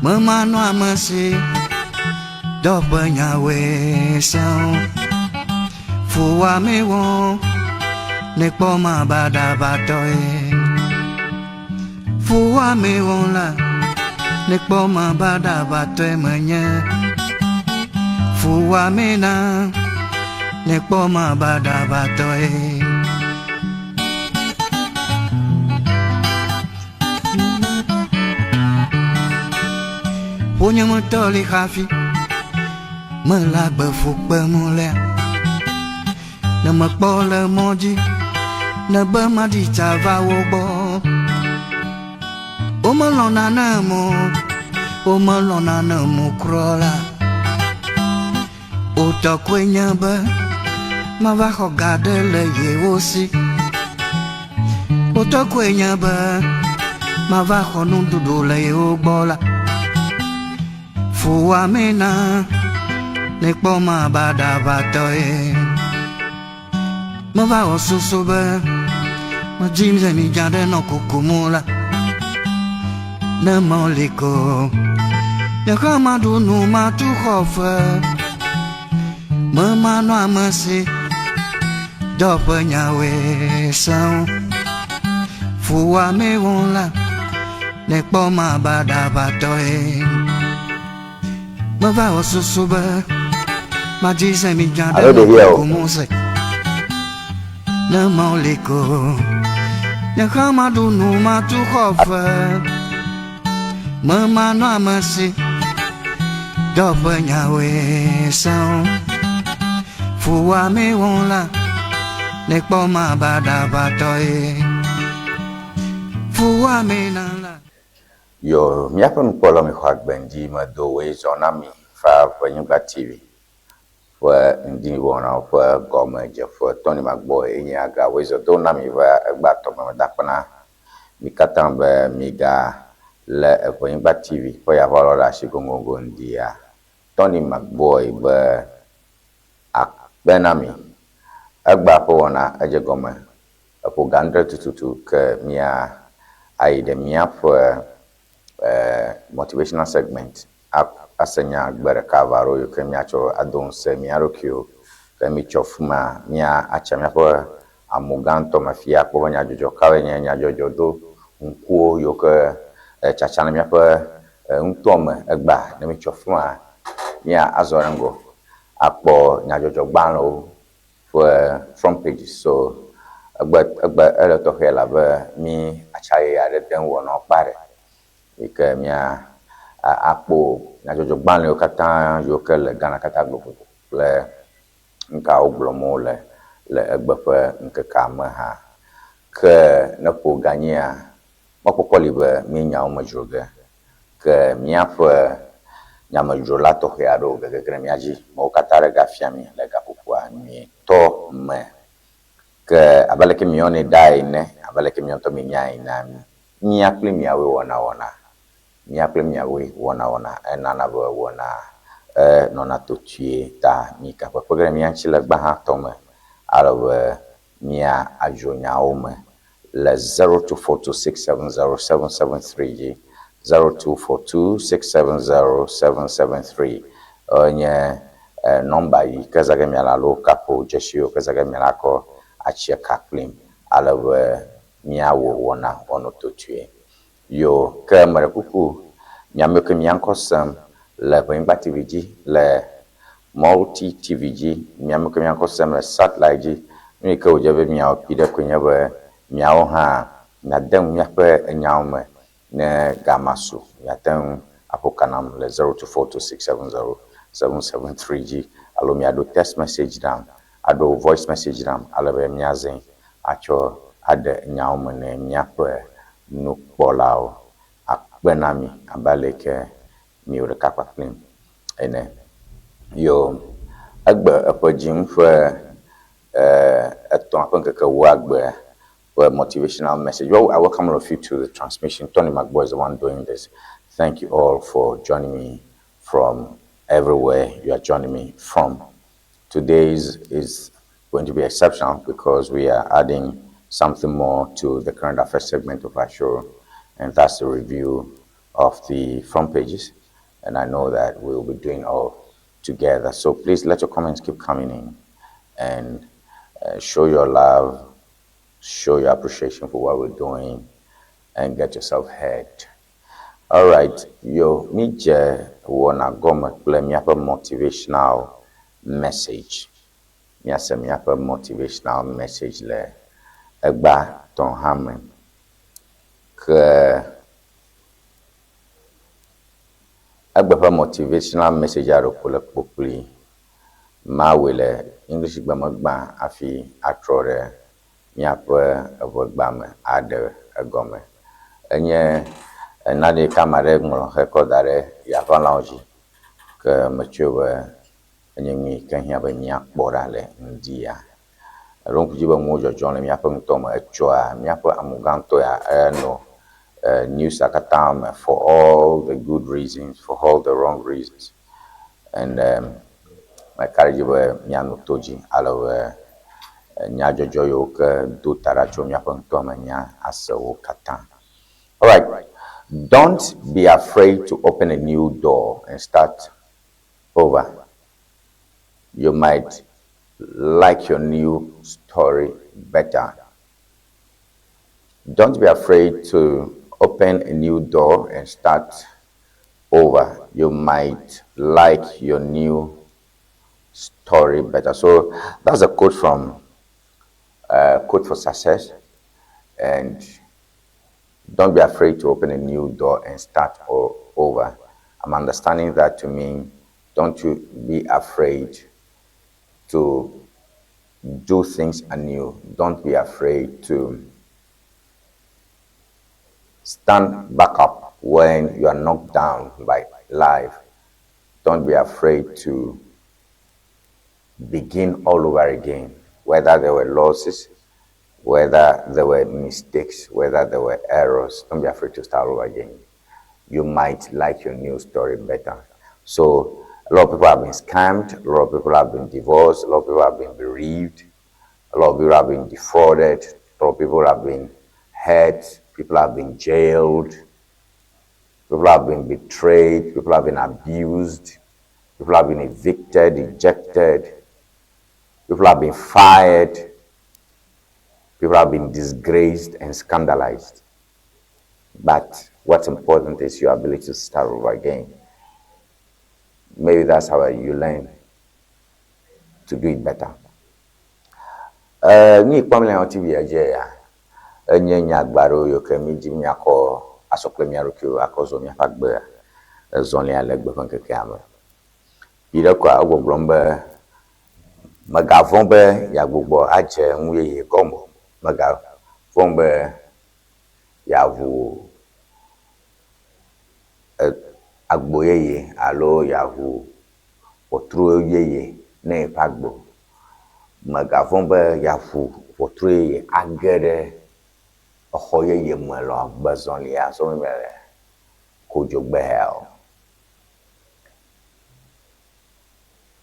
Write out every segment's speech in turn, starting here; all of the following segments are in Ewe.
Memanɔamesi dɔ ƒe nyawoe sẽo. Fuwɔame wɔm nekpɔ ma baɖabatɔe. Fuwɔame wɔm la nekpɔ ma baɖabatɔe menye. Fuwɔame na nekpɔ ma baɖabatɔe. Ƒonyemetɔ li hafi mele agbe fu kpem lea. Ne mekpɔ le mɔ dzi ne be maɖi tsa va wo gbɔ. Womelɔ̃na nem o, womelɔ̃na nem o kura la. Wotɔ koe nye be mava xɔ ga ɖe le yewo si. Wotɔ koe nye be mava xɔ nuɖuɖu le yewo gbɔ la. Fuwɔame na nekpɔ ma baɖabatɔe. Meva wɔ susu be medzi zemidza ɖe nɔ kukum la. Ne meli ko nye hã maɖu nu matu xɔ fe. Memanɔ ame si dɔ ƒe nyawoe sẽo. Fuwɔame wɔm la nekpɔ ma baɖabatɔe. Meva wɔ susu be madzi zemidza ɖe Alo nɔ ɖeviawo. kukum se. Ne meli ko nye hã maɖu nu matu xɔ fe. Memanɔ ame si dɔ ƒe nyawoe sẽo. Fuwɔame wɔm la nekpɔ ma baɖabatɔe. Fuwɔame na la. Yo, míaƒe nukpɔlawo mixɔ agbe ŋdi medo woe zɔ na mi va Ʋenyigba TV ƒe ŋdi wɔnawo ƒe gɔmedzeƒe. Tony Magboe ye nye aga woe zɔ do na mi va egbea tɔ me. Meda akpe na mi katã be miga le Ʋenyigba TV ƒe yaʋalɔ ɖe asi goŋgoŋgo ŋdia. Tony Magboe be akpe na mi. Egbea ƒe wɔna edze gɔme eƒo ga adre tututu ke mía ayi ɖe míaƒe motivational segment ase nya gbe ɖeka eve alo yi ke míatsɔ ado ŋusẽ mía ɖokuiwo. Ke mitsɔ fi ma mía atsa míaƒe amu gãtɔ me fia akpɔ be nyadzɔdzɔ kawoe nye nyadzɔdzɔ do ŋkuwo yiwo ke tsatsa le míaƒe nutoa me egbea. Ne mitsɔ fi ma mía azɔ ɖe ŋgɔ akpɔ nyadzɔdzɔgbalẽwo ƒe front pages. So egbe egbe ele tɔxɛ elabe mí atsa yeye aɖe dem wɔnawo kpa ɖe yi ke mía akpɔ nyadzɔdzɔgbalẽwo katã yiwo ke le Ghana katã globodo kple nukawo gblɔm wole le egbe ƒe ŋkekea me hã. Ke ne ƒo ganyia, mɔkpɔkpɔ li be mí nyawo me dzro ge. Ke míaƒe nyamedzrola tɔxɛ aɖewo gegege ɖe mía dzi me wo katã ɖe gafia mí le gaƒoƒoa nyuitɔ me. Ke abe aleke míeyɔnɛ ɖaa ene, abe aleke mía ŋutɔ míenyae enea, mía kple miawoe wɔna wɔna. Mía kple miawoe wɔna wɔna. Enana be wɔna enɔna totue ta mika kpekpe ge ɖe mía ŋuti le gbãtɔ me ale be mía adzro nyawo me le 0242670773 dzi. 0242670773 enye nɔmba yi ke zã ge miale alo kaƒo dzesiwo ke zã ge miale akɔ atsi eka kplim ale be míawɔ wɔna wɔnu totue. Yo, ke meɖe kuku, mi amewo ke mia ŋkɔ sem le Ʋenyigba TV dzi, le Multi TV dzi, mi amewo ke mia ŋkɔ sem le Satellite dzi, nu yi ke wòdze be miawɔ kpi ɖe koe nye be miawo hã miade nu míaƒe enyawo me ne ga ma su. Miate ŋu aƒo ka nam le 0242670773 dzi alo miaɖo text message nam, aɖo voice message nam ale be míazãe atsɔ aɖe nyawo me ne míaƒe nukpɔlawo akpe na mi abe ale yi ke miwɔ ɖeka kpakplim ene. Yo, egbe eƒe dzim ƒe etɔ̃a ƒe ŋkeke ewoagbe ƒe motivational message. Well, I welcome all of you to the transmission. Tony Magboe is the one doing this. Thank you all for joining me from everywhere you are joining me from. Today's is going to be exceptional because we are adding something more to the current affairs segment of our show, and that's the review of the front pages, and I know that we will be doing all together. So please let your comments keep coming in and show your love, show your appreciation for what we're doing, and get yourself heard. All right, yo, mídze wɔna gɔme kple míaƒe motivational message. Míase míaƒe motivational message le egba tɔ̃ hã me. Ke egbe ƒe motivational message aɖe ko le kpokpli. Mawɔe le English gbe me gbã hafi atrɔ ɖe míaƒe eʋegba me aɖe egɔme. Enye nane yi ke ame aɖe ŋlɔ hekɔ da ɖe yaʋalawo dzi ke metsɔe be enye nu yi ke hiã be míakpɔ ɖa le ŋdi ya. Eɖo ŋku dzi be nuwo dzɔdzɔm le míaƒe ŋutɔ me. Etsɔa míaƒe amugãtɔ ya enɔ news katã me for all the good reasons, for all the wrong reasons. And meka ɖe edzi be míanɔ to dzi ale be nyadzɔdzɔ yiwo ke do ta ɖa tso míaƒe ŋutɔ me nya ase wo katã. All right. Don't be afraid to open a new door and start over. You might like your new story better. Don't be afraid to open a new door and start over. You might like your new story better. So that's a quote from Code for Success. And don't be afraid to open a new door and start all over. I'm understanding that to mean don't you be afraid to do things anew. Don't be afraid to stand back up when you are knocked down by life. Don't be afraid to begin all over again, whether there were losses, whether there were mistakes, whether there were errors. Don't be afraid to start over again. You might like your new story better. So a lot of people have been scammed, a lot of people have been divorced, a lot of people have been bereaved, a lot of people have been defrauded, a lot of people have been hurt, people have been jailed, people have been betrayed, people have been abused, people have been evicted, ejected, people have been fired, people have been disgraced and scandalized. But what's important is your ability to start over again. Maybe that's how you learn to do it better. Nu yi kpɔm le TV dzi ya, enye nyagba ɖewo yiwo ke mídzi míakɔ asɔ kple mía ɖokuiwo akɔ zɔ míaƒe agbe ezɔlia le egbe ƒe ŋkekea me. Yi ɖe koa egbɔgblɔm be megavɔ̃ be yeagbugbɔ adze nu yeye gɔme o. Megavɔ̃ be yeaʋu agbo yeye alo yeaʋu ʋɔtru yeye ne yeƒe agbe o. Megavɔ̃ be yeaʋu ʋɔtru yeye age ɖe exɔ yeye me le agbezɔlia zɔm le kodzogbe ya o.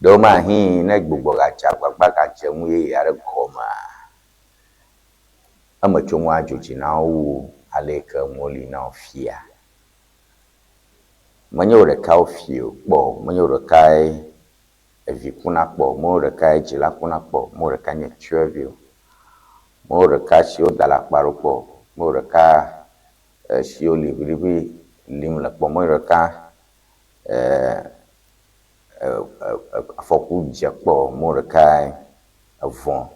Ɖewomahi ne gbugbɔ gadze agbagba gadze nu yeye aɖe gɔmea, emetsonu adzo dzi na wo wu ale yi ke nuwo li na wo fia. Menye wò ɖeka wofi o kpɔ o, menye wò ɖekae evi kuna kpɔ o, menye wò ɖekae dzila kuna kpɔ o, menye wò ɖeka nye tsyɔ̃evi o, menye wò ɖeka si woda le akpa ɖo kpɔ o, menye wò ɖeka si woli ʋiʋi lim le kpɔ o, menye wò ɖeka afɔku dze kpɔ o, menye wò ɖekae evɔ̃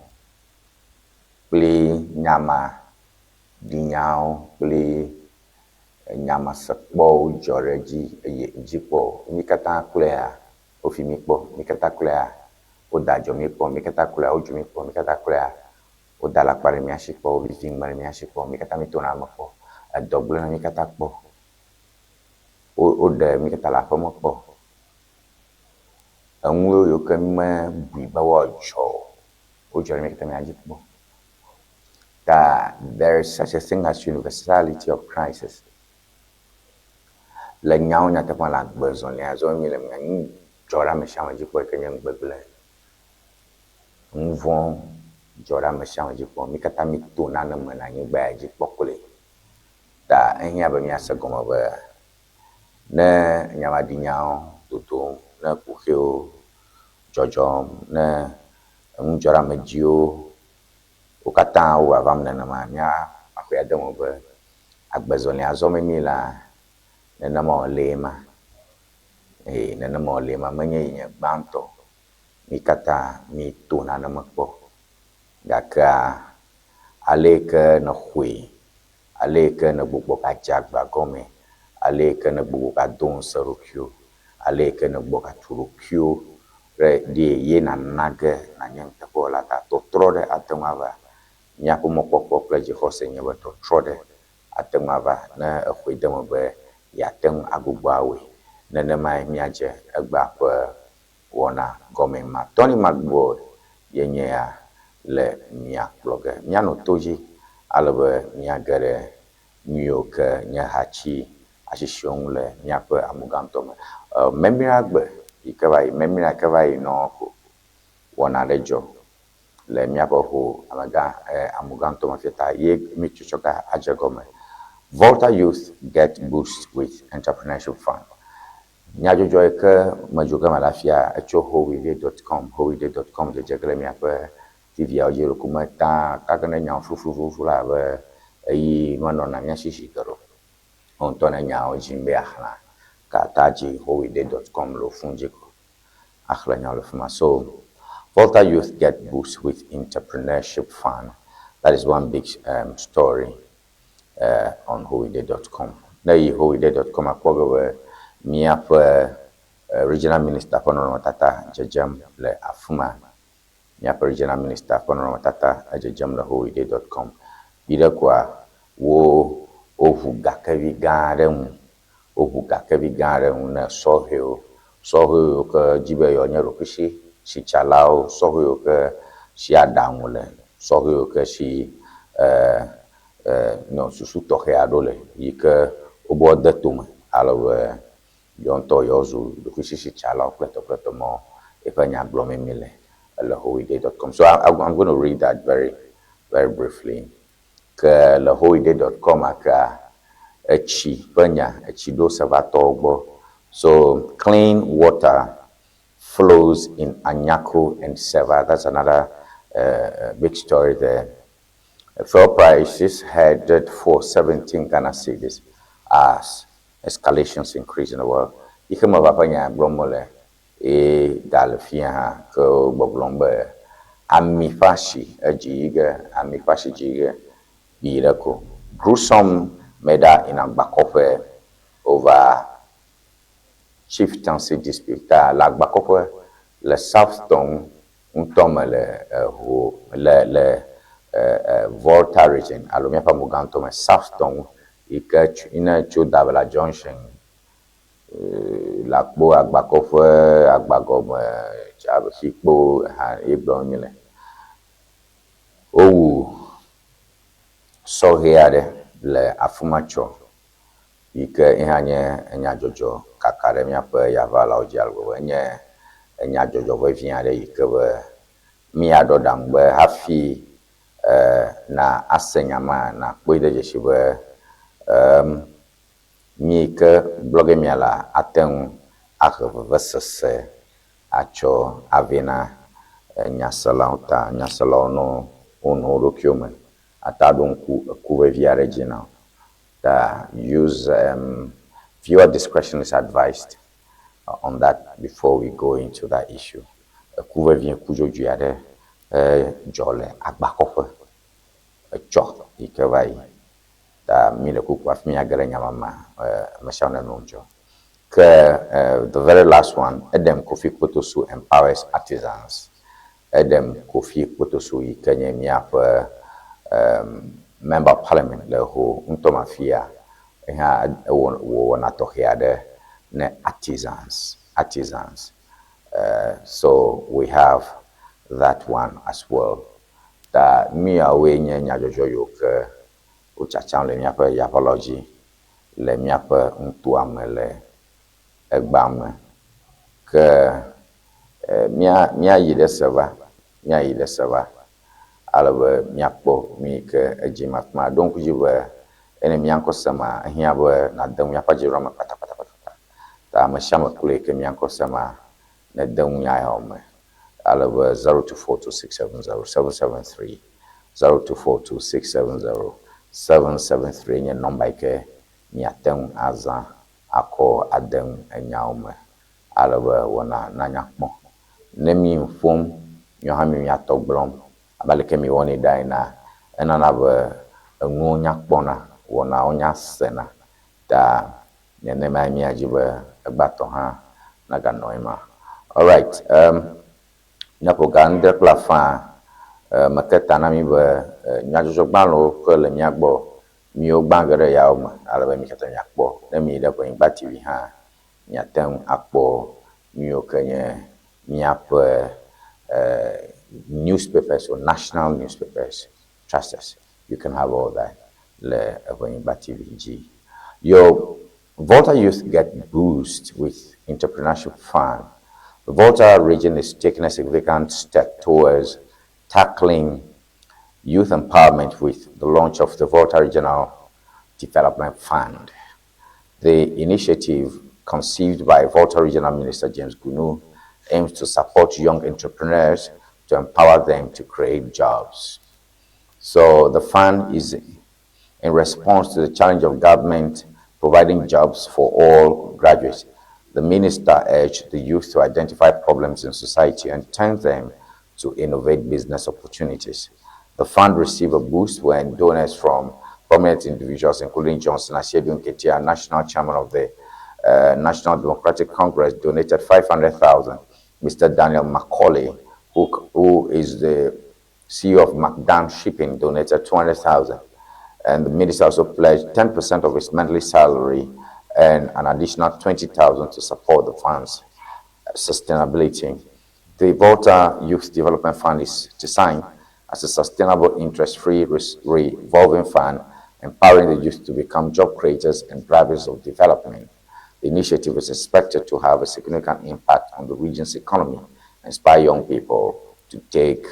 kple nyamaɖinyawo kple nyamasekpɔwo dzɔ ɖe edzi eye dzi kpɔ o. Mí katã kloea wofi mí kpɔ, mí katã kloea woda adzɔ mí kpɔ, mí katã kloea wodzu mí kpɔ, mí katã kloea woda alakpa ɖe mía si kpɔ, wovivi ŋume ɖe mía si kpɔ, mí katã míetona eme kpɔ, edɔ gblẽ na mí katã kpɔ, woɖe mí katã le aƒeme kpɔ. Enuwo yiwo ke mímebui be woadzɔ o, wodzɔ ɖe mí katã mía dzi kpɔ. Ta there is such a thing as universality of crisis. Le nyawo nyateƒe le agbe zɔlia zɔm mi le mia nu dzɔ ɖe ame sia ame dzi kpɔ yi ke nye nugbegblẽ. Nu vɔ̃ dzɔ ɖe ame sia ame dzi kpɔ. Mí katã míto nane me le anyigba ya dzi kpɔ kloe. Ta ehiã be míase gɔme be Ne nyamaɖinyawo dodom, ne kuxiwo dzɔdzɔm, ne enudzɔɖeamedziwo wo katã wo vavam nenema, míaxɔe ade eme be agbezɔlia zɔm mílea, nenema wòlee ma. Ee, nenema wòlee ma. Menye yi nye gbãtɔ o. Mí katã míeto nane me kpɔ. Gakea, ale yi ke nèxɔe, ale yi ke nègbugbɔ gadze agbea gɔme, ale yi ke nègbugbɔ gado ŋusẽ ɖokuiwò, ale yi ke nègbugbɔ gatu ɖokuiwò ɖe ɖi ye nàna ge nànye nuteƒewɔla ta tɔtrɔ ɖe ate ŋu ava. Míaƒe mɔkpɔkpɔ kple dzixɔse nye be tɔtrɔ ɖe ate ŋu ava ne èxɔe de eme be yeate ŋu agbugbɔ awɔe. Nenemae míadze egbea ƒe wɔna gɔme ma. Tony McBoy ye nye ya le mia kplɔ ge. Míanɔ to dzi ale be míage ɖe nu yiwo ke nye hatsi asisiwo ŋu le míaƒe amugãtɔ me. Memlɛagbe yi ke va yi, memlɛa ke va yi nɔ ko wɔna ɖe dzɔ le míaƒe ho amegã amugãtɔ me fiata ye mítsɔtsɔ ga adze gɔme. Volta Youth get boost with entrepreneurship fund. Nyadzɔdzɔ yi ke me dzo ge mele afia etso howide dot com, howide dot com dzedze ge le miaƒe TV-awo dzi ɖo ko meta kake ne nyawo flufluflu la abe eyi menɔna mía si zi geɖe o. Wò ŋutɔ ne nyawo dzim be yeaxlẽa, ka ta dzi howide dot com le wò fon dzi ko axlẽ nyawo le fi ma. So, Volta Youth get boost with entrepreneurship fund. That is one big um, story on howide dot com. Ne èyi howide dot com akpɔ ge be míaƒe regional minister ƒe nɔnɔmetata dzedzem le afi ma. Míaƒe regional minister ƒe nɔnɔmetata edzedzem le howide dot com. Viɖe koa, wo woʋu gakevi gã aɖe ŋu. Woʋu gakevi gã aɖe ŋu ne sɔhɛwo. Sɔhɛ yiwo ke di be yewoanye ɖokuisi sitsalawo, sɔhɛ yiwo ke si aɖaŋu le, sɔhɛ yiwo ke si nɔ susu tɔxɛ aɖewo le yi ke wobe woade tome ale be yewo ŋutɔ yewoazu ɖokuisisitsalawo kple tɔ kple tɔ mawo eƒe nya gblɔm mi le le howide dot com. So I, I'm going to read that very, very briefly. Ke le howide dot com akea, etsi ƒe nya, etsi ɖo sevatɔwo gbɔ. So clean water flows in Anyako and Seva. That's another big story there. Fuel prices headed for 17 Ghana cedis as escalations increase in the world. Ihe me va ƒe nya gblɔm mele eye ga le fia hã ke gbɔgblɔm be ami ƒe asi edzi yi ge, ami ƒe asi dzi yi ge yi ɖe ko. Gruesome murder in Agbakɔƒe over chieftaincy dispute. Ta le Agbakɔƒe le South Tong ŋutɔ me le ho le le Volta region alo míaƒe amugãtɔ me South Tong yi ke ne tso Dabla Junction le akpo Agbakɔƒe Agbagɔme Tsikpo hã ye gblɔm mi le. Wowu sɔhɛ aɖe le afi ma tsɔ yi ke ye hã nye enyadzɔdzɔ kaka ɖe míaƒe yaʋalawo dzi ale gbegbe. Enye enyadzɔdzɔ vevi aɖe yi ke be míaɖɔ ɖaŋu be hafi na ase nya ma nakpɔe de dzesi be mi yi ke gblɔ ge miala ate ŋu ahe vevesese atsɔ avɛ na nyaselawo ta nyaselawo nɔ wonɔ wo ɖokuiwo me ata ɖo ŋku eku vevi aɖe dzi na wo. Ta use viewer discretion is advised on that before we go into that issue. Eku vevi eku dzodzoe aɖe dzɔ le Agbakɔƒe etsɔ yi ke va yi. Ta mi le kuku hafi míage ɖe nya ma mea, ame sia ame nenɔ ŋudzɔ. Ke the very last one, Edem Kofi Kpotosu empowers artisans. Edem Kofi Kpotosu yi ke nye míaƒe member of parliament le ho ŋutɔ me afia, ehã ewɔ wɔna tɔxɛ aɖe ne artisans, artisans. So we have that one as well. Ta nu yawoe nye nyadzɔdzɔ yiwo ke wotsatsam le míaƒe yaʋalawo dzi le míaƒe nutoa me le egbea me. Ke mía míayi ɖe Seva, míayi ɖe Seva ale be míakpɔ nu yi ke edzi ma afi ma. Ɖo ŋku dzi be ene mía ŋkɔ sema, ehiã be nàde nu míaƒe adziɖoa me kpatakpatakpata. Ta ame sia ame kloe ke mía ŋkɔ sema nede ŋu nya yawo me. Ale be 0242670773, 0242670773 nye nɔmba yi ke miate ŋu azã akɔ ade ŋu enyawo me ale be wɔna nanya kpɔ. Ne mi nu ƒom, miawo hã mi mia tɔ gblɔm abe aleke mi wɔnɛ ɖa enea, enana be enuwo nya kpɔna, wɔnawo nya sena. Ta nenemae míadi be egbãtɔ hã naganɔ ema. Alright, um, míaƒo ga ŋdre kple afã, meke ta na mí be nyadzɔdzɔgbalẽwo ke le mía gbɔ Miwo gbã ge ɖe yawo me ale be mi katã miakpɔ. Ne miyi ɖe Ʋenyigba TV hã, miate ŋu akpɔ nuyiwo ke nye míaƒe newspapers or national newspapers. Trust us, you can have all that le Ʋenyigba TV dzi. Your Volta youth get boost with entrepreneurship fund. The Volta region is taking a significant step towards tackling youth empowerment with the launch of the Volta Regional Development Fund. The initiative, conceived by Volta Regional Minister James Gunu, aims to support young entrepreneurs to empower them to create jobs. So the fund is in response to the challenge of government providing jobs for all graduates. The minister urged the youth to identify problems in society and turn them to innovate business opportunities. The fund received a boost when donors from prominent individuals, including Johnson Asiedu Nketia, national chairman of the National Democratic Congress, donated 500,000. Mr. Daniel Macaulay, who, who is the CEO of McDan Shipping, donated 200,000. And the minister also pledged 10% of his monthly salary and an additional 20,000 to support the fund's sustainability. The Volta Youth Development Fund is designed as a sustainable, interest-free revolving fund, empowering the youth to become job creators and drivers of development. The initiative is expected to have a significant impact on the region's economy and inspire young people to take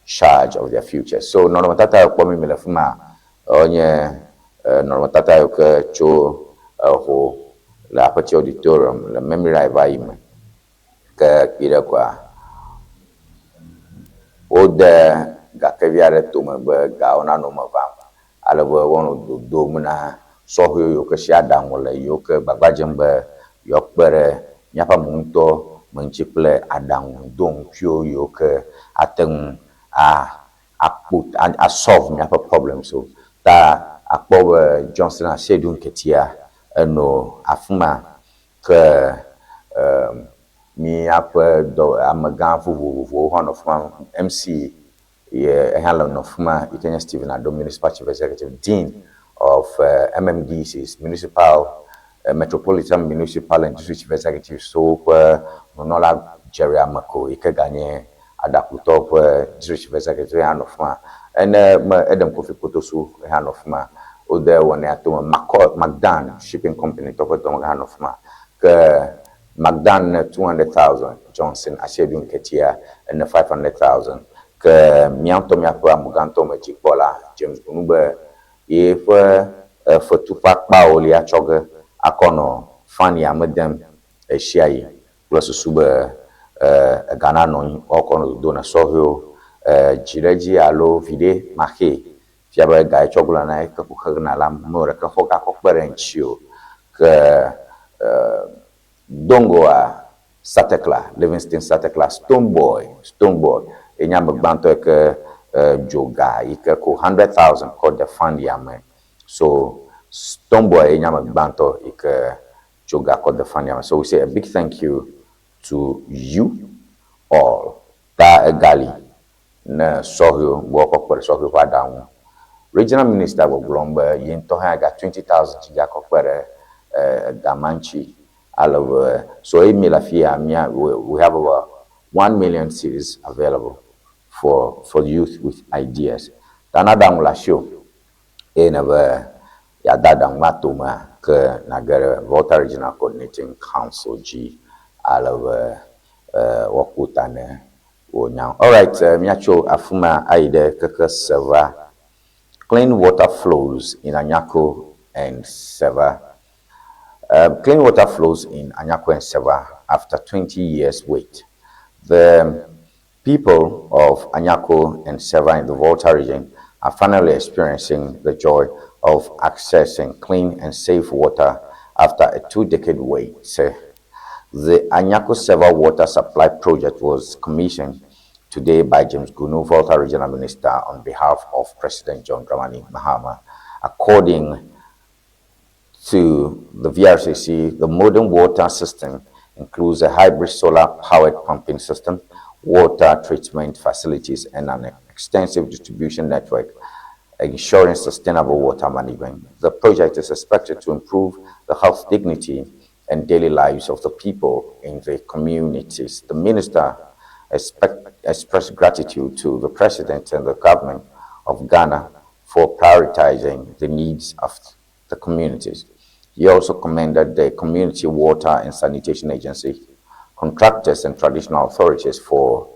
charge of their future. So nɔnɔmetata yi kpɔm mi le fi ma enye nɔnɔmetata yi ke tso eho le Aƒeti Auditorium le Memorial va yi me. Ke kpi ɖe koa wode gakevi aɖe tome be gawo nanɔ eme vam ale be woanɔ dodom na sɔhɛwo yiwo ke si aɖaŋu le yiwo ke gbagba dzem be yewoakpe ɖe míaƒe ame ŋutɔ me ŋuti kple aɖaŋu doŋkuiwo yiwo ke ate ŋu a akpo a solve míaƒe problems o. Ta akpɔ be Johnson Asiedu Nketia eno afi ma ke míaƒe dɔ amegã vovovowo hã nɔ fi ma. MC ye ehã le nɔ fi ma yi ke nye Stephen Ado, Municipal Chief Executive, Dean of MMDCs, Municipal Metropolitan Municipal and District Chief Executives so ƒe nunɔla Jerry Ameko yi ke ganye Aɖakutɔ ƒe District Chief Executive hã nɔ fi ma. Ene me Edem Kofi Kotosu hã nɔ fi ma. Wode wɔnɛ tome Makɔ McDan Shipping Company tɔ ƒe dɔmegã hã nɔ fi ma. Ke McDan ne 200,000, Johnson Asiedu Nketia ene 500,000. Ke mía ŋutɔ míaƒe amegãtɔ me dzikpɔla James Gunu be yeƒe fetu ƒe akpawo lia tsɔ ge akɔ nɔ fund ya me dem ɣesiaɣi kple susu be ega nanɔ anyi woakɔ nɔ dodo na sɔhɛwo. Dzi ɖe edzi alo viɖe maxee fia be ga yi tsɔ gblɔna na ye ke ko xexena la me ɖeke xɔ ga kɔ kpe ɖe eŋuti o. Ke Dongoa Satekla, Livingston Satekla, Stonebwoy, Stonebwoy ye nye ame gbãtɔ yi ke dzo ga yi ke ko 100,000 kɔ de fund ya me. So Stonebwoy ye nye ame gbãtɔ yi ke dzo ga kɔ de fund ya me. So we say a big thank you to you all. Ta egali ne sɔhɛwo be woakɔ kpe ɖe sɔhɛwo ƒe aɖaŋu. Regional minister gbɔgblɔm be ye ŋutɔ hã ga 20,000 dzi gakɔ kpe ɖe ega ma ŋuti ale be so eye mi le afi ya mía we have about 1 million cedis available for youth with ideas. Ta ne aɖaŋu le asiwò eye nèbe yeade aɖaŋu ma tomea ke nàge ɖe Volta Regional Coordinating Council dzi ale be woakpɔ ta ne wò nyawo. Alright, míatso afi ma ayi ɖe keke Seva. Clean water flows in Anyako and Seva. Clean water flows in Anyako and Seva after 20 years wait. The people of Anyako and Seva in the Volta region are finally experiencing the joy of accessing clean and safe water after a 2-decade wait. The Anyako Seva Water Supply Project was commissioned today by James Gunu, Volta Regional Minister, on behalf of President John Dramani Mahama. According to the VRCC, the modern water system includes a hybrid solar-powered pumping system, water treatment facilities, and an extensive distribution network, ensuring sustainable water management. The project is expected to improve the health, dignity, and daily lives of the people in the communities. The minister expressed gratitude to the president and the government of Ghana for prioritizing the needs of the communities. He also commended the Community Water and Sanitation Agency, contractors, and traditional authorities for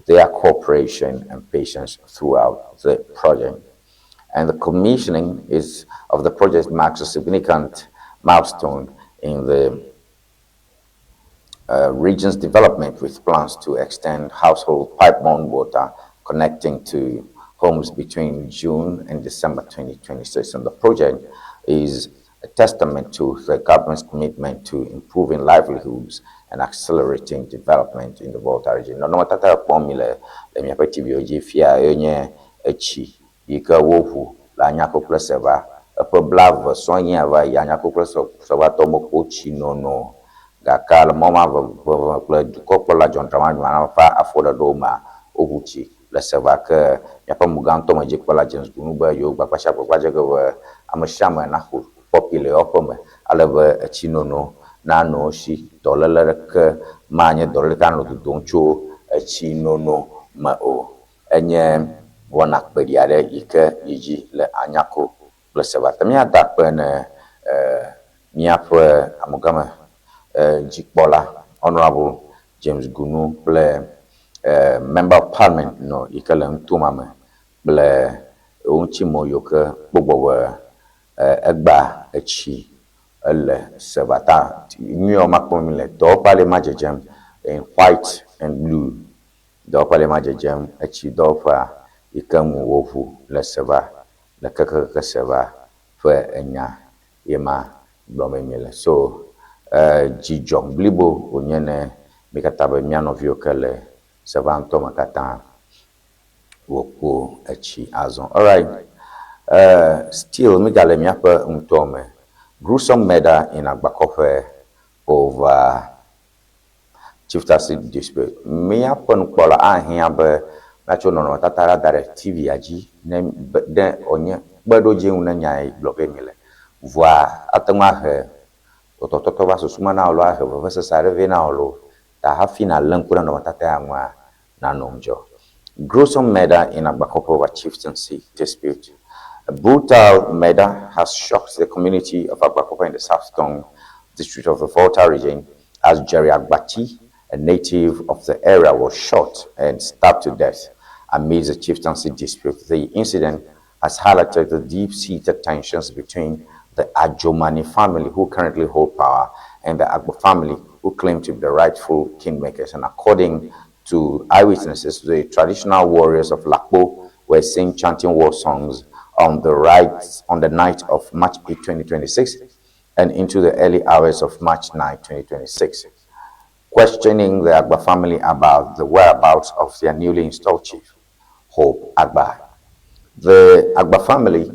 their cooperation and patience throughout the project. And the commissioning is of the project marks a significant milestone in the region's development, with plans to extend household pipe-borne water connecting to homes between June and December 2026. And the project is a testament to the government's commitment to improving livelihoods and accelerating development in the Volta region. Nɔnɔmetata kpɔm mi le le miaƒe TV dzi fia ye nye etsi yi ke woʋu le Anyako kple Seva. Eƒe 20 sɔŋ nye va yi Anyako kple Sevatɔwo mekpɔ tsi nono gake le mɔ ma veve kple dukɔkplɔla John Dramani Mahama ƒe afɔɖeɖewo mea, woʋu tsi le Seva ke miaƒe amugãtɔ me dzikpɔla James Gunu be yewo gbagba sia gbagba dze ge be ame sia ame naxɔ pɔpi le yewoƒe me ale be etsi nono nanɔ wo si dɔléle ɖeke manye dɔléle ɖeke anɔ dodom tso etsi nono me o. Enye wɔna kpeɖi aɖe yi ke yi dzi le Anyako kple Seva. Ta míada akpe ne míaƒe amugãme dzikpɔla Honorable James Gunu kple Member of Parliament nɔ yi ke le nutoma me kple wo ŋutimɔ yiwo ke kpɔ gbɔ be egba etsi ele Seva ta nyuiɔ makpɔm mi le dɔwɔƒe ale ma dzedzem in white and blue. Dɔwɔƒe ale ma dzedzem etsi dɔwɔƒea yi ke ŋu woʋu le Seva le kekeke Seva ƒe enya ye ma gblɔm mi le. So dzidzɔ blibo wònye ne mi katã be mía nɔviwo ke le Seva ŋutɔ me katã wokpɔ etsi azɔ. Alright. Still mi gale míaƒe ŋutɔ me. Gruesome murder in Agbakɔƒe over chieftaincy dispute. Míaƒe nukpɔla ahiã be míatsɔ nɔnɔmetata la da ɖe TV-a dzi ne be ɖe wònye kpeɖodzi ŋu ne nya yi gblɔ ge mi le. Vɔa ate ŋu ahe tɔtɔtɔtɔ va susu me na wò alo ahe vevesese aɖe vɛ na wò loo. Ta hafi nàlé ŋku ɖe nɔnɔmetata ya ŋua, nanɔ ŋudzɔ. Gruesome murder in Agbakɔƒe over chieftaincy dispute. A brutal murder has shocked the community of Agbakɔƒe in the South Tongu district of the Volta region as Jerry Agbati, a native of the area, was shot and stabbed to death amidst a chieftaincy dispute. The incident has highlighted the deep-seated tensions between the Ajomani family, who currently hold power, and the Agba family, who claim to be the rightful kingmakers. And according to eyewitnesses, the traditional warriors of Lakpo were seen chanting war songs on the night of March 8, 2026, and into the early hours of March 9, 2026, questioning the Agba family about the whereabouts of their newly installed chief, Hope Agba. The Agba family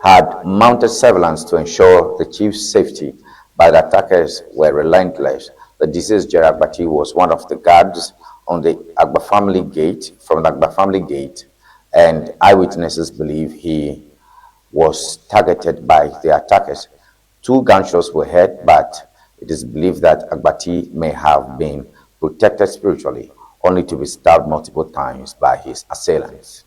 had mounted surveillance to ensure the chief's safety, but the attackers were relentless. The deceased Jerry Agbati was one of the guards on the Agba family gate, from the Agba family gate, and eyewitnesses believe he was targeted by the attackers. Two gunshots were heard, but it is believed that Agbati may have been protected spiritually, only to be stabbed multiple times by his assailants.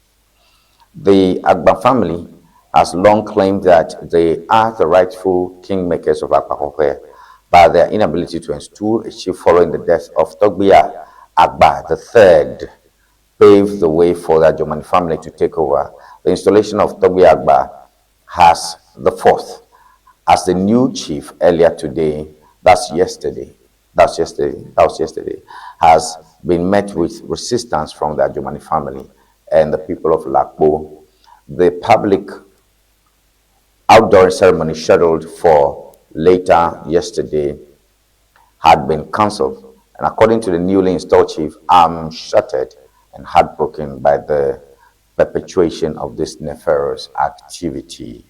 The Agba family has long claimed that they are the rightful kingmakers of Akpakope, but their inability to install a chief following the death of Togbia Agba III paved the way for the Ajomani family to take over. The installation of Togbia Agba has the fourth as the new chief earlier today, that's yesterday, that's yesterday, that was yesterday, has been met with resistance from the Adjumani family and the people of Lakpo. The public outdoor ceremony scheduled for later yesterday had been cancelled. And according to the newly installed chief, I'm shattered and heartbroken by the perpetuation of this nefarious activity.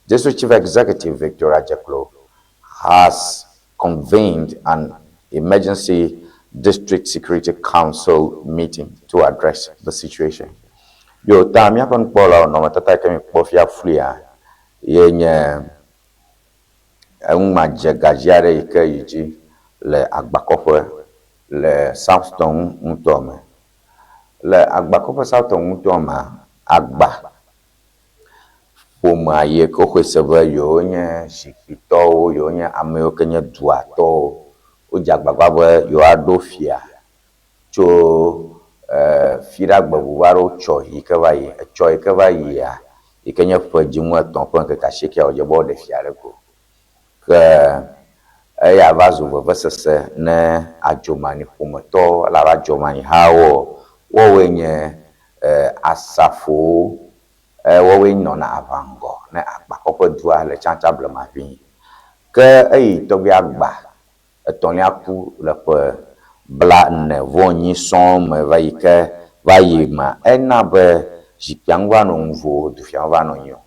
District Chief Executive Victor Adjorklo has convened an emergency District Security Council meeting to address the situation. Yo ta míaƒe nukpɔlawo nɔnɔmetata yi ke mikpɔ fia fluia ye nye enumadzegadzi aɖe yi ke yi dzi le agbakɔƒe le Southton ŋutɔ me. Le agbakɔƒe Southton ŋutɔ mea, agba ƒomea yi ke woxɔe se be yewonye zikpuitɔwo, yewonye ame yiwo ke nye duatɔwo. Wodze agbagba be yewoaɖo fia tso fiɖagbe ʋuʋu aɖewo tsɔ yi ke va yi. Etsɔ yi ke va yia yi ke nye ƒe dzinu etɔ̃ ƒe ŋkeke asiekea wòdze be woaɖe fia ɖe go. Ke eya va zu vevesese ne adzomani ƒometɔwo elabe adzomani hawo woawoe nye asafowo woawoe nɔna aʋaŋgɔ ne agbakɔƒedua le tsãtsã blema ʋĩ. Ke eyi tɔgbui agba etɔ̃lia ku le ƒe 44 sɔŋ me va yi ke va yi ma ena be zikpuia ŋu va nɔ ŋuvo dufia me va nɔ nyi o.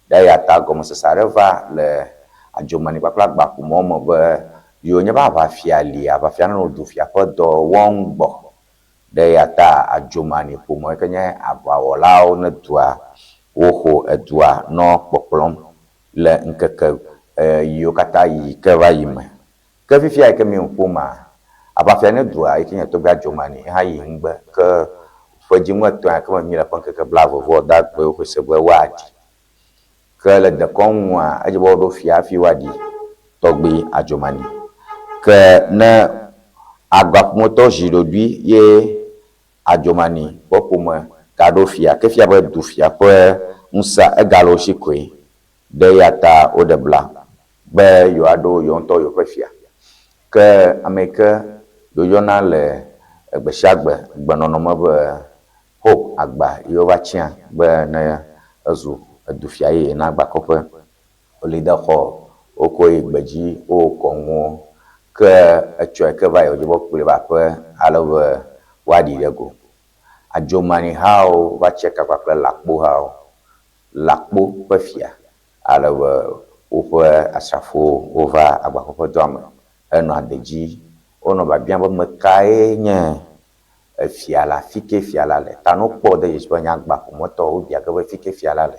Ɖe eya ta gɔmesese aɖe va le adzomani kpakple agbaƒomɔwo me be yewo nye be aʋafia li, aʋafia nenɔ dufia ƒe dɔ wɔm gbɔ. Ɖe eya ta adzomani ƒome yi ke nye aʋawɔlawo ne dua woxɔ edua nɔ kpɔkplɔm le ŋkeke yiwo katã yi ke va yi me. Ke fifia yi ke mi nu ƒoma, aʋafia ne dua yi ke nye tɔgbui adzomani hã yi ŋugbe ke ƒe dzinu etɔ̃ ya ke me mi le ƒe ŋkeke blave vɔ dagbe woxɔe se be woaɖi. Ke le dekɔnua edze be woaɖo fia hafi woaɖi tɔgbui adzomani. Ke ne agbaƒometɔ zi ɖoɖui ye adzomani ƒe ƒome gaɖo fia ke fia be dufia ƒe ŋusẽ egale wo si koe. Ɖe eya ta woɖe bla be yewoaɖo yewo ŋutɔ yewoƒe fia. Ke ame yi ke yewoyɔna le gbe sia gbe gbenɔnɔ me be Hope Agba ye wova tia be ne ezu edufia yeye na agbakɔƒe. Woli de xɔ wokɔ yi gbedzi wokɔ nuwo ke etsɔ yi ke va yi wodze be wokplɔe va aƒe ale be woaɖi ɖe go. Adzomani hawo va tsia ka kpakple lakpohawo. Lakpo ƒe fia ale be woƒe asrafowo wova agbakɔƒe dua me henɔ ade dzi. Wonɔ biabiam be me kae nye efia la, fi ke fia la le. Ta ne wokpɔ de dzesi be nye agbaƒometɔwo wobia ge be fi ke fia la le.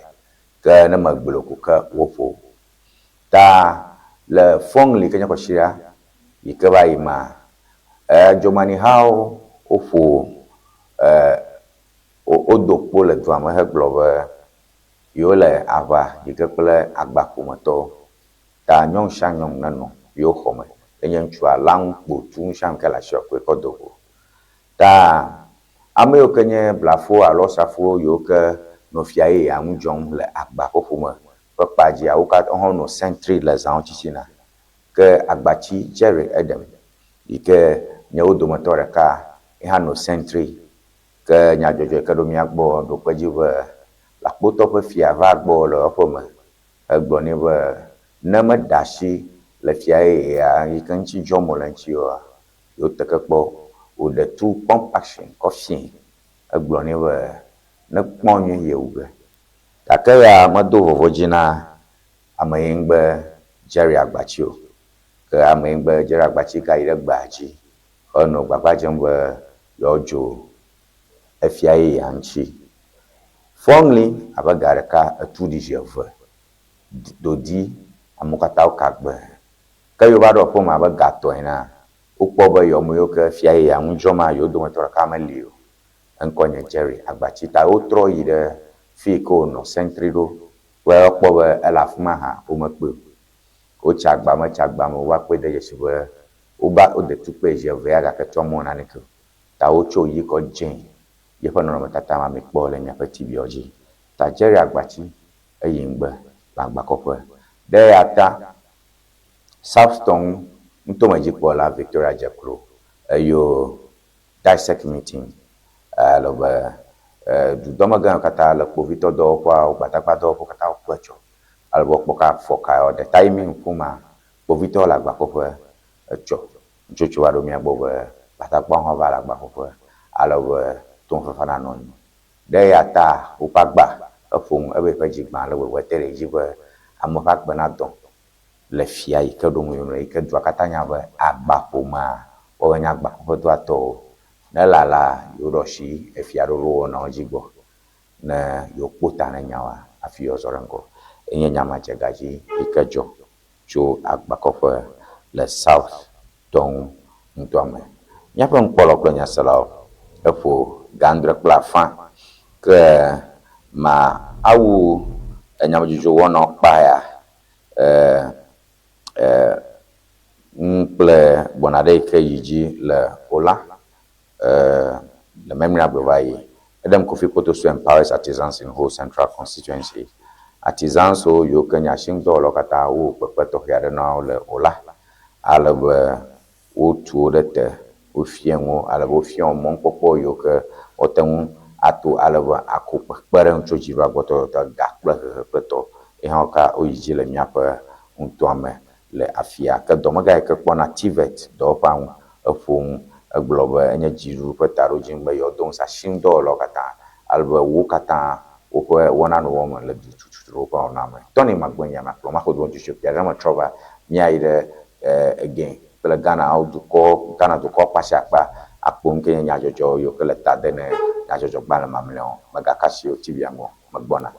Ke ne megblɔe o ko ke woƒo. Ta le fɔŋli ke nye kɔsiɖa yi ke va yi mea, adzomanihawo woƒo wodo kpo le dua me hegblɔ be yewole aʋa yi ke kple agbaƒometɔwo. Ta nyɔnu sia nyɔnu nenɔ yewo xɔme. Enye ŋutsua lãnu kpo tu nu sia nu ke le asiwò koe kɔ do go. Ta ame yiwo ke nye blafo alo asrafowo yiwo ke nɔ fia yeyea ŋu dzɔm le agba ƒe ƒome ƒe kpa dzia, wo katã hã wonɔ sentry le zãwo tsitsina. Ke agbatsi Jerry Edem yi ke nye wo dometɔ ɖeka ye hã nɔ sentry. Ke nyadzɔdzɔ yi ke ɖo mía gbɔ ɖo kpe edzi be Lakpotɔ ƒe fia va gbɔ le eƒe me hegblɔ nɛ be ne meɖe asi le fia yeyea yi ke ŋuti dzɔm wòle ŋuti oa, yewo teke kpɔ wòɖe tu pump action kɔ fiɛ. Egblɔ nɛ be nekpɔ nyuie yewu ge. Gake ya medo vɔvɔ dzi na ame yi ŋugbe Jerry Agbatsi o. Ke ame yi ŋugbe Jerry Agbatsi gayi ɖe gbea dzi henɔ gbagba dzem be yewoadzo efia yeyea ŋuti. Fɔŋli abe ga ɖeka etu ɖi zi eve dodi amewo katã woka gbe. Ke yewo va ɖo aƒeme abe ga etɔ̃ enea, wokpɔ be yewo ame yiwo ke fia yeyea ŋu dzɔma yewo dometɔ ɖeka meli o. Eŋkɔ nye Jerry Agbatsi ta wotrɔ yi ɖe fi yi ke wònɔ sentry ɖo be woakpɔ be ele afi ma hã womekpɔe o. Wotsa agba me tsa agba me wova kpɔe de dzesi be woba wode tukpee zi evea gake tsɔ mewɔ naneke o. Ta wotso yi kɔ dze yeƒe nɔnɔmetata ma mikpɔ le miaƒe TV-awo dzi. Ta Jerry Agbatsi eyi ŋgbe le agbakɔƒe. Ɖe eya ta South Tɔŋu nutomedzikpɔla Victoria Dzeklo eyo DISEC meeting ale be dudɔmegãwo katã le kpovitɔ dɔwɔƒeawo, gbadagba dɔwɔƒewo katã wokpe tsɔ ale be wokpɔ ka afɔ ka ɖe ta yi mi ŋku ma kpovitɔwo le agbaƒoƒe etsɔ nutsotso va ɖo mía gbɔ be gbadagbawo hã va le agbaƒoƒe ale be tomefafa nanɔ anyi. Ɖe eya ta woƒe agba eƒo nu ebe eƒe dzi gbã le wòewɔe te ɖe edzi be ame ƒe agbe nadɔ le fia yi ke ɖo ŋu yome yi ke dua katã nya be agbaƒomea woawoe nye agbaƒoƒedɔa tɔwo. Ne lala yewoɖo asi efia ɖoɖo wɔnawo dzi gbɔ ne yewokpo ta ne nyawoa hafi yewoazɔ ɖe ŋgɔ. Enye nya ma dze ga dzi yi ke dzɔ tso agbakɔƒe le South Tɔŋu nutoa me. Míaƒe nukpɔlawo kple nyaselawo, eƒo ga adre kple afã ke ma awu enyamedzodzro wɔnawo kpa ya e e ŋu kple gbɔna ɖe yi ke yi dzi le Ola e le Memlea gbe va yi. Edem Kofi Kpotosu empowers artisans in Ho Central Constituency. Artisans wo yiwo ke nye asiŋudɔwɔlawo katã wowɔ kpekpe tɔxɛ aɖe na wo le Ola ale be wotu wo ɖe te, wofia nu wo ale be wofia wo mɔnukpɔkpɔ yiwo ke woate ŋu ato ale be aku kpekpeɖeŋu tso dziɖuɖua gbɔ tɔtɔtɔ, ga kple hehe kple tɔ. Ye hã woka woyi dzi le míaƒe nutoa me le afia. Ke dɔmegã yi ke kpɔna TVET dɔwɔƒea ŋu eƒo nu egblɔ be enye dziɖuɖu ƒe taɖodzinu be yewoado ŋusẽ asiŋudɔwɔlawo katã ale be wo katã woƒe wɔnanuwɔwɔ me le du tututu ɖe woƒe wɔna me. Tony Magbe nye makplɔ maxo do dzodzo kpia ɖe metrɔ va míayi ɖe Egain kple Ghana wo dukɔ Ghana dukɔ akpa sia akpa akpɔ nu ke nye nyadzɔdzɔ yiwo ke le ta de ne nyadzɔdzɔgbalẽ mamlɛawo. Megaka asi o TV-a ŋu o. Megbɔna.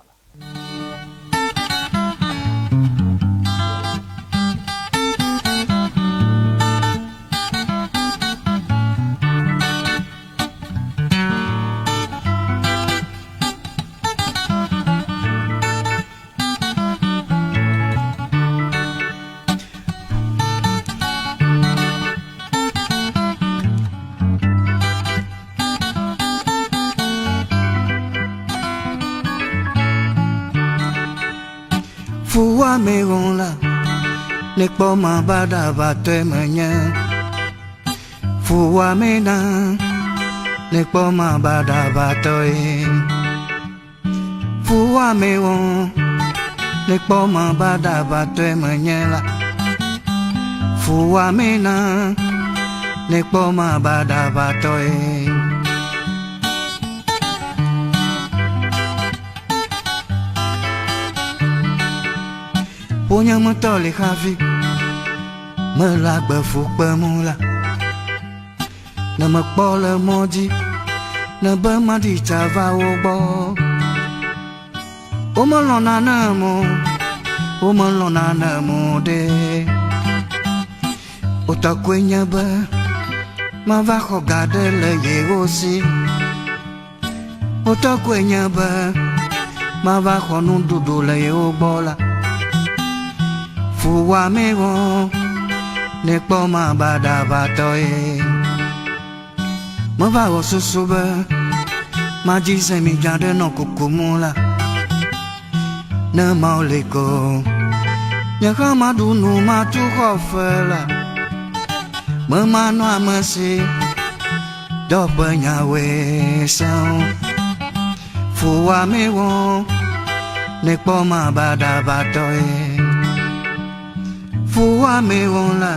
Fuwɔame la, ne kpɔ ma baɖabatɔe menye. Fuwɔame na, ne kpɔ ma baɖabatɔe. Fuwɔame wɔ, ne kpɔ ma baɖabatɔe menye la. Fuwɔame na, ne kpɔ ma baɖabatɔe. Ƒonyemetɔ li hafi mele agbe fu kpem la. Ne mekpɔ le mɔ dzi, ne be maɖi tsa va wo gbɔ. Womelɔ̃na nam o, womelɔ̃na nam o ɖe. Wotɔ koe nye be mava xɔ ga ɖe le yewo si. Wotɔ koe nye be mava xɔ nuɖuɖu le yewo gbɔ la. Fuwɔame wɔ, ne kpɔ ma baɖabatɔe. Meva wɔ susu be madzi zemidza ɖe nɔ kukum la. Ne Mawu li ko, nye hã maɖu nu matu xɔ fe la. Memanɔ ame si dɔƒe nyawoe sẽo. Fuwɔame wɔ, ne kpɔ ma baɖabatɔe. Fuwɔame wɔ la,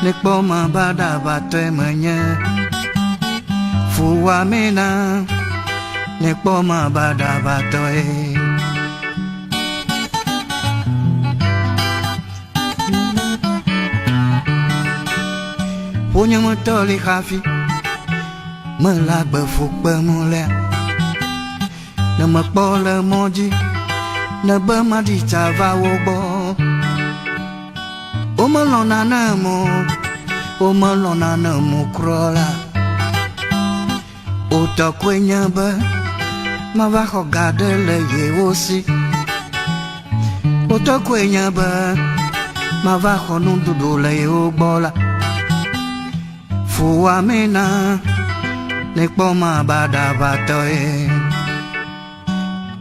ne kpɔ ma baɖabatɔe menye. Fuwɔame na, ne kpɔ ma baɖabatɔe. Ƒonyemetɔ li hafi mele agbe fu kpem lea. Ne mekpɔ le mɔ dzi, ne be maɖi tsa va wo gbɔ. Womelɔ̃na nam o, womelɔ̃na nam o kura la. Wotɔ koe nye be mava xɔ ga ɖe le yewo si. Wotɔ koe nye be mava xɔ nuɖuɖu le yewo gbɔ la. Fuwɔame na, ne kpɔ ma baɖabatɔe.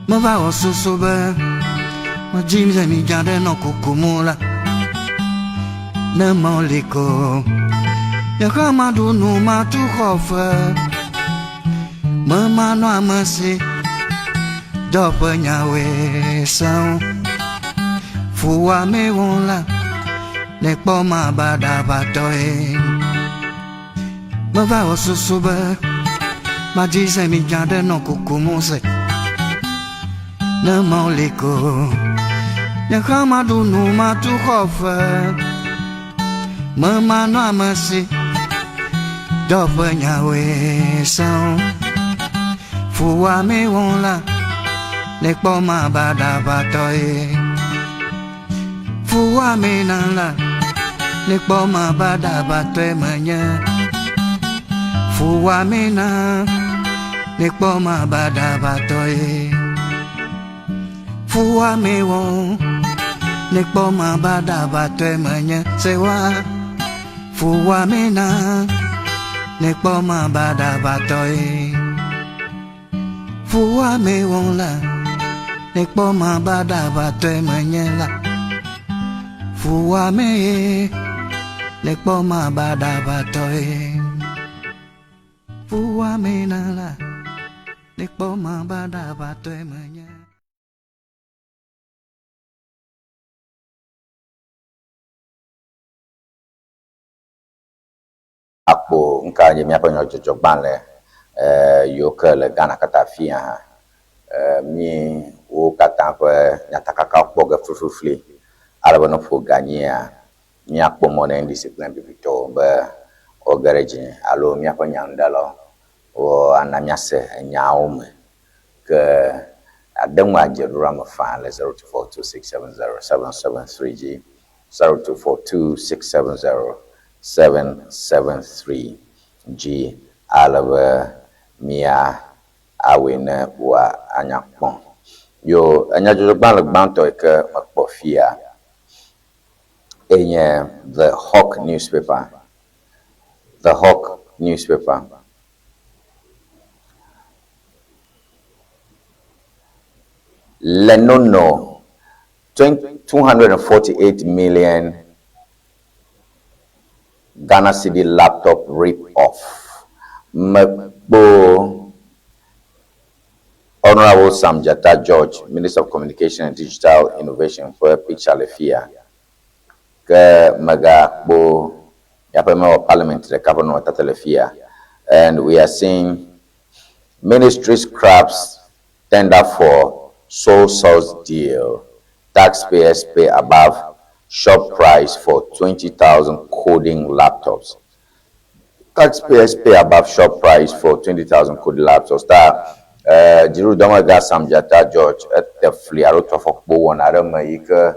Meva wɔ susu be Medzim ze mi dza ɖe nɔ kukum la ne mɔli ko nye hã maɖu nu matu xɔ fe memanɔ ame si dɔ ƒe nyawoe sẽŋu fuwɔame wɔm la nekpɔ ma baɖabatɔe meva wɔ susu be madzi ze mi dza ɖe nɔ kukum se ne mɔli ko nye hã maɖu nu matu xɔ fe memanɔ ame si dɔ ƒe nyawoe sẽŋu fuwɔame wɔm la nekpɔ ma baɖabatɔe fuwɔame na la nekpɔ ma baɖabatɔe menye fuwɔame na nekpɔ ma baɖabatɔe fuwɔame wɔm nekpɔ ma baɖabatɔe menye sewa fuwɔame na nekpɔ ma baɖabatɔe fuwɔame wɔm la nekpɔ ma baɖabatɔe menye la fuwɔame ye nekpɔ ma baɖabatɔe fuwɔame na la nekpɔ ma baɖabatɔe menye. Akpo ŋka nye míaƒe nyadzɔdzɔgbalẽ yiwo ke le Ghana katã fia hã. Mí wo katã ƒe nyatakakawo kpɔ ge fliflifli ale be ne ƒo ga nyia, míakpɔ mɔ ne NDC kple NPP tɔwo be woage ɖe dzinye alo míaƒe nyanuɖelawo woana míase enyawo me. Ke ade ŋu adze ɖoɖoa me faa le 0242670773 dzi. 0242670773 dzi ale be mía awɔe ne wòa anya kpɔ. Yo enyadzɔdzɔgbalẽ gbãtɔ yi ke mekpɔ fia enye The Hawk newspaper. The Hawk newspaper. Lenono 248 million Ghana cedi laptop rip off. Mekpɔ Honorable Sam Jata George, Minister of Communication and Digital Innovation ƒe picture le fia. Ke megakpɔ míaƒe member of parliament ɖeka ƒe nɔnɔmetata le fia. And we are seeing ministry scraps tender for sole source deal. Taxpayers pay above shop price for 20,000 coding laptops. Taxpayers pay above shop price for 20,000 coding laptops. Ta dziɖuɖudɔmegã Sam Dzata George ete fli alo tɔ afɔkpo wɔna aɖe me yi ke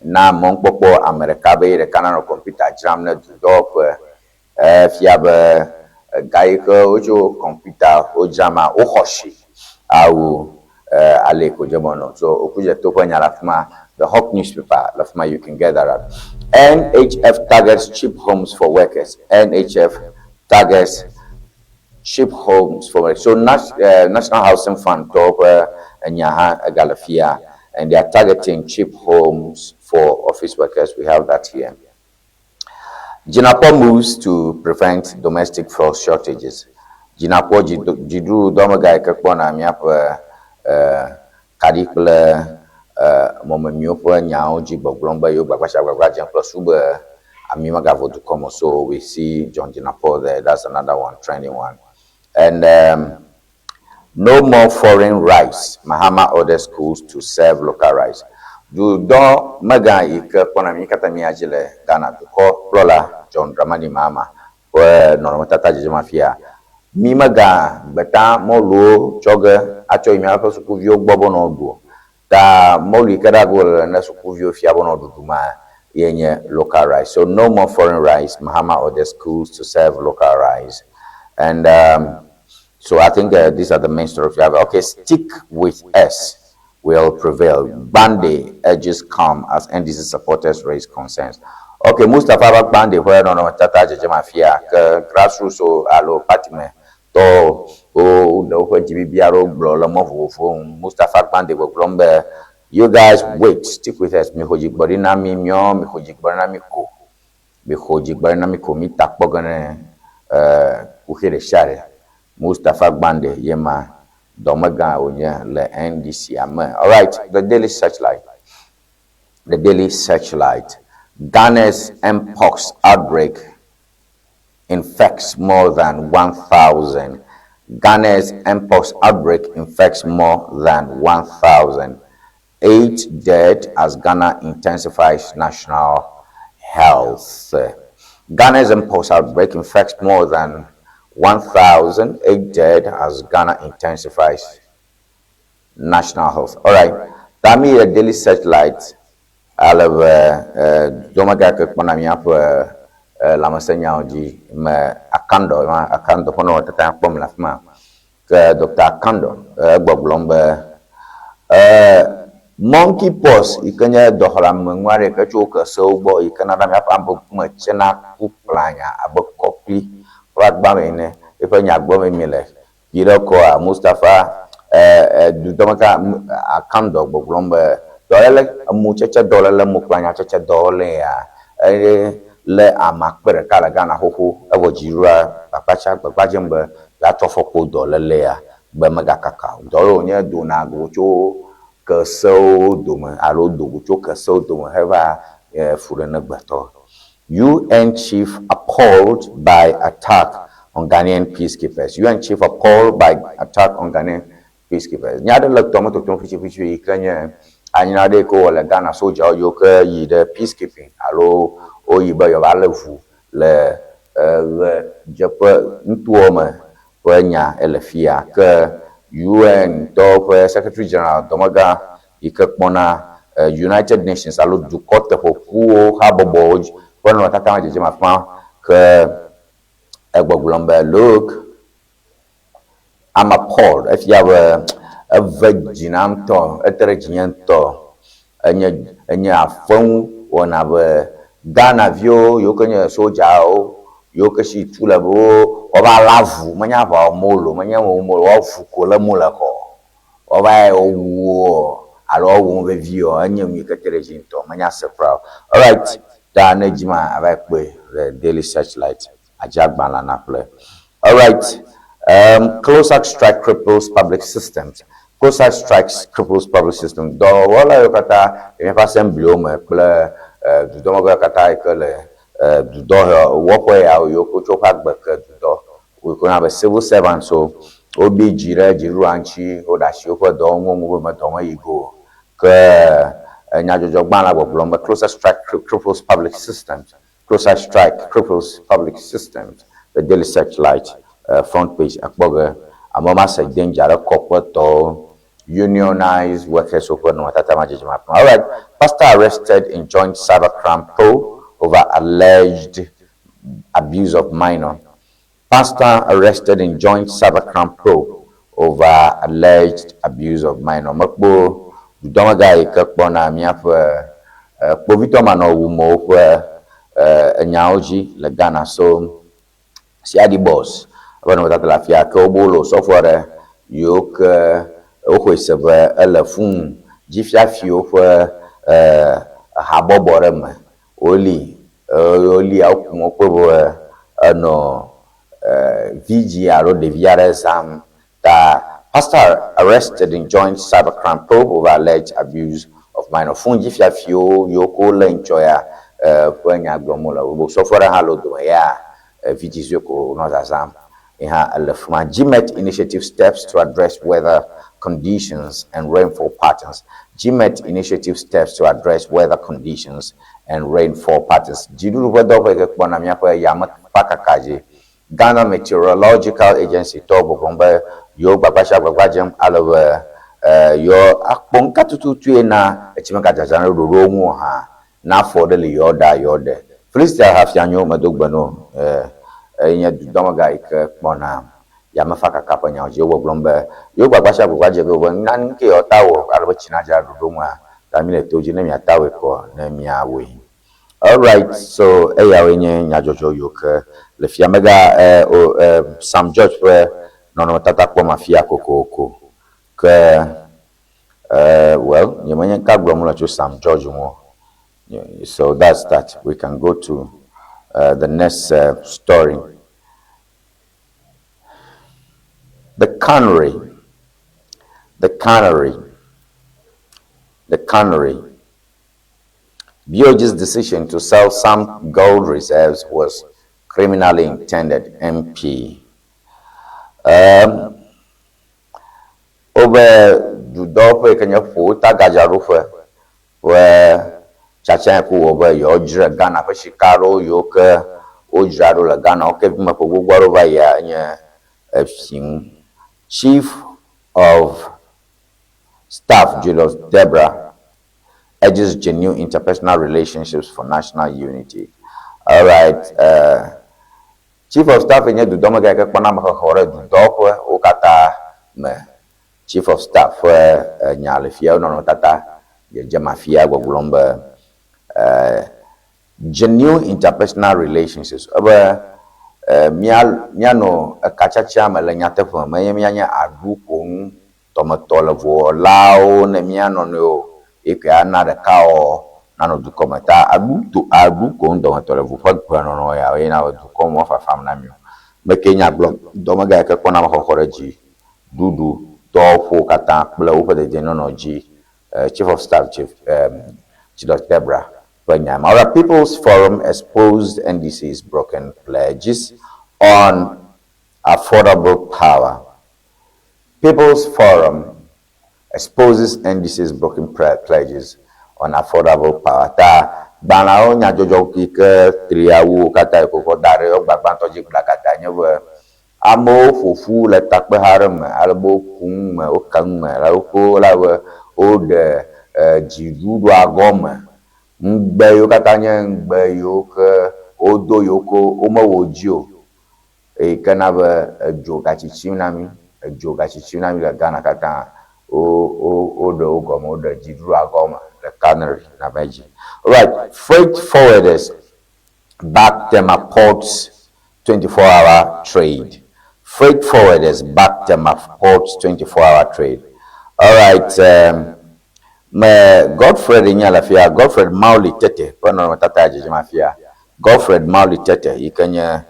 na mɔnukpɔkpɔ ame ɖeka be ye ɖeka nanɔ kɔmpita dzram ne dudɔwɔƒe. Efia be ga yi ke wotso kɔmpita wodzra ma woxɔ si awu ale yi ko dze be wònɔ. So Okudzeto ƒe nya le afi ma. The Hawk newspaper le afi ma you can get that out. NHF targets cheap homes for workers. NHF targets cheap homes for workers. So National Housing Fund tɔwo ƒe enya hã egale fia and they are targeting cheap homes for office workers. We have that here. Jinapor moves to prevent domestic fuel shortages. Jinapor dziɖuɖudɔmegã yi ke kpɔna míaƒe kaɖi kple mɔmemiwo ƒe nyawo dzi gbɔgblɔm be yewo gbagbã agbagba dzem kple su be ami megavo dukɔ me o. So we see John Jinapor there. That's another one, trending one. And no more foreign rice. Mahama orders schools to serve local rice. Dudɔ megã yi ke kpɔna mí katã mía dzi le Ghana dukɔ kplɔla John Dramani Mahama ƒe nɔnɔmetata dzedzem afia. Mí megã gbeta mɔluwo tsɔ ge atsɔ yi míaƒe sukuviwo gbɔ be wonɔ ɖu o. Ta mɔlu yi ke ɖa go le ne sukuviwo fia be wonɔ ɖuɖu ma ye nye local rice. So no more foreign rice. Mahama orders schools to serve local rice. And so I think these are the main stories we have. Okay, stick with us will prevail. Gbande urges calm as NDC supporters raise concerns. Okay, Mustapha Gbande ƒe nɔnɔmetata dzedzem afia ke grassroots alo party me tɔwo woɖe woƒe dzibibi aɖewo gblɔ le mɔ vovovowo ŋu. Mustapha Gbande gbɔgblɔm be You guys wait, stick with us. Mixɔ dzigbɔɖi na mi, míawo mixɔ dzigbɔɖi na mi ko. Mixɔ dzigbɔɖi na mi ko, mi ta kpɔ ge ne kuxi ɖe sia ɖe. Mustapha Gbande ye ma dɔmegã wònye le NDC me. Alright, the Daily Searchlight. The Daily Searchlight. Ghana's Mpox outbreak infects more than 1,000. Ghana's Mpox outbreak infects more than 1,000. 8 dead as Ghana intensifies national health. Ghana's Mpox outbreak infects more than 1,000, 8 dead as Ghana intensifies national health. All right. Tami the Daily Searchlight ale be dɔmegã ke kpɔna míaƒe lãmesẽnyawo dzi me Akandoh ma Akandoh ƒe nɔnɔmetata kpɔm le afi ma. Ke Dr. Akandoh egbɔgblɔm be monkey pox yi ke nye dɔxɔleameŋu aɖe yi ke tso kesewo gbɔ yi ke nana míaƒe ame ŋkume tsena ku kplanya abe kɔkli ƒe agbame ene. Eƒe nya gblɔm mi le. Yi ɖe kɔa Mustapha dudɔmegã Akandoh gbɔgblɔm be dɔléle emutsetse dɔléle mukplanya tsetse dɔléle ya eye le ame akpe ɖeka le Ghana xoxo evɔ dziɖuɖua gbagbatsa gbagbadzem be yeatsɔ afɔkpo dɔléle ya be megakaka o. Dɔléle wònye dona go tso kesewo dome alo do go tso kesewo dome heva fu ɖe ne gbetɔ. UN chief appalled by attack on Ghanaian peacekeepers. UN chief appalled by attack on Ghanaian peacekeepers. Nya aɖe le tɔme totom ƒitsi yi ke nye anyina ɖe yi ke wowɔ le Ghana sodzawo yiwo ke yi ɖe peacekeeping alo woyi be yewoava lé ʋu le ɣedzeƒe nutoa me ƒe nya ele fia. Ke UN tɔwo ƒe Secretary General dɔmegã yi ke kpɔna United Nations alo dukɔ teƒeƒuwo habɔbɔwo ƒe nɔnɔmetata me dzedzem afi ma ke egbɔgblɔm be look, I'm appalled. Efia be eve dzi nam ŋutɔ, ete ɖe dzinye ŋutɔ. Enye enye afeŋu wɔna be Ghana viwo yiwo ke nye sodzawo yiwo ke si tu le be wo woava lé avu menye aʋa wɔm wole o, menye wɔm wole o, woavu ko lém wole xɔ. Woava yi wowu wo alo woawu wo vevie o, enye nu yi ke te ɖe dzi ŋutɔ, menya se kura o. Alright, ta ne edzi ma ava yi kpɔe le Daily Searchlight adze agbalẽa naƒle. Alright, CLOSAG strike cripples public systems. CLOSAG strikes cripples public systems. Dɔwɔla yiwo katã le míaƒe assemblywo me kple dudɔmegãwo katã yi ke le dudɔwɔƒe yawo yiwo ke wotsɔ woƒe agbe ke dudɔ wo yɔna be civil servants wo wobi dzi ɖe dziɖuɖua ŋuti woɖe asi woƒe dɔwɔnuwo ŋu be medɔ meyi go o. Ke nyadzɔdzɔgbalẽa gbɔgblɔm be CLOSAG strike cripples public systems. CLOSAG strike cripples public systems. The Daily Searchlight front page akpɔ ge amewo ma se danger ɖe kɔƒetɔwo unionized workers ƒe nɔnɔmetata ma dzedzem afi ma. Alright, pastor arrested in joint cybercrime probe over alleged abuse of minor. Pastor arrested in joint cybercrime probe over alleged abuse of minor. Mekpɔ dudɔmegã yi ke kpɔna míaƒe kpovitɔ manɔwumewo ƒe enyawo dzi le Ghana so CID boss eƒe nɔnɔmetata le afia ke wobe wole osɔfo aɖe yiwo ke woxɔe se be ele funu dzi fiafiwo ƒe habɔbɔ ɖe me. Woli wolia wokum wokpɔe be enɔ vidzĩ alo ɖevi aɖe zãm. Ta pastor arrested in joint cybercrime probe over alleged abuse of minor. Funu dzi fiafiwo yiwo ke wolé ŋutsɔ ya ƒe nya gblɔm wole. Osɔfo aɖe hã le wo dome ya vidzĩ sue ko wonɔ zazãm. Ye hã ele fi ma. GMET initiative steps to address weather conditions and rainfall patterns. GMET initiative steps to address weather conditions and rainfall patterns. Dziɖuɖu ƒe dɔwɔƒe yi ke kpɔna míaƒe yame ƒe akaka dzi. Ghana Meteorological Agency tɔwo gbɔgblɔm be yewo gbagba sia gbagba dzem ale be yewo akpɔ nu ka tututue na etsimegadzadza ɖe ɖoɖowo ŋu o hã. Na afɔ ɖe li yewoa ɖa yewoa ɖe. Filistia hafianyo medo gbe no eye nye dudɔmegã yi ke kpɔna yamefakaka ƒe nyawo dzi. Wogbɔgblɔm be yewo gbagba sia gbagba dze ge be nane ke yewoa ta wɔ ale be tsi nadza ɖe ɖoɖo ŋua ta mi le to dzi ne miata wɔe kɔ ne miawɔe. Alright, so eyawoe nye nyadzɔdzɔ yiwo ke le fia mega o Sam George ƒe nɔnɔmetata kpɔm afia kokoko ke Uh, well, nyemenye ka gblɔm le tso Sam George ŋu o. So that's that. We can go to the next story. The cannery, the cannery, the cannery. BOG's decision to sell some gold reserves was criminally intended, MP. Wobe dudɔwɔƒe yi ke nye Ƒowota gadzraɖoƒe ƒe tsatsa yi ke wowɔ be yewoadzra Ghana ƒe sika aɖewo yiwo ke wodzra ɖo le Ghana wo ke me ƒe gbogbo aɖewo va yia enye efi ŋu. Chief of Staff Julius Debra urges genuine interpersonal relationships for national unity. All right. Chief of Staff nye dudɔmegã yi ke kpɔna amexexɔ ɖe dudɔƒe wo katã me. Chief of Staff ƒe nya le fia wo nɔnɔmetata dzedzem afia gbɔgblɔm be genuine interpersonal relationships ebe mía míanɔ ekatsatsa me le nyateƒe me menye míanye aɖu ƒonu tɔmetɔ le vowɔlawo ne mía nɔnɔewo ye koe ana ɖekawɔwɔ nanɔ dukɔ me ta aɖu to aɖu ko ŋdɔmetɔ le vo ƒe gbenɔnɔ ya ye na be dukɔ me fafam na mi o. Meke nya gblɔ dɔmegã yi ke kpɔna amexɔxɔ ɖe dzi ɖuɖu dɔwɔƒewo katã kple woƒe dedienɔnɔ dzi Chief of Staff Chief Julius Debra ƒe nya ma. Alright, People's Forum exposed NDC's broken pledges on affordable power. People's Forum exposes NDC's broken pledges on affordable power. Ta gbalẽawo nyadzɔdzɔ yi ke triawo katã yi kɔkɔ da ɖe gbagbãtɔ dzi gblakata nye be amewo ƒo ƒu le takpeha aɖe me ale be woku nu me, woke nu me ale woko la be woɖe dziɖuɖua gɔme. Ŋugbe yiwo katã nye ŋugbe yiwo ke wodo yiwo ke womewɔ dzi o eyi ke na be edzo gatsitsim na mí, edzo gatsitsim na mí le Ghana katã. Wo wo woɖe wo gɔme, woɖe dziɖuɖua gɔme le Canary na va dzi. Alright, freight forwarders back Tema ports 24-hour trade. Freight forwarders back Tema ports 24-hour trade. All right. Me Godfred nye le fia Godfred Mawuli Tete ƒe nɔnɔmetata dzedzem afia. Godfred Mawuli Tete yi ke nye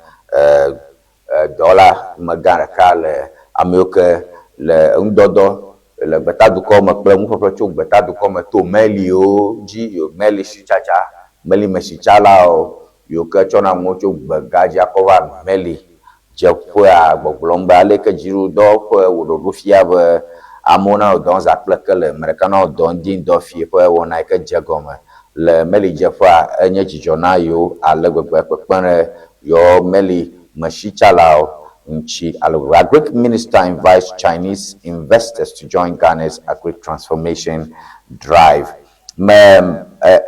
dɔwɔla megã ɖeka le ame yiwo ke le ŋudɔdɔ le gbetadukɔ me kple nuƒeƒle tso gbetadukɔ me to meliwo dzi meli sitsatsa meli me sitsalawo yiwo ke tsɔna nuwo tso gbega dzi akɔ va meli dzeƒea gbɔgblɔm be aleke dziɖuɖudɔwɔƒe wɔ ɖoɖo fia be amewo nanɔ dɔ zã kple kele ame ɖeka nanɔ dɔ ŋdi ŋdɔ fiẽ ƒe wɔna yi ke dze gɔme le meli dzeƒea enye dzidzɔ na yewo ale gbegbe kpekpem ɖe yewo meli me sitsalawo ŋuti ale gbegbe. Agric minister invites Chinese investors to join Ghana's agric transformation drive. Me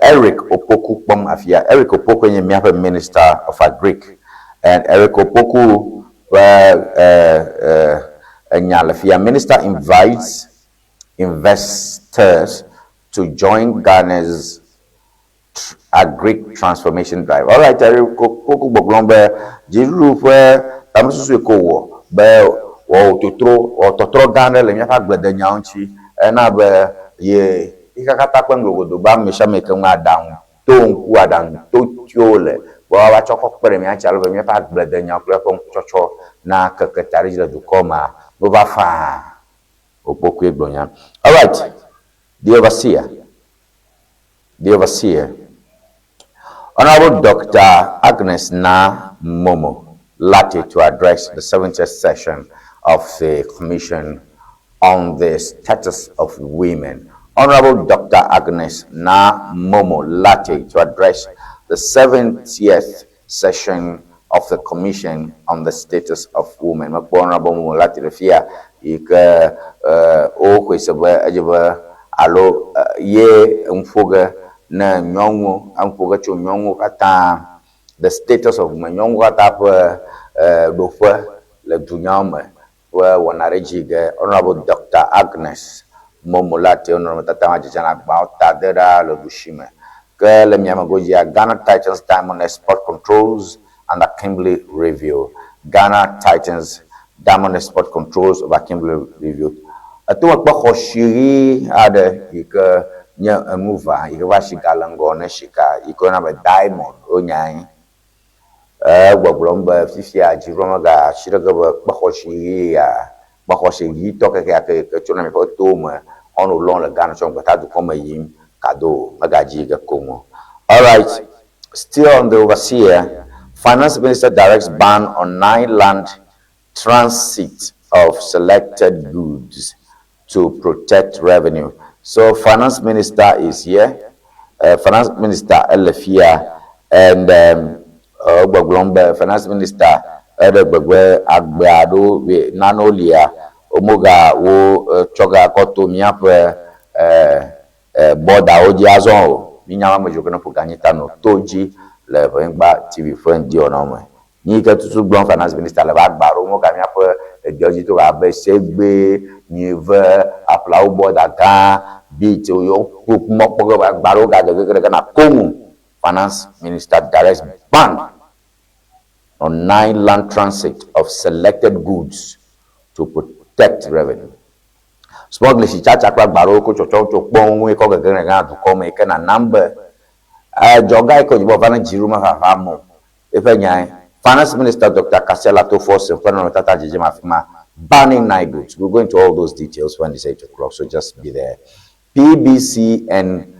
Eric Opoku kpɔm afia. Eric Opoku nye míaƒe minister of agric and Eric Opoku ƒe enya le fia. Minister invites investors to join Ghana's agric transformation drive. All right, Eric Opoku gbɔgblɔm be dziɖuɖu ƒe tamesusu yi ke wòwɔ be wòawɔ totro wòawɔ tɔtrɔ gã aɖe le míaƒe agbledenyawo ŋuti ena be ye xexea katã kple ŋgɔgodo be ame sia ame yi ke ŋu aɖaŋu to ŋku aɖaŋu to tiwo le be woava tsɔ kɔ kpe ɖe mía ŋuti ale be míaƒe agbledenyawo kple eƒe ŋkutsɔtsɔ na keke ta ɖe edzi le dukɔ mea wova faa. Okpokue gblɔ nya. All right, the overseer, the overseer. Honorable Dr. Agnes Na Momo Lartey to address the 70th session of the Commission on the Status of Women. Honorable Dr. Agnes Na Momo Lartey to address the 70th session of the Commission on the Status of Women. Mekpɔ Honorable Momo Lartey le fia yi ke woxɔe se be edze be alo ye ŋu ge ne nyɔnuwo eŋu ƒo ge tso nyɔnuwo katã the status of women nyɔnuwo katã ƒe ɖoƒe le dunyawo me ƒe wɔna ɖe dzi ge Honorable Dr. Agnes Momo Lartey nɔnɔmetata ma dzedzem le agbawo ta de ɖa le ɖusi me. Ke le miame godzia Ghana Titans Diamond Export Controls under Kimberley Review. Ghana Titans Diamond Export Controls over Kimberley Review. Etomekpe xɔasi ʋi aɖe yi ke nye enu ʋã yi ke ƒe asi gale ŋgɔ ne sika yi ke woyɔna be diamond wonyae. Egbɔgblɔm be fifia dziɖuɖua mega asi ɖe ge be kpe xɔasi ʋi ya, kpe xɔasi ʋitɔ kekeake yi ke tsona míaƒe towo me xɔno lɔm le Ghana tsɔ gbeta dukɔ me yim kado o, megadzi ge koŋ o. Alright, still on the overseer, Finance Minister directs ban on nine land transit of selected goods to protect revenue. So finance minister is here. Finance minister ele fia and egbɔgblɔm be finance minister eɖe gbegbe agbe aɖewo nanewo lia womoga wo tsɔ ga kɔ to míaƒe bɔdawo dzi azɔ o. Mínya ame dzro ke ne ƒo ganyi ta nɔ to dzi le Ʋenyigba TV ƒe ŋdiwɔnawo me. Nyi ke tutu gblɔm finance minister le be agba ɖewo moga míaƒe edewo dzi to abe segbe, nyive, aƒlawo bɔda gã, beat yewo mɔkpɔ ge be agba ɖewo gage ge ɖe Ghana koŋ. Finance minister directs ban on nine land transit of selected goods to protect revenue. Smuggling si tsatsa kple agba ɖewo ko tsɔtsɔ tso kpɔ ŋue kɔ gege ɖe Ghana dukɔ me yi ke nanam be edzɔga yi ke wòdzi be wòava ne dziɖuɖu mevava me o. Eƒe nyae, Finance Minister Dr. Cassiel Ato Forson ƒe nɔnɔmetata dzedzem afi ma, banning nine goods. We'll go into all those details when it's 8 o'clock, so just be there. PBC and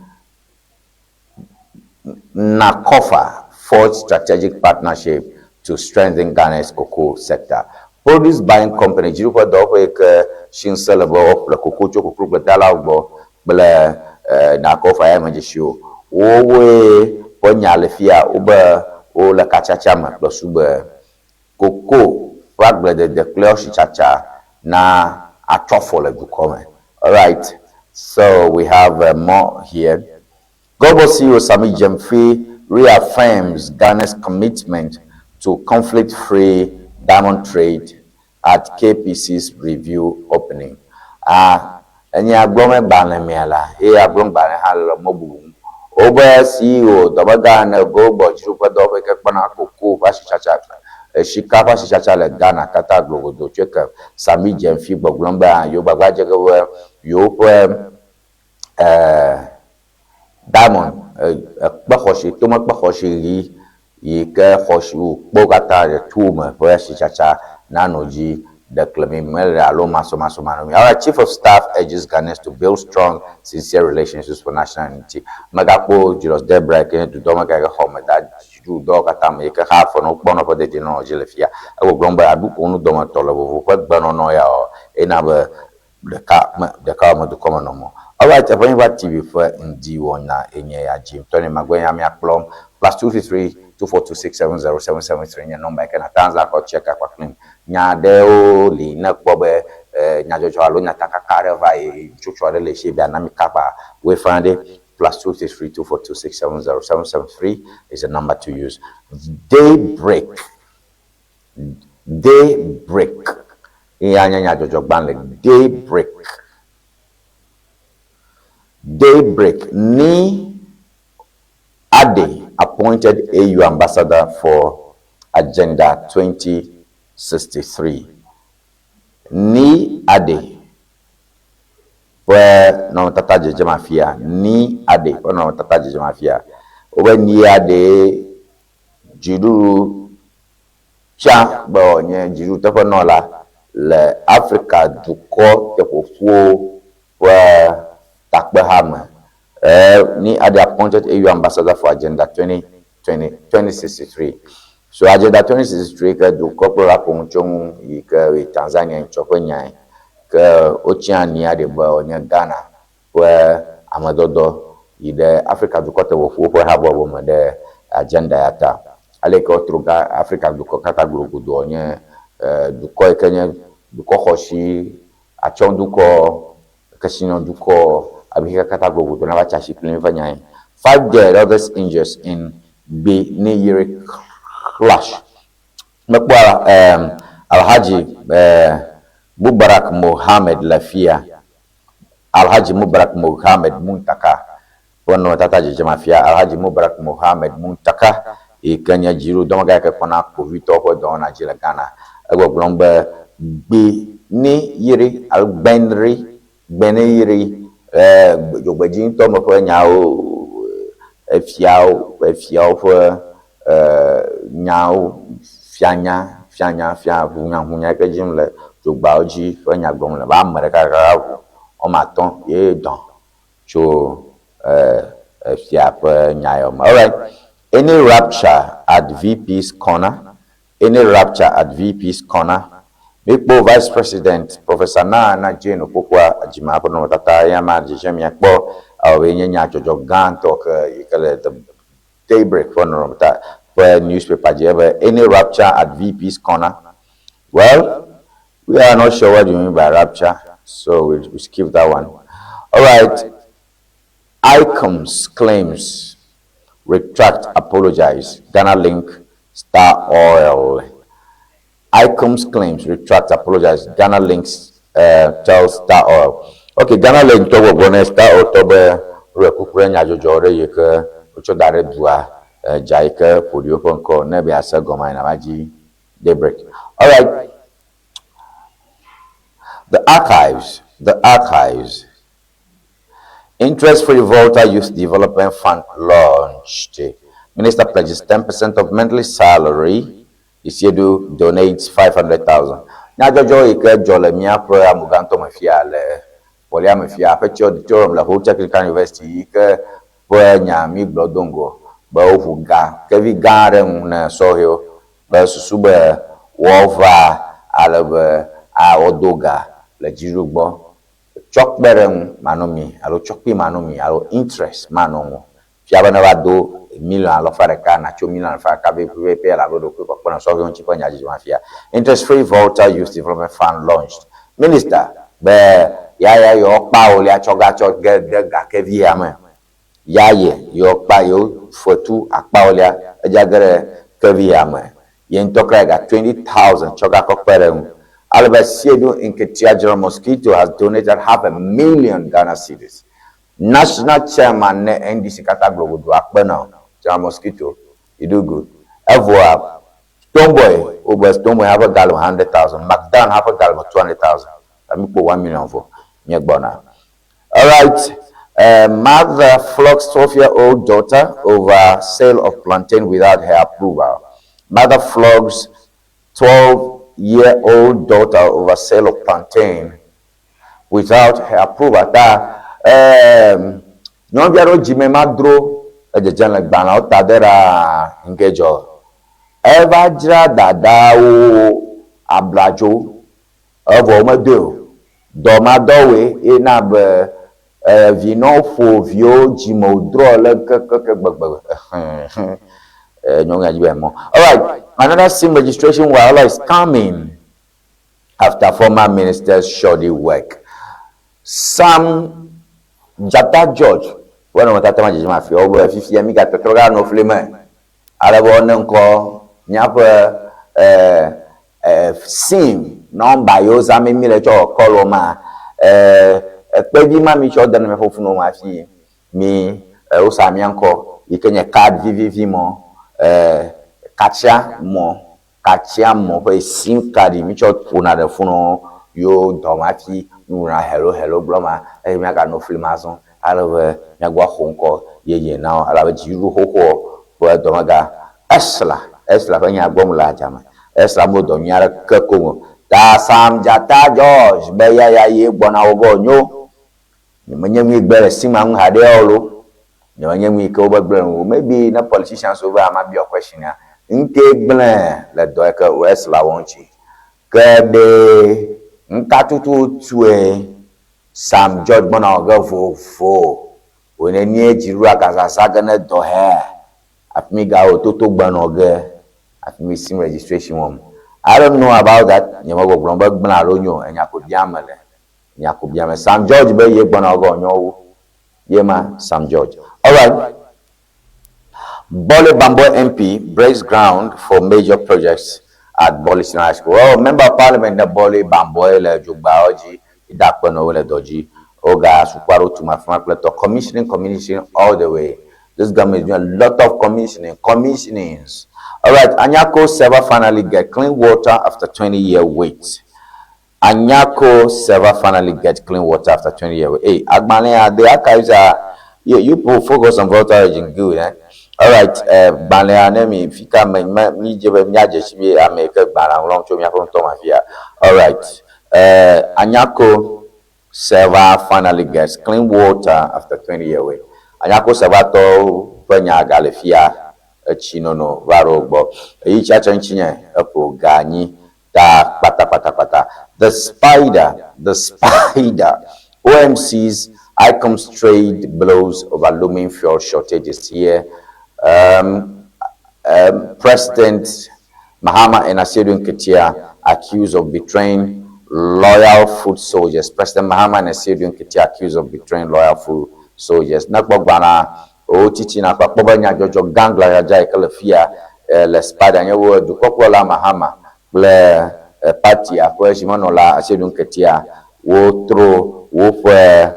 Nakofa forged strategic partnership to strengthen Ghana's cocoa sector. Produce buying company dziɖuƒe dɔwɔƒe yi ke si ŋusẽ le be woaƒle koko tso koklogbedalawo gbɔ kple Nakofa ya me dzesi o. Wowoe ƒe nya le fia wobe wole katsatsa me kple su be koko ƒe agbledede kple asitsatsa na atsɔ afɔ le dukɔ me. Alright, so we have more here. Global CEO Sami Gyamfi reaffirms Ghana's commitment to conflict-free diamond trade at KPC's review opening. Ah, enye agblɔmegbalẽ mea la, eye agblɔmegbalẽ hã le mɔ bubu ŋu. Wobe CEO dɔmegã ne Goldboard dziɖuƒe dɔwɔƒe yi ke kpɔna koko ƒe asitsatsa, sika ƒe asitsatsa le Ghana katã glogodo tso ke Sami Gyamfi gbɔgblɔm be yewo gbagba dze ge be yewoƒe diamond ekpe xɔasi tomekpe xɔasi ɣi yi ke xɔasi wokpɔ katã le to me ƒe asitsatsa nanɔ dzi ɖeklemi mele alo masɔmasɔ manɔmi. Alright, Chief of Staff urges Ghanaians to build strong, sincere relationships for national unity. Megakpɔ Julius Debrah yi ke nye dudɔmegã yi ke xɔ me da dziɖuɖudɔwo katã me yi ke xa afɔ ne wokpɔ nɔƒe dedienɔnɔ dzi le fia. Egbɔgblɔm be aɖukpo nudometɔ le vovo ƒe gbenɔnɔ ya o ena be ɖeka me ɖeka me dukɔ me nɔmɔ. Alright, Eʋenyigba TV ƒe ŋdi wɔna enye ya dzi. Tɔni magbe ya miakplɔm +233 242 670 773 nye nɔmba yi ke nata zã kɔ check akpakplim. Nya aɖewo li ne kpɔ be nyadzɔdzɔ alo nyatakaka aɖe va yi tsotso aɖe le si be ana mi kaba woe fã ɖe +233 242 670 773 is the number to use. Daybreak. Daybreak. Ya nye nyadzɔdzɔ gbalẽ Daybreak. Daybreak. Nii Ade appointed AU ambassador for Agenda 2063. Nii Ade ƒe nɔnɔmetata dzedzem afia. Nii Ade ƒe nɔnɔmetata dzedzem afia. Wobe Nii Ade dziɖuɖu tsã be wòanye dziɖuɖuteƒenɔla le Afrika dukɔ teƒoƒuwo ƒe takpeha me. Nii Ade appointed AU ambassador for Agenda 20, 20, 2063. So Agenda 2063 ke dukɔkplɔla ƒo nu tso ŋu yi ke yi Tanzania ŋtsɔ ƒe nyae ke wotsia Nii Ade be wònye Ghana ƒe amedɔdɔ yi ɖe Afrika dukɔ teƒoƒuwo ƒe habɔbɔ me ɖe agenda ya ta. Ale yi ke wotrɔ ga Afrika dukɔ katã glogodoa nye dukɔ yi ke nye dukɔ xɔasi, atsyɔ̃dukɔ, kesinɔdukɔ abe xexea katã glogodo na va tsi asi kpli míaƒe nyae. Five dead, others injured in Gbiniyiri clash. Mekpɔ Alhaji Mubarak Mohammed le fia. Alhaji Mubarak Mohammed Muntaka ƒe nɔnɔmetata dzedzem afia. Alhaji Mubarak Mohammed Muntaka yi ke nye dziɖuɖudɔmegã yi ke kpɔna kpovitɔwo ƒe dɔwɔna dzi le Ghana. Egbɔgblɔm be Gbiniyiri alo Gbenri Gbeneyri, dzogbedzi ŋutɔ me ƒe nyawo, efiawo, efiawo ƒe nyawo, fianya, fianya, fia ʋunyaʋunya yi ke dzim le dzogbeawo dzi ƒe nya gblɔm le. Be ame ɖeka ɖeka ʋu woame atɔ̃ ye dɔ̃ tso efia ƒe nya yawo me. Alright, any rapture at VP's corner? Any rapture at VP's corner? Míkpɔ Vice President Professor Nana Jane Opoku-a Agyemang ƒe nɔnɔmetata eya ma dzedze miakpɔ ewɔ be nye nyadzɔdzɔ gãtɔ ke yi ke le The Daybreak ƒe nɔnɔmeta ƒe newspaper dzi ebe Any rapture at VP's corner? Well, we are not sure what you mean by rapture, so we, we skip that one. All right, ICUMS claims retract, apologize. Ghana Link, Star Oil. ICUMS claims retract, apologize. Ghana Links tells Star Oil. Okay, Ghana Link tɔ gbɔgblɔ ne Star Oil tɔ be ɖe kuku ɖe nyadzɔdzɔ ɖe yi ke wotsɔ da ɖe dua dza yi ke ƒo ɖi woƒe ŋkɔ ne be ase gɔme yina va dzi Daybreak. All right. The archives, the archives. Interest-free Volta Youth Development Fund launched. Minister pledges 10% of monthly salary. Isiedu donates 500,000. Nyadzɔdzɔ yi ke dzɔ le míaƒe amugãtɔ me fia le Pɔlia me fia aƒetɔ auditorium le Ho Technical University yi ke ƒe nya mi gblɔ do ŋgɔ be woʋu ga kevi gã aɖe ŋu ne sɔhɛwo be susu be woava ale be a wodo ga le dziɖuɖu gbɔ tsɔ kpe ɖe ŋu manɔmi alo tsɔ kpi manɔmi alo interest manɔ ŋu fia be ne va do miliɔn alafa ɖeka natso miliɔn alafa ɖeka pɛpɛpɛ elabe ɖokui kpɔkpɔ na sɔhɛwo ŋuti ƒe nya dzidzɔ fia. Interest free Volta Youth Development Fund launched. Minister be ya ya yewo kpa wolia tsɔ ga tsɔ ge de ga kevi ya me. Ya ye yewo kpa yewo fetu akpa wolia edza ge ɖe kevi ya me. Ye ŋutɔ kura ga 20,000 tsɔ ga kɔ kpe ɖe ŋu. Ale be Siedu Nketia General Mosquito has donated 500,000 Ghana cedis. National chairman ne NDC katã gblɔ godo akpe na General Mosquito, you do good. Evoa Stonebwoy, wobe Stonebwoy hã ƒe ga le 100,000, McDan hã ƒe ga le 200,000. Mi kpɔ 1 million vɔ míegbɔna. All right. Mother flogs 12-year-old daughter over sale of plantain without her approval. Mother flogs 12-year-old daughter over sale of plantain without her approval. Ta nyɔnuvi aɖewo dzime ma dro edzedze le gbalẽwo ta de ɖa ŋke dzɔ. Eva dzra dadawo abladzo evɔ womedoe o. Dɔmadɔwoe ye na be vinɔwo ƒo viwo dzime wòdrɔ le kekeke gbegbe. Nyɔnu ya dzi be mɔ. All right, another SIM registration wahala is coming after former minister's shoddy work. Sam Dzata George ƒe nɔnɔmetata ma dzedzem afi wo be fifia mi gatɔtrɔ ɖe anɔ fli me ale be ne ŋkɔ míaƒe SIM nɔmba yiwo zãm mi le tsɔ wɔ call ma ekpevi ma mi tsɔ dena míaƒe fonu ma hafi mi wosa mía ŋkɔ yi ke nye card vivivi mɔ katsia mɔ katsia mɔ ƒe SIM card yi mi tsɔ ƒona ɖe fonu yiwo dɔ ma hafi nuŋlɔna hello hello gblɔ ma eye míaganɔ fli ma azɔ ale be míagbɔ axɔ ŋkɔ yeye na wo elabe dziɖuɖu xoxoa ƒe dɔmega Esla Esla ƒe nya gbɔm le adzame Esla mo dɔ nyui aɖeke ko ŋu ta Sam Dzata George be ya ya ye gbɔna wo gbɔ nyo nyemenye nu yi gbe le SIM-a ŋu haɖe o lo nyemenye nu yi ke wobe gblẽ o maybe ne politicians wo be ama biɔ question ya ŋke gblẽ le dɔ yi ke Esla wɔ ŋuti ke ɖe ŋka tututue Sam George gbɔna wɔ ge vovo wòne nie dziɖuɖu agazazã ge ne dɔ hea afi mi gawo toto gbenɔ ge afi mi SIM registration wɔm. I don't know about that. Nye megbɔgblɔm be gblẽ alo nyo enya ko biam mele. Enya ko biam mele. Sam George be ye gbɔna wɔ ge wònyo wu. Ye ma Sam George. All right. Bole Bamboi MP breaks ground for major projects at Bole Senior High School. Oh, member of parliament ne Bole Bamboi le dzogbeawo dzi da akpe nɔ wo le dɔ dzi. Woga suku aɖewo tum afi ma kple tɔ. Commissioning, commissioning all the way. This government is doing a lot of commissioning, commissionings. All right, Anyako Server finally get clean water after 20-year wait. Anyako server finally get clean water after 20 years. Hey, agbalẽa, the archives are, you people focus on Volta region good, eh? All right, gbalẽa ne mi fika me me mi dze be míadze si be ame yi ke gbalẽa ŋlɔm tso míaƒe ŋutɔ me afia. All right, Anyako server finally gets clean water after 20 years. Anyako server tɔwo ƒe nya gale fia etsi nono va ɖo wo gbɔ. Eyi tsia tse ŋuti nye eƒo ga anyi ta kpata kpata kpata. The spider, the spider. OMC's ICOM's trade blows over looming fuel shortages here. President Mahama and Asiedu Nketia accused of betraying loyal foot soldiers. President Mahama and Asiedu Nketia accused of betraying loyal foot soldiers. Nakpɔ gbana o titina kpakpɔ be nyadzɔdzɔ gã gladza yi ke le fia le spider nye wo dukɔkplɔla Mahama kple partia ƒe zimenɔla Asiedu Nketia wotro woƒe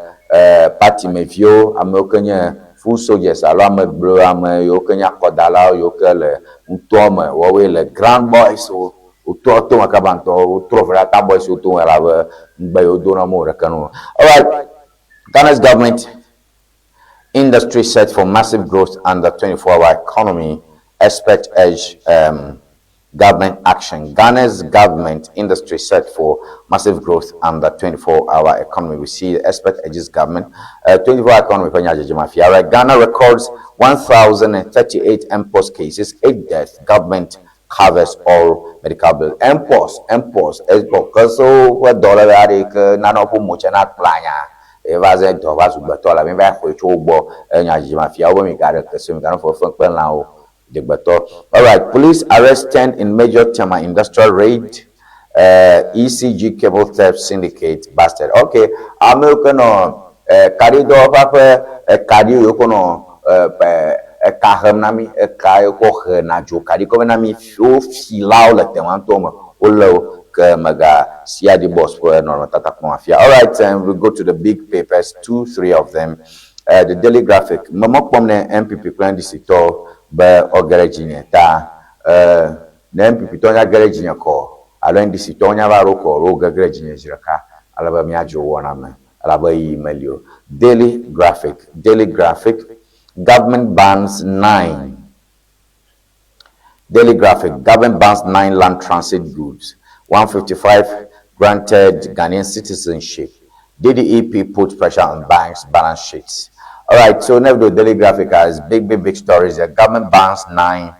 parti meviwo amewo ke nye foot soldiers alo ame gblɔ ame yiwo ke nye akɔdalawo yiwo ke le ŋutɔa me woawoe le ground boys wo wotrɔ to me kaba ŋutɔ wotrɔ verata boys wo to me elabe ŋugbe yiwo do na mo ɖeke no. Alright, Ghana's government industry set for massive growth under 24-hour economy. Expert urge government action. Ghana's government industry set for massive growth under 24-hour economy. We see the expert urges government. 24-hour economy. All right, Ghana records 1,038 MPOS cases, 8 deaths. Government covers all medical bills. MPOS, MPOS, MPOS. So what dollar are nano ƒo mo tsɛ na kpla nya eva ze dɔ va zu gbetɔ la mi va xɔe tso wo gbɔ enya dzimafia wo be mi ga ɖe kese mi ga nɔ fefe kple lãwo degbetɔ. Alright, police arrest 10 in major Tema industrial raid. ECG cable theft syndicate busted. Okay, amewo ke nɔ kaɖidɔwɔƒe ƒe kaɖi yiwo ke nɔ eka hem na mi eka yiwo kɔ hena dzo kaɖi kɔ na mi wofilawo le Tema ŋutɔ me wolé wo ke mega CID boss ƒe nɔnɔmetata kpɔm afia. Alright, we go to the big papers, two, three of them. The Daily Graphic. Memɔ kpɔm ne NPP kple NDC tɔ be woage ɖe dzinye ta ne NPP tɔ nya ge ɖe dzinye kɔ alo NDC tɔ nya va ɖo kɔ alo woge ɖe dzinye zi ɖeka ale be míadzro wɔna me elabe yi meli o. Daily Graphic. Daily Graphic. Government bans 9. Daily Graphic. Government bans 9 land transit goods. 155 granted Ghanaian citizenship. DDEP put pressure on banks' balance sheets. All right, so now the Daily Graphic has big, big, big stories. The government bans 9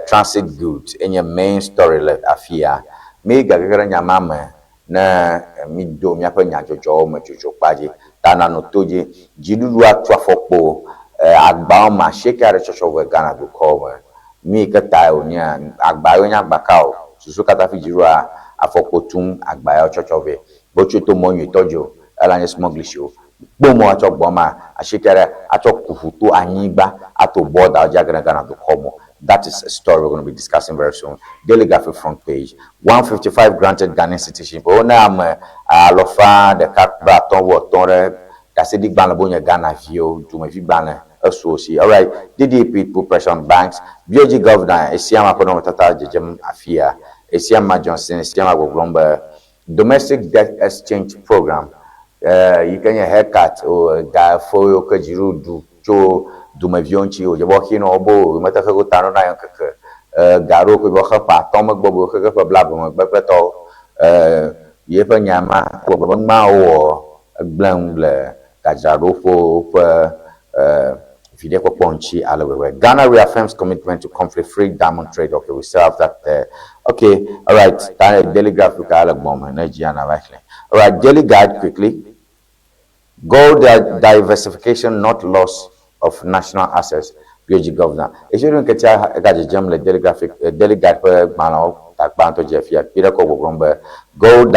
transit goods in your main story left afia. Mi gagagara nyamame ne mi do miaƒe nyadzɔdzɔwo me tsotso kpa dzi ta nanɔ to dzi dziɖuɖu atu afɔkpo agbawo me asieke aɖe tsɔtsɔ vɛ Ghana dukɔwo me nu yi ke ta wònye agba yiwo nye agba ka o susu katã fi dziɖuɖua afɔkpo tum agba yawo tsɔtsɔ vɛ be wotso to mɔ nyuitɔ dzi o ela nye smugglish o kpo mɔ atsɔ gbɔ ma asieke aɖe atsɔ ku ʋu to anyigba ato border dzi age ɖe Ghana dukɔ me. That is a story we're going to be discussing very soon. Daily Graphic front page. 155 granted Ghanaian citizenship. Wo ne ame alɔfa ɖeka kple atɔ̃ wɔ etɔ̃ ɖe ɖaseɖigbalẽ bo nye Ghana viwo dumevi gbalẽ esu si. All right. DDP put pressure on banks. BOG governor Esiama ƒe nɔnɔmetata dzedzem afia. Esiama Johnson Esiama gbɔgblɔm be domestic debt exchange program yi ke nye haircut o ga fo yiwo ke dziɖuɖu tso dumeviwo ŋuti wòdze be woaxi nɔ wo be o mete xe ta nɔ na yɔ keke ga ɖewo koe be woxe ƒe atɔ̃ megbe be woxe ƒe blaeve megbe kple tɔwo yeƒe nya ma gbɔgblɔ be ŋma wowɔ egblẽ nu le gadzraɖoƒewo ƒe viɖekpɔkpɔ ŋuti ale gbegbe. Ghana reaffirms commitment to conflict-free diamond trade. Okay, we still have that there. Okay, all right. Daily Graphic ale gbɔme ne dzia na va xlẽ. All right, Daily Guide quickly. Gold diversification, not loss of national assets. BOG governor. Esiedu Nketia egadzedzem le Daily Graphic, Daily Guide ƒe gbalẽwo ta gbãtɔ dzi afia. Kpi ɖe kɔ gbɔgblɔm be gold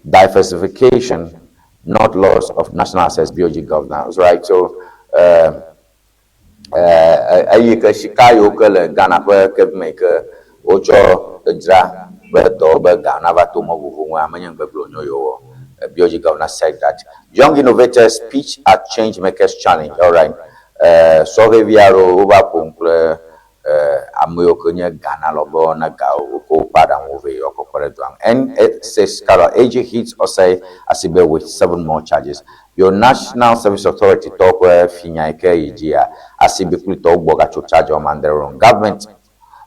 diversification, not loss of national assets. BOG governor. Right. So, eyi ke sika yiwo ke le Ghana ƒe ke me ke wotsɔ dzra be dɔ be ga nava to mɔ vovovo ŋu amenye ŋgbegblẽ wònyo yewo wɔ. BOG governor said that. Young innovators pitch at Change Makers Challenge. All right. Sɔhɛvi aɖewo wova ƒo nu kple Ame yiwo ke nye ganalɔbewo ne ga wokɔ woƒe aɖaŋuwo vɛ yewoakɔ kpe ɖe dɔa ŋu. N6 Carol AG hits Osei Asibe with seven more charges. Yo National Service Authority tɔwo ƒe finya yi ke yi dzia, Asibe kple tɔwo gbɔ gatso charge wɔme adre wrong. Government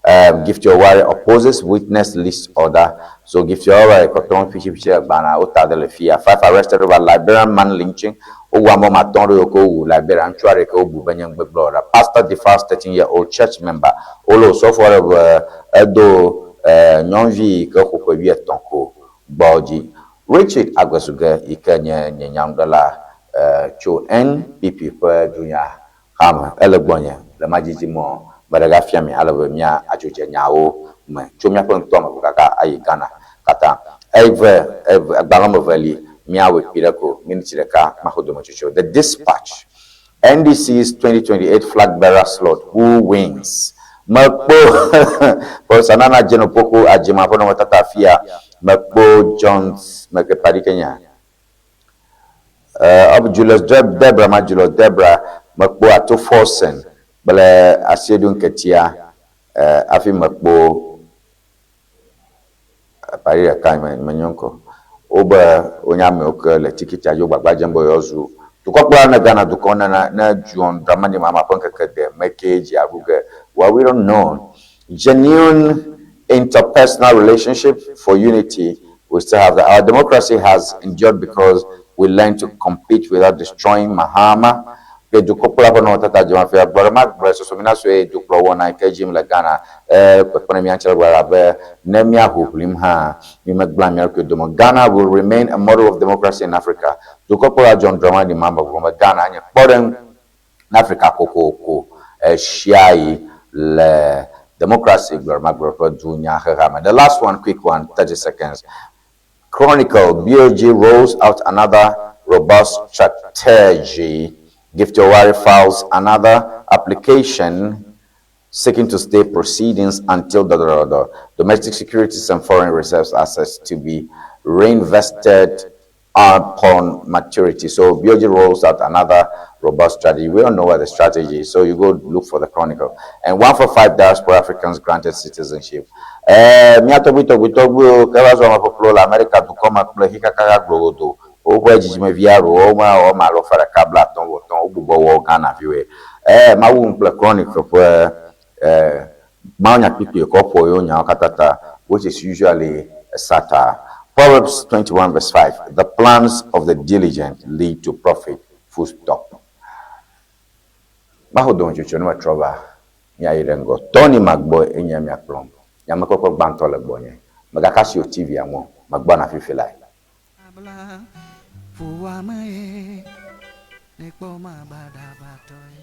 um, Gifty Oware opposes witness list order. So Gifty Oware kɔtɔn ƒitsiƒitsi agbalẽa wota ɖe le fiya. Five arrested over Liberian man lynching. Wowu ame woame atɔ̃ ɖe yiwo ke wowu Liberia ŋutsu aɖe yi ke wobu be nye nugbegblẽwɔla. Pastor defiles 13 year old church member. Wole osɔfo aɖe be edo eh, nyɔnuvi yi ke xo ƒe wuietɔ̃ ko gbɔ dzi. Richard Agbezuge yi ke nye nye nyanuɖela eh, tso NPP ƒe dunya xa me. Ele gbɔnye le madzidzi mɔ meɖe gafia mi ale be mía adzodze nyawo me tso míaƒe ŋutɔ me kaka ayi Ghana katã. Eve, eve, agbalẽ woame eve li, míawɔe kpui ɖe ko, miniti ɖeka maxo dometsotso. The Dispatch, NDC's 2028 flag bearer slot, who wins? Mekpo Professor Nana Jane Opoku Agyemang ƒe nɔnɔmetata afia. Mekpo Jones, meke paɖi ke nya. Uh, Julius Debra ma Julius Debra, mekpo Ato Forson kple Asiedu Nketia, uh, hafi mekpo Paɖi ɖeka me menye ŋkɔ. Wobe wonye amewo ke le tikitia dzi wo gbagba dzem be yewoazu dukɔkplɔla ne Ghana dukɔ ne na ne John Dramani Mahama ƒe ŋkeke de mekee dzi aɖu ge. Well, we don't know. Genuine interpersonal relationship for unity, we still have that. Our democracy has endured because we learn to compete without destroying Mahama. Ke dukɔkplɔla ƒe nɔnɔmetata dze mafia gblɔ ɖe magblɔe soso mina sue dukplɔ wɔna yi ke dzim le Ghana e kpekpe ɖe mía ŋuti le gblɔ elabe ne mía ho ʋlim hã mi megblẽa mía ɖokui dome. Ghana will remain a model of democracy in Africa. Dukɔkplɔla John Dramani Mahama gblɔ be Ghana anye kpɔɖeŋu na Afrika kokoko ɣesiaɣi le democracy gblɔɖemagblɔ ƒe dunyaheha me. The last one, quick one, 30 seconds. Chronicle, BOG rolls out another robust strategy. Gift Oware files another application seeking to stay proceedings until the, the, the domestic securities and foreign reserves assets to be reinvested upon maturity. So BOG rolls out another robust strategy. We don't know what the strategy is, so you go look for the Chronicle. And 145 diaspora Africans granted citizenship. Eh, mía tɔgbui tɔgbui tɔgbuiwo ke va zu ame ƒoƒlo le Amerika dukɔ me kple xixakaka glogodo. Woƒe dzidzimevi aɖewo wome wɔme alo fe ɖeka blatɔ̃ vɔ tɔ̃ wogbugbɔ wɔ Ghana viwoe. Eh, Mawu ŋu kple Chronicle ƒe eh, mawunyakpukpui kɔ ƒo yewo nyawo katã ta, which is usually a satire. Proverbs 21 verse 5, the plans of the diligent lead to profit, full stop. Maxo dometsotso ne metrɔ va, míayi ɖe ŋgɔ. Tony magbɔe enye miakplɔm. Nye amekpekpe gbãtɔ le gbɔnye. Mègaka asi wò TV-a ŋu o. Megbɔna fifi lae. Abla fuwɔame ye nekpɔ mabaɖabatɔe.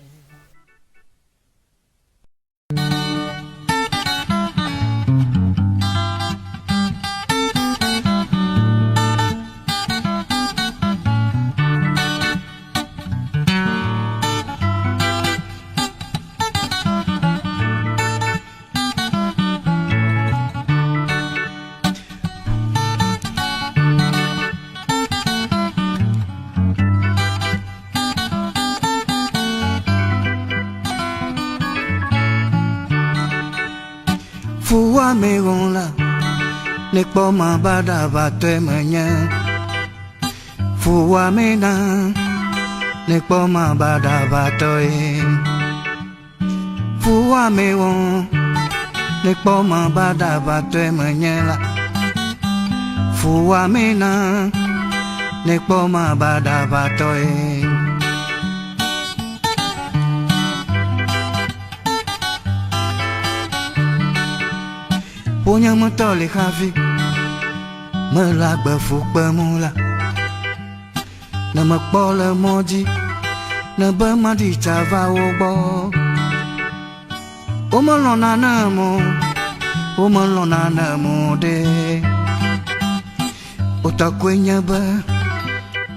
Fuwɔame wɔm la, nekpɔ mabaɖabatɔe menye. Fuwɔame na, nekpɔ mabaɖabatɔe. Fuwɔame wɔm, nekpɔ mabaɖabatɔe menye la. Fuwɔame na, nekpɔ mabaɖabatɔe. Wonye ŋutɔ li hafi mele agbe fu kpem la. Ne mekpɔ le mɔ dzi, ne be maɖi tsa va wo gbɔ. Womelɔ̃na nam o, womelɔ̃na nam o ɖe. Wotɔ koe nye be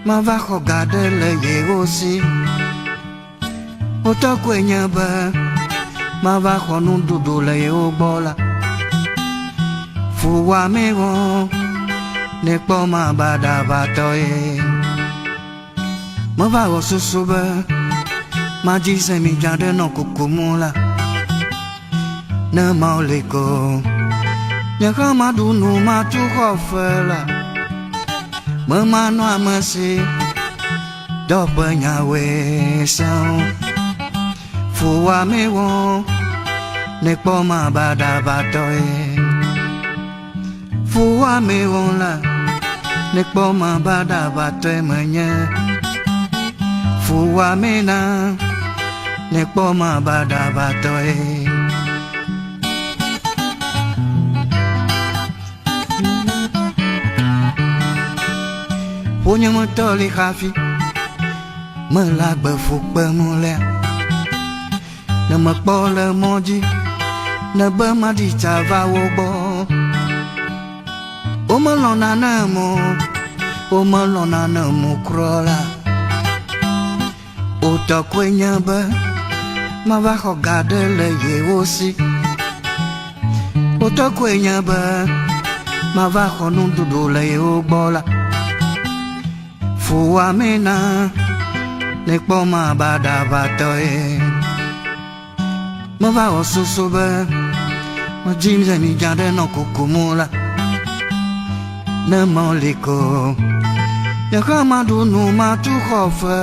mava xɔ ga ɖe le yewo si. Wotɔ koe nye be mava xɔ nuɖuɖu le yewo gbɔ la. Fuwɔame wɔ nekpɔ mabaɖabatɔe. Meva wɔ susu be madzi zemidza ɖe nɔ kukum la. Ne Mawu li ko. Nye hã maɖu nu matu xɔ fe la. Memanɔ ame si dɔ ƒe nyawoe sẽo. Fuwɔame wɔ nekpɔ ma baɖabatɔe. Fuwɔame wɔ la nekpɔ ma baɖabatɔe menye. Fuwɔame na nekpɔ ma baɖabatɔe. Ƒonyemetɔ li hafi mele agbe fu kpem lea. Ne mekpɔ le mɔ dzi, ne be maɖi tsa va wo gbɔ. Womelɔ̃na nem o, womelɔ̃na nem o kura la. Wotɔ koe nye be mava xɔ ga ɖe le yewo si. Wotɔ koe nye be mava xɔ nuɖuɖu le yewo gbɔ la. Fuwɔame na nekpɔ ma baɖabatɔe. Meva wɔ susu be medzi zemidza ɖe nɔ kukum la. Ne meli ko nye hã maɖu nu matu xɔ fe.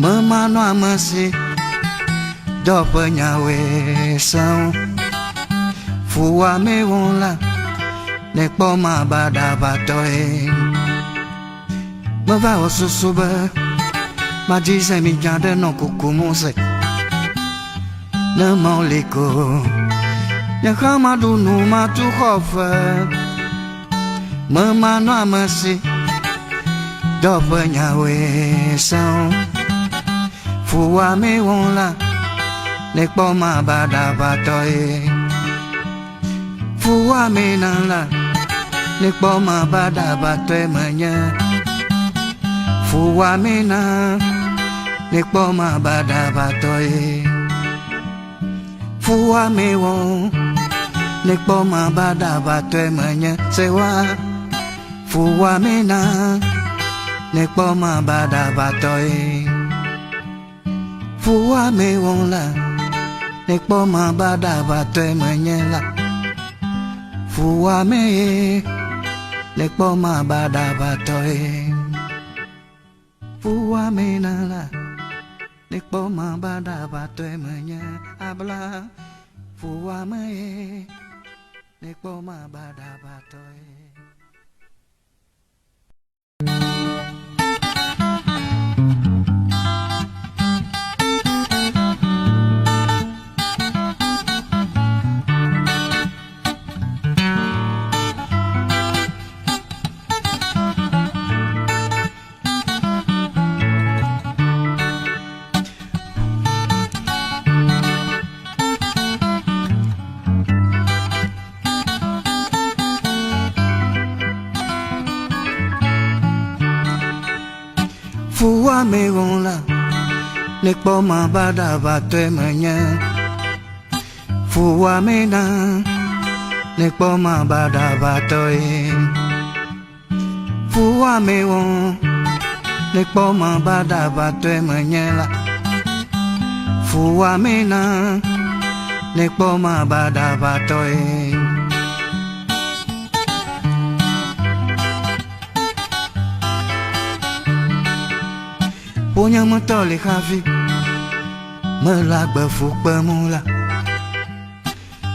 Memanɔ ame si dɔ ƒe nyawoe sẽo. Fuwɔame wɔ la nekpɔ ma baɖabatɔe. Meva wɔ susu be madzi zemidza ɖe nɔ kukum se. Ne meli ko nye hã maɖu nu matu xɔ fe. Memanɔ ame si dɔ ƒe nyawoe sẽo. Fuwɔame wɔ la nekpɔ ma baɖabatɔe. Fuwɔame na la nekpɔ ma baɖabatɔe menye. Fuwɔame na nekpɔ ma baɖabatɔe. Fuwɔame wɔ nekpɔ ma baɖabatɔe menye. Sewa fuwɔame na nekpɔ ma baɖabatɔe. Fuwɔame wɔ la nekpɔ ma baɖabatɔe menye la. Fuwɔame ye nekpɔ ma baɖabatɔe. Fuwɔame na la nekpɔ ma baɖabatɔe menye abla. Fuwɔame ye nekpɔ ma baɖabatɔe. Fuwɔame wɔ la nekpɔ ma baɖabatɔe menye. Fuwɔame na nekpɔ ma baɖabatɔe. Fuwɔame wɔ nekpɔ ma baɖabatɔe menye la. Fuwɔame na nekpɔ ma baɖabatɔe. Ƒonyemetɔ li hafi mele agbe fu kpem la.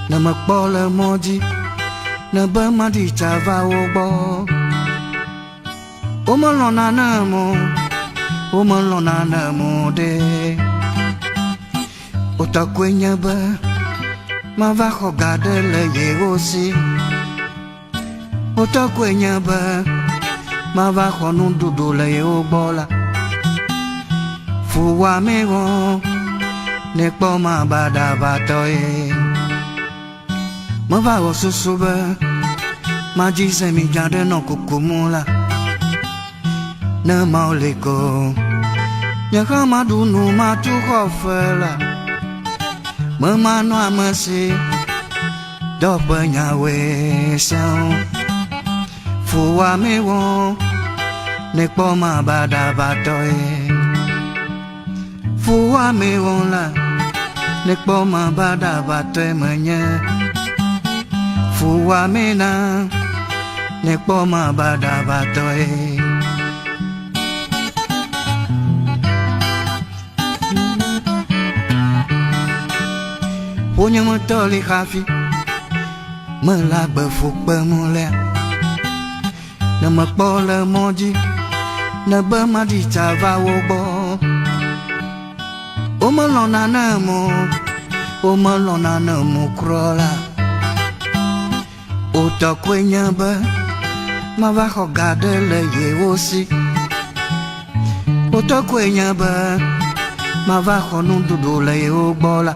Ne mekpɔ le mɔ dzi, ne be maɖi tsa va wo gbɔ. Womelɔ̃na nem o, womelɔ̃na nem o ɖe. Wotɔ koe nye be mava xɔ ga ɖe le yewo si. Wotɔ koe nye be mava xɔ nuɖuɖu le yewo gbɔ la. Fuwɔame wɔ nekpɔ ma baɖabatɔe. Meva wɔ susu be madzi zemidza ɖe nɔ kukum la. Ne Mawu li ko nye hã maɖu nu matu xɔ fe la. Memanɔ ame si dɔ ƒe nyawoe sẽo. Fuwɔame wɔ nekpɔ ma baɖabatɔe. Fuwɔame wɔ la Nekpɔ ma baɖabatɔe menye. Fuwɔame na nekpɔ ma baɖabatɔe. Ƒonyemetɔ li hafi mele agbe fu kpem lea. Ne mekpɔ le mɔ dzi, ne be maɖi tsa va wo gbɔ. Womelɔ̃na nam o, womelɔ̃na nam o kura la. Wotɔ koe nye be mava xɔ ga ɖe le yewo si. Wotɔ koe nye be mava xɔ nuɖuɖu le yewo gbɔ la.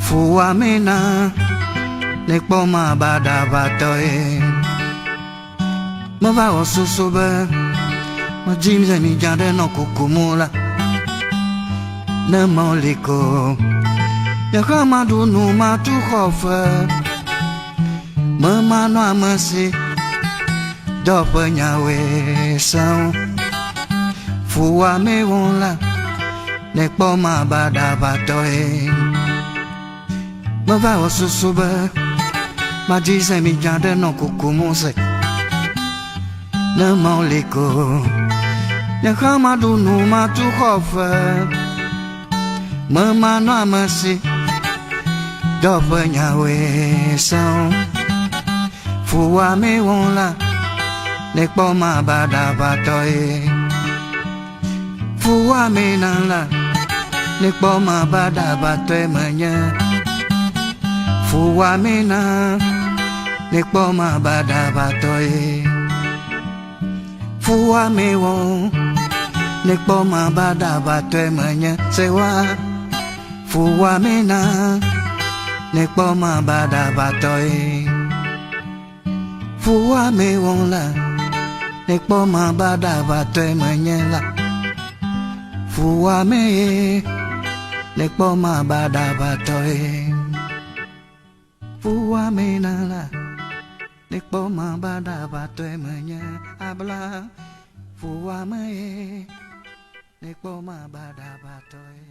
Fuwɔame na nekpɔ mabaɖabatɔe. Meva wɔ susu be medzi zemidza ɖe nɔ kukum la. Ne meli ko nye hã maɖu nu matu xɔ fe. Memanɔ ame si dɔ ƒe nyawoe sẽŋu. Fuwɔame wɔm la nekpɔ mabaɖabatɔe. Meva wɔ susu be madzi zemidza ɖe nɔ kukum se. Ne meli ko nye hã maɖu nu matu xɔ fe. Memanɔ ame si dɔ ƒe nyawoe sẽŋu. Fuwɔame wɔm la nekpɔ mabaɖabatɔe. Fuwɔame na la nekpɔ mabaɖabatɔe menye. Fuwɔame na nekpɔ mabaɖabatɔe. Fuwɔame wɔm nekpɔ mabaɖabatɔe menye. Sewa fuwɔame na nekpɔ mabaɖabatɔe. Fuwɔame wɔm la nekpɔ mabaɖabatɔe menye la. Fuwɔame ye nekpɔ mabaɖabatɔe. Fuwɔame na la nekpɔ mabaɖabatɔe menye abla. Fuwɔame ye nekpɔ mabaɖabatɔe.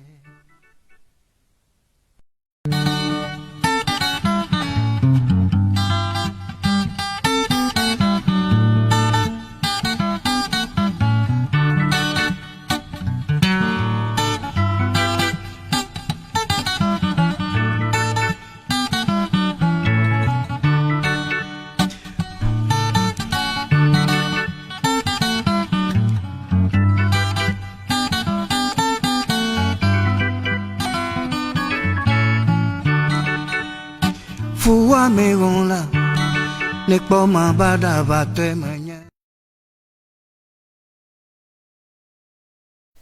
Fuwɔame wɔm la nekpɔ mabaɖabatɔe menye.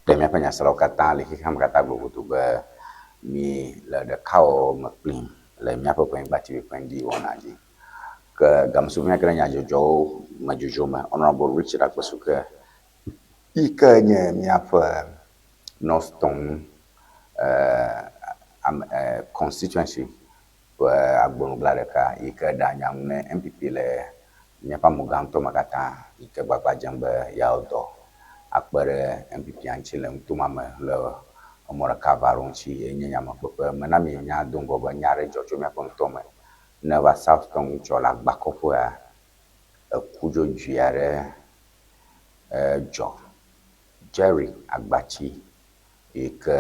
Ɖe míaƒe nyaselawo katã le xexea me katã gblɔ godoo be mi le ɖekawɔwɔ me kplim le míaƒe Ƒenyigba TV ƒe ŋdi wɔna dzi. Ke game si míake ɖe nyadzɔdzɔwo me dzodzro me, Honourable Richard Akpesuke yi ke nye míaƒe North Tongu ame constituency ƒe agbonugla ɖeka yi ke ɖea nya ŋu ne NPP le míaƒe amegã ŋutɔ me katã yi ke gbagba dzem be yeawɔ dɔ akpe ɖe NPP-a ŋuti le nuto ma me le emɔ ɖeka eve aɖewo ŋuti ye nye nyamekpekpe. Mena mienya do ŋgɔ be nya aɖe dzɔ tso míaƒe nutoa me. Ne eva South Tongu tsɔ le Agbakɔƒea, eku dzodzoe aɖe dzɔ. Jerry Agbatsi yi ke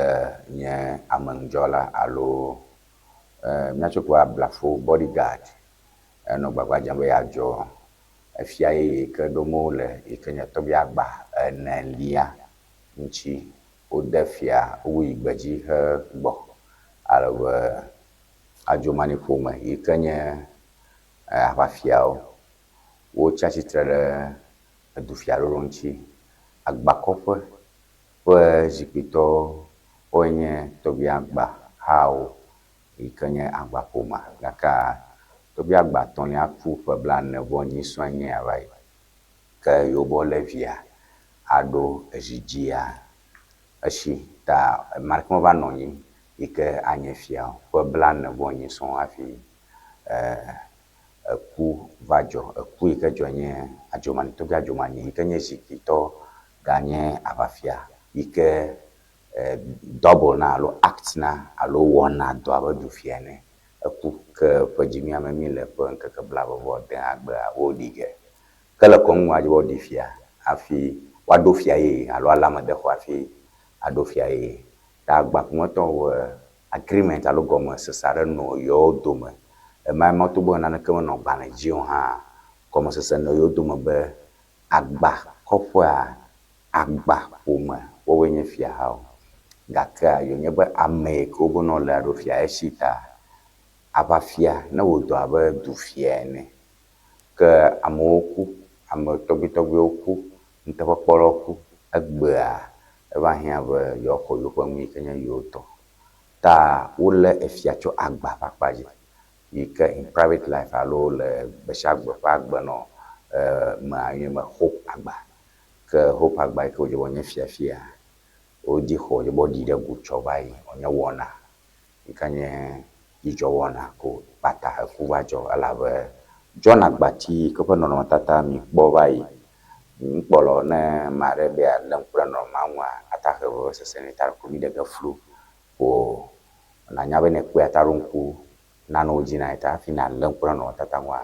nye ameŋudzɔla alo míatsɔe kpɔ ablafo bodyguard enɔ gbagba dzem be yeadzɔ efia yeye yi ke ɖom wole yi ke nye tɔgbui agba enelia ŋuti. Wode fia woyi gbedzi hegbɔ ale be adzomani ƒome yi ke nye aʋafiawo wotsi atsitre ɖe edufiaɖoɖo ŋuti. Agbakɔƒe ƒe zikpuitɔwoe nye tɔgbui agba hawo yi ke nye agbaƒomea. Gake tɔgbui agba etɔ̃lia ku ƒe blaene-vɔ-enyi sɔ̃e nye ya va yi. Ke yewo lé via aɖo ezi dzia esi ta ame aɖeke meva nɔ anyi yi ke anye fia o. Ƒe blaene-vɔ-enyi sɔŋ hafi eku va dzɔ. Eku yi ke dzɔ nye Adzomani, tɔgbui Adzomani yi ke nye zikpuitɔ ganye aʋafia yi ke. double na alo act na alo wɔna dɔ abe dufia ene. Eku ke ƒe dzimia me míle ƒe ŋkeke blaeve-vɔ-ade agbea woɖi ge. Ke le kɔnu nua dzi be woɖi fia hafi woaɖo fia yeye alo alé ame de xɔ hafi aɖo fia yeye. Ta agbaƒometɔwo ƒe agreement alo gɔmesese aɖe nɔ yewo dome. Ema mɔ togbɔ be naneke menɔ gbalẽ dzi o hã, gɔmesese nɔ yewo dome be agba kɔƒea, agba ƒome woawoe nye fiahawo. Gakea yewonye be ame yi ke wobe ne wole aɖo fia esi ta aʋafia ne wò dɔ abe dufia ene. Ke amewo ku, ame tɔgbuitɔgbuiwo ku, nuteƒekpɔlawo ku. Egbea eva hiã be yewoaxɔ yewoƒe nu yi ke nye yewo tɔ. Ta wolé efia tso agba ƒe akpa dzi yi ke in private life alo le gbesiagbe ƒe agbenɔ mea yɔnɛ be Hope Agba. Ke Hope Agba yi ke wòdze be wòanye fia fia, wodi xɔ wòdze be woɖi ɖe go tsɔ va yi wònye wɔna yi ke nye dzidzɔwɔna ko kpata eku va dzɔ elabe John Agbati yi ke ƒe nɔnɔmetata mikpɔ va yi. Nukpɔlawo ne ame aɖe be yealé ŋku ɖe nɔnɔmea ŋua, ate ahe vevesese nɛ ta ɖeko mi ɖe ge flu ko nànya be ne ekpɔe ate aɖo ŋku nanewo dzi na ye ta hafi nàlé ŋku ɖe nɔnɔmetata ŋua,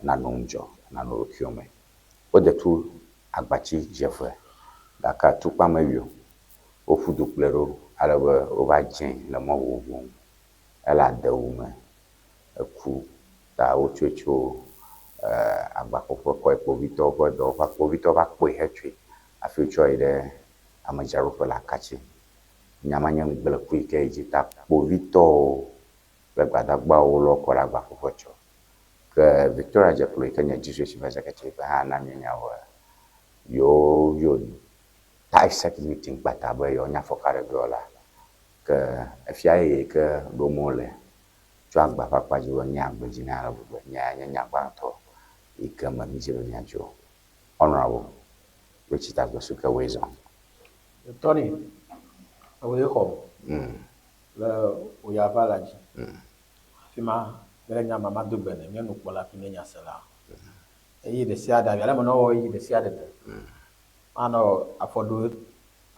nànɔ ŋudzɔ, nànɔ ɖokuiwò me. Wode tu agbatsi zi eve gake atukpa mewui o. Woƒu du kplɔe ɖo ale be wova dze le mɔ vovovowo nu. Ele adewu me, eku ta wotsɔe tso agbaƒoƒe kɔ yi kpovitɔwo ƒe dɔwɔƒe. Kpovitɔwo va kpɔe hetsɔe hafi wotsɔe yi ɖe amedzraɖoƒe le Akatsi. Nya ma nye ŋugbleku yi ke yi dzi ta kpovitɔwo kple gbadagbawo lɔ kɔ ɖe agbaƒoƒe tsɔ. Ke Victoria Dzeklo yi ke nye District Chief Executive hã na míenya be yewo yɔ TISEC meeting kpata be yewoanye afɔka ɖe dɔ la. Ke efia yeye yi ke ɖom wole tso agba ƒe akpa dzi be nye agbe dzi na ale gbegbe. Nya nye nya gbãtɔ yi ke me mídzi be míadzo. Honorable Richie Tagbosuke Wezon. Tony, ewoe xɔm le wò yava la dzi. Afi ma mele nya ma mado gbe ne mía nukpɔla kple mía nyasela. Eye ɖe sia ɖe, abe ale menɔ wɔ ɣeyiɣi ɖe sia ɖe de. Manɔ afɔ ɖo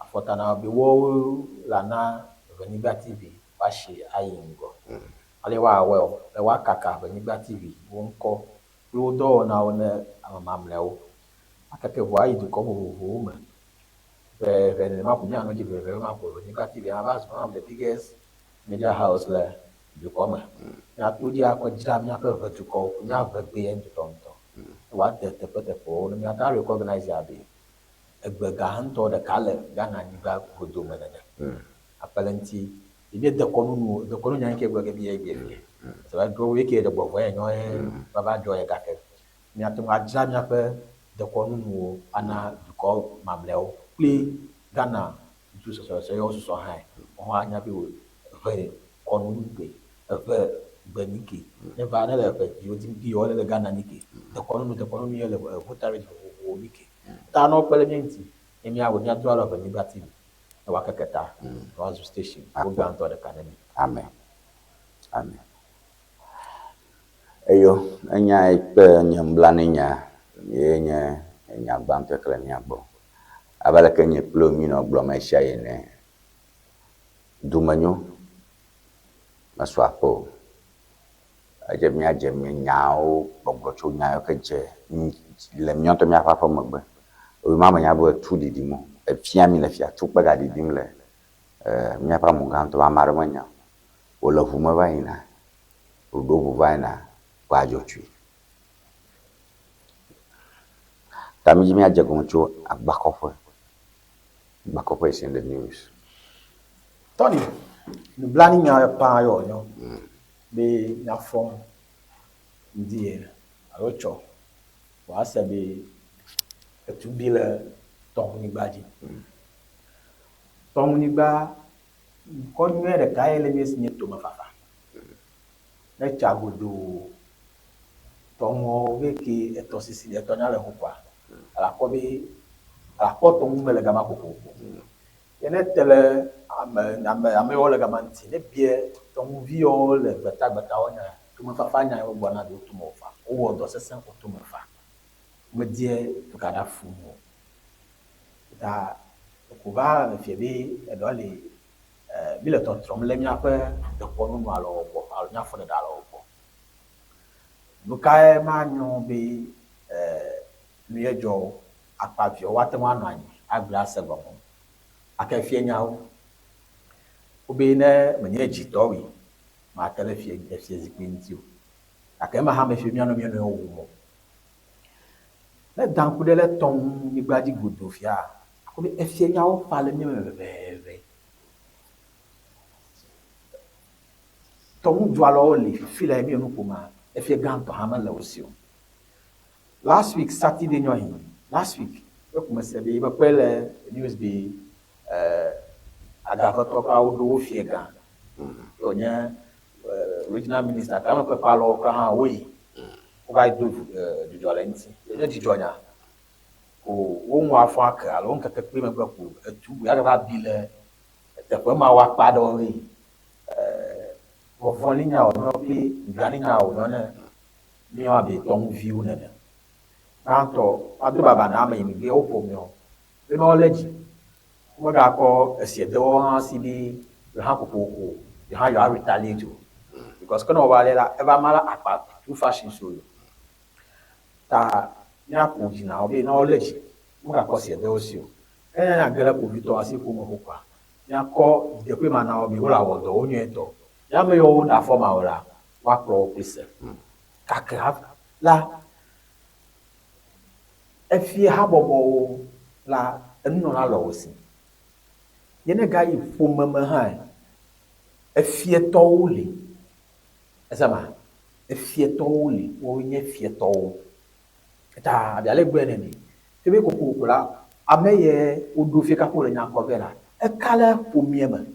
afɔta na be woawo la na Ʋenyigba TV woasi ayi ŋgɔ. Ale woawɔe o, be woakaka Ʋenyigba TV wo ŋkɔ kple wo dɔwɔnawo ne ame mamlɛawo. Akeke ʋua ayi dukɔ vovovowo me. Ʋɛʋɛ nenema ko míanɔ edzi ʋɛʋɛ ma ko Ʋenyigba TV ava zu one of the biggest media house le dukɔ me. Míato dzi akɔ dzra míaƒe ʋedukɔwo, mía ʋegbea ŋutɔŋutɔ. Woade teƒeteƒewo ne míate ŋu recognize abe egbe gã ŋutɔ ɖeka le Ghana nyigba godo me nene. Akpe ɖe eŋuti ɖevi dekɔnu nu dekɔnu nya ke gblɔ ge mi egbe fie. Sebe ɖo ye ke ɖe gbɔgbɔ ye nyɔ ye va dzɔ ye gake míate ŋu adzra míaƒe dekɔnu nuwo ana dukɔ mamlɛawo kple Ghana du sɔsɔsɔ yewo susɔ hã. Wohã anya be ʋe kɔnu nyi ke, eʋe gbe nyi ke. Ne va ne le ʋe dziwo dim bi yewo le Ghana nyi ke. Dekɔnu nu dekɔnu nu ye le Volta region vovovowo nyi ke. Ta ne wokpe ɖe mía ŋuti ne míawɔ míado alɔ Ʋenyigba TV ne woakeke ta ne woazu station wo gãtɔ ɖeka ne mi. Amen. Amen. Eyo, enya yi kpe nye nublanuinya ye nye enya gbãtɔ yi ke le mía gbɔ. Abe aleke nye kple wò míenɔ gblɔm ɣesiaɣi ene, dumenyo mesɔ aƒe o. Edze míadze nyawo gbɔgblɔ tso nya yiwo ke dze le míawo ŋutɔ míaƒe aƒe megbe. Ewɔ ma menya be tu ɖiɖim o. Efia mí le fia, tukpe gaɖiɖim le míaƒe amugãtɔ ame aɖe menya o. Wòle ʋu me va yina, wòɖo ʋu va yina kpɔ adzɔtsui. Ta mídzi míadze gɔme tso agbakɔƒe. Agbakɔƒe is in the news. Tony, nublanuinya paa ye wònye be míafɔ ŋdi ye alo tsɔ wòase be etu bi le tɔŋunyigba dzi. Tɔŋunyigba ŋkɔ nyuie ɖeka ye le mía si nye tomefafa. Ne tsa godoo tɔŋuawo be ke etɔsisi etɔnya le ŋu kɔa, alakpɔ be alakpɔ tɔŋu me le gama kokoko. Ye ne te le ame ame ame yiwo le gama ŋuti ne bia tɔŋuvi yiwo le gbetagbetawo nya tomefafa nya yiwo gbɔna be wotome fa. Wowɔ dɔ sesẽ wotome fa. Womedie tukaɖa fũu o. Ta Eko va le fie be eɖɔ li mi le tɔtrɔm le míaƒe dekɔnu nu alo gbɔ alo mía afɔɖeɖe alo gbɔ. Nukae manyo be nu ye dzɔ akpaviãwo woate ŋu anɔ anyi agblɔe ase gɔme o. Gake fie nyawo. Wobe ne menye dzitɔ oe, mate ɖe fie efie zikpui ŋuti o. Gake ema hã mefie be míanɔ mía nɔewo wum o. Ne da ŋku ɖe le tɔ ŋu nyigba dzi godoo fia, akpɔ be efie nyawo ƒã le mía me ʋɛʋɛʋɛ. Tɔ ŋu dua lɔwo li fifi le míe nu ƒoma, efie gãtɔ hã mele wo si o. Last week Saturday nyɔ yi, last week eku mese be mekpɔe le news be agavetɔ kura woɖo wo fie gã. Ye wònye regional minister kura mekpɔe ƒe alɔwo kura hã woyi. Wova yi do dzudzɔ le eŋuti. Enye dzidzɔnya. Ko woŋu afɔ ake alo ŋkeke kpui megbe ko etu bu ya gava bi le teƒe ma woakpa aɖewo yi. Vɔvɔ̃linya wònye kple ŋubialinya wònye ne míawo abe tɔŋuviwo nene. Gbãtɔ, woado baba na ame yi megbe woƒo miɔ be ne wolé dzi. Womegakɔ esiedewɔwɔ hã si be yewo hã kokoko yewo hã yewoa retaliate o. Because ke ne wowɔ alea la, eva ma la akpa two factions o. Ta míaƒo dzi na wo be ne wolé dzi, womegakɔ esiedewo si o. Ke ne míage ɖe kpovitɔwo asi ƒome xoxoa, míakɔ dzideƒoe ma na wo be wole awɔ dɔ wo nyuietɔ. Ye ame yiwo woɖe afɔ ma o la, woakplɔ wo kple se. Gake hafi la, efie habɔbɔwo la, enunɔla le wo si. Ye ne gayi ƒome me hã, efietɔwo li. Ese ma? Efietɔwo li. Woawoe nye fietɔwo. Ta abe ale gblɔe nene. Ebe kokoko la, ame ye woɖo fie kaka wole nya kɔ vɛ la, eka le ƒomea me.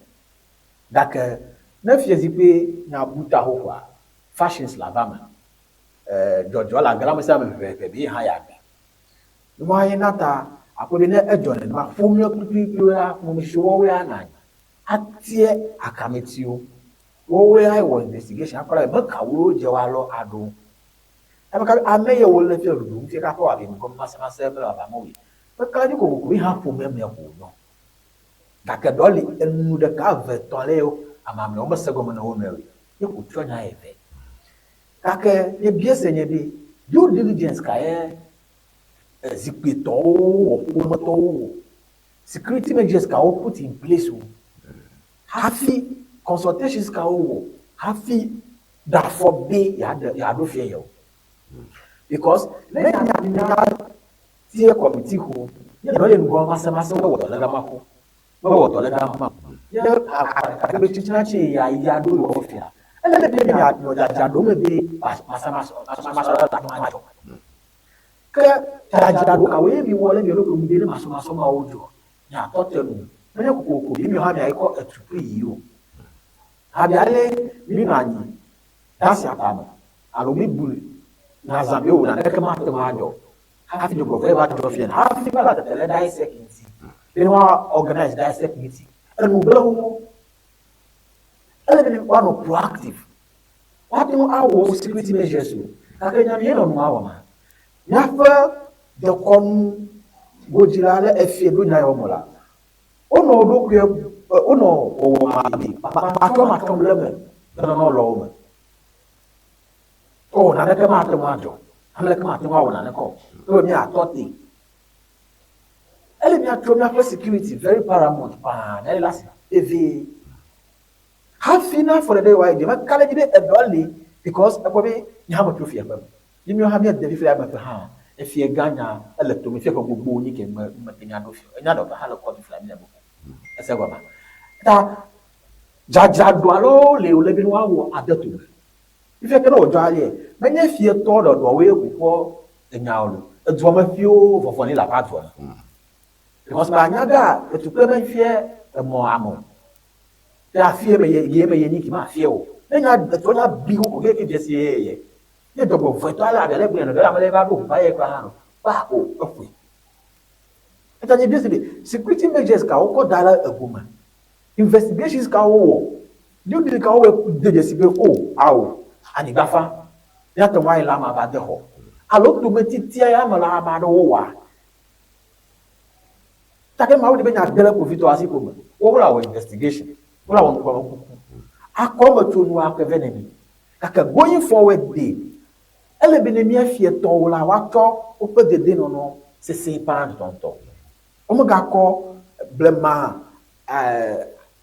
Gake ne fiazikpui nya bu ta xoxoa, fashions le ava me. Dzɔdzɔ le age le ame sia ame ʋɛʋɛʋɛ be ye hã yeagbe. Numa ye na ta akpɔe be ne edzɔ nenema, ƒomea kplikplikpli la, ƒometsitsiwo woawoe anɔ anyi atie akametiwo. Woawoe awɔ investigation akpɔ ɖa be mekawoe wodze woalɔ aɖo. Ame ka ame ye wole fia ɖuɖum fia kaka wòabi ŋgɔ masemase mele vava me o. Meka dzi kokoko ye hã ƒomea me ko wònɔ. Gake ɖɔ li enu ɖeka eve etɔ̃ ale yewo ame amewo mese gɔme na wo nɔewo ye ko trɔ nya eve. Gake nye bia se nye be due diligence ka ye zikpuitɔwo wɔ, ƒometɔwo wɔ, security measures ka wo put in place o hafi consultations ka wo wɔ hafi ɖe afɔ be yeaɖe yeaɖo fia ye o. Because ne nya nya tie committee xo, ne ɖe le ŋgɔ masemase wɔ dɔ le gama xo, mewɔ dɔ le gama ye akpe tsitsina tsi ya ya ɖo yewo fia. Ele be mia nɔ dzadzra ɖo me be masemase masemase la te ŋu adzɔ. Ke dzadzra ɖo kawoe mi wɔ le mia ɖokui ŋu be ne masɔmasɔ mawo dzɔ, miatɔ te nu. Menye kokoko be miawo hã miayi kɔ etu kple yi o. Abe ale míenɔ anyi ɖe ta me alo míbu nazã be o naneke mate ŋu adzɔ hafi dzɔgbevɔ̃e va dzɔ fia hafi va tete ɖe DISEC ŋuti be ne woa organize DISEC meeting. Enu gblẽ wo. Ele be woanɔ proactive. Woate ŋu awɔ security measures o. Gake nya míenɔ nua wɔma. Míaƒe dekɔnu godzi la le efie ɖo nya yawo me la, Wonɔ wo ɖokui wonɔ wɔwɔm abe matrɔmatrɔm le eme tenɔnɔ le wo me. O, naneke mate ŋu adzɔ. Ame ɖeke mate ŋu awɔ naneke o. Ebe míatɔ te. Ele míatrɔ míaƒe security very paramount paa míalé ɖe asi vevie. Hafi ne afɔɖeɖe yewoayi dzi, meka ɖe edzi be eɖɔ li because ekpɔ be nye hã metso fia ƒe me. Ye míawo hã míede fifia ame ƒe hã efia gã nya ele tome fia ƒe gbogbo nyi ke me mete nya ɖo fia. Enya ɖɔ hã le kɔ fifia mía gbogbo. Ese gɔma. Ta dzadzraɖo alo le wòle be woawɔ ade tome. Fifia ke ne wòdzɔ alie, menye fia tɔ ɖɔɖɔwoe ƒoƒoɔ enyawo lo. Edua me fiwo vɔvɔli le aƒe dua me. Because ba nya ga etukpe me fia emɔ ame o. Ke afie me ye ye me ye nyi ki ma afie o. Ne nya etɔ nya bi ko ke ke dzesi ye ye. Ne dzɔgbevɔ̃etɔ ale abe ale gblɔe ene, ame ɖe va ɖo ʋu va ye kura hã no, kpa o, eƒoe. Eta nye biase be, security measures ka wokɔ da ɖe ego me? Investigations ka wowɔ? Due diligence ka wowɔ de dzesi be o, ao, anyigba fa, míate ŋu ayi le amea va de xɔ. Alo dometitia ya me la ame aɖewo wɔa? Ta ke Mawu di be nya ge ɖe kpovitɔ asi ko me, wo la wɔ investigation, wo la wɔ nugɔme kuku, akɔ eme tso nua ke vɛ ne mi. Gake going forward de, ele be ne mía fietɔwo la woatsɔ woƒe dedienɔnɔ sesẽ paa ŋutɔŋutɔ. Womegakɔ blema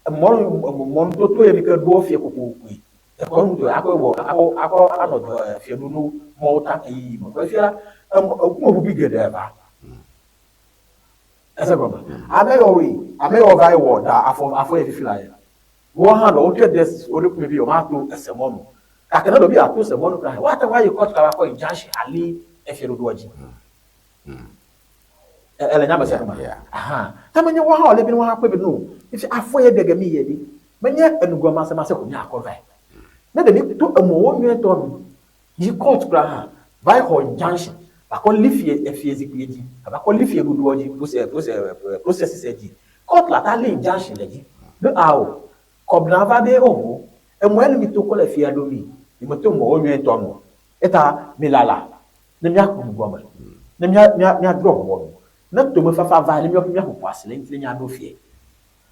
mɔnutoto ye mi ke ɖoa fia kokokoe. Ekɔ ŋutɔ akɔ wɔ akɔ akɔ anɔ dɔ fiaɖuɖu mɔwo ta ɣeyiɣi me. Fifia la, ŋkumeʋuʋui geɖe va. Ese gɔme. Ame yɔ woe, ame yɔ va wɔ da afɔ afɔ ye fifi la ya. Woa hã ɖɔ wotrɔ de wo ɖokui be yewomato ese mɔnu. Gake ne ɖe be yeato ese mɔnu kura hã, woate ŋu ayi kɔtu kaba akɔ injunction ali efiaɖuɖua dzi. Ele nya me se gɔme. Aha. Ta menye woa hã wòle be woa hã kpɔe be no, fifi afɔ ye ɖe ge mi yie ɖi. Menye enugɔmasemase ko míakɔ vae. Ne ɖe mi to emɔwo nyuietɔ nu yi kɔtu kura hã, va yi xɔ injunction, va kɔ li fie efie zikpui dzi, va kɔ li fie ɖuɖuɔ dzi, processes dzi. Kɔtu la ta li injunction le dzi. Be ao, kɔbna va be oho, emɔe nu mi to kɔ le fia ɖo mi, mi me to mɔwo nyuietɔ nu o. Eta mi lala ne míaku nu gɔme, ne mía, mía, míadrɔ̃ ʋɔnu, ne tomefafa va, ne míaƒe míaƒoƒo asi le eŋuti ne míaɖo fiɛ.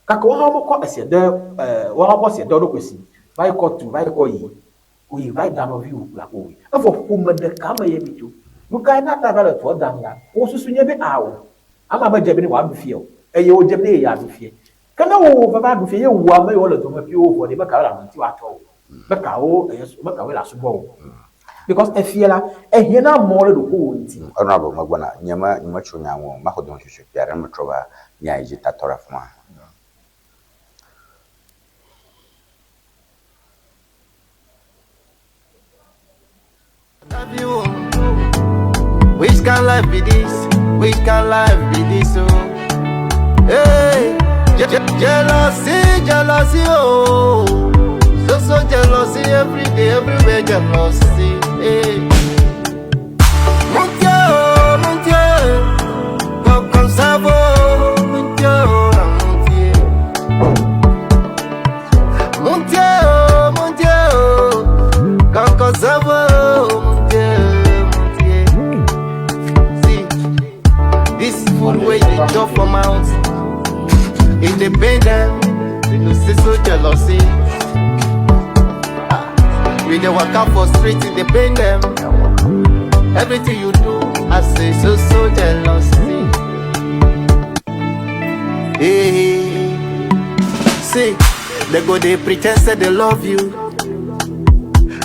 Gake woawo hã womekɔ esia de, e, woawo hã wokɔ esia de wo ɖokui si, va yi kɔ tu, va yi kɔ yi, oyi va yi da nɔviwò kple akpɔwòe. Evɔ ƒome ɖeka me ye mitso. Nukae na ta va le tua dam la? Wò susu nye be ao, amea medze be ne wòaɖu fia o, eye wodze be ne ye yeaɖu fia. Ke ne wò va va ɖu fia ye wu ame yiwo le dome ƒiwo vɔ ɖe, mekawoe le ame ŋuti woatsɔ o? Mekawo eye mekawoe le asubɔ o? Because efia la, ehiã na amewo ɖe ɖokuiwò ŋuti. Honorable, megbɔna, nye me, nye metso nya ŋu o, maxɔ dɔmesusu kpui aɖe ne metrɔ va míayi dzi tatɔ ɖe afima. Which kind life be this? Which kind life be this? Oh, hey, je je jealousy, jealousy, oh, so so jealousy every day, everywhere jealousy. Hey, mon Dieu, mon Dieu, comme ça vaut, mon Dieu, mon Dieu, mon Dieu, mon Dieu, comme ça vaut, mon Dieu, mon Dieu. See, this food wey they chop for mouth, it dey pain them. They no see so jealousy. Ah, We dey waka for street, it dey pain them. Everything you do, I say so so jealousy. Hey, see, they go they pretend say they love you.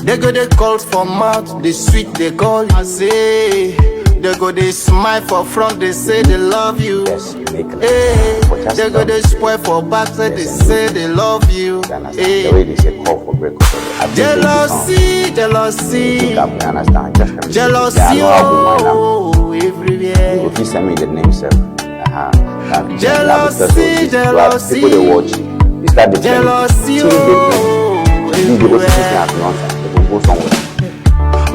They go they call for mouth, they sweet they call you. I say, they go they smile for front, they say they love you. Yes, uniquely. Hey, But just they go love they you. spoil for back, say they Yes, say they love you. You understand? The way Hey, they say call for breakup, I think they become. jealousy, jealousy, Pick up, you understand? Just let me see. Yeah, I jealousy, know how to wind up. oh, You everywhere. go fit send me the name, sir. Uh-huh. That, that because Jealousy, this, people they jealousy, watch, you start defending. jealousy, Till they play. oh, You go see this everywhere. as nonsense. They will go somewhere.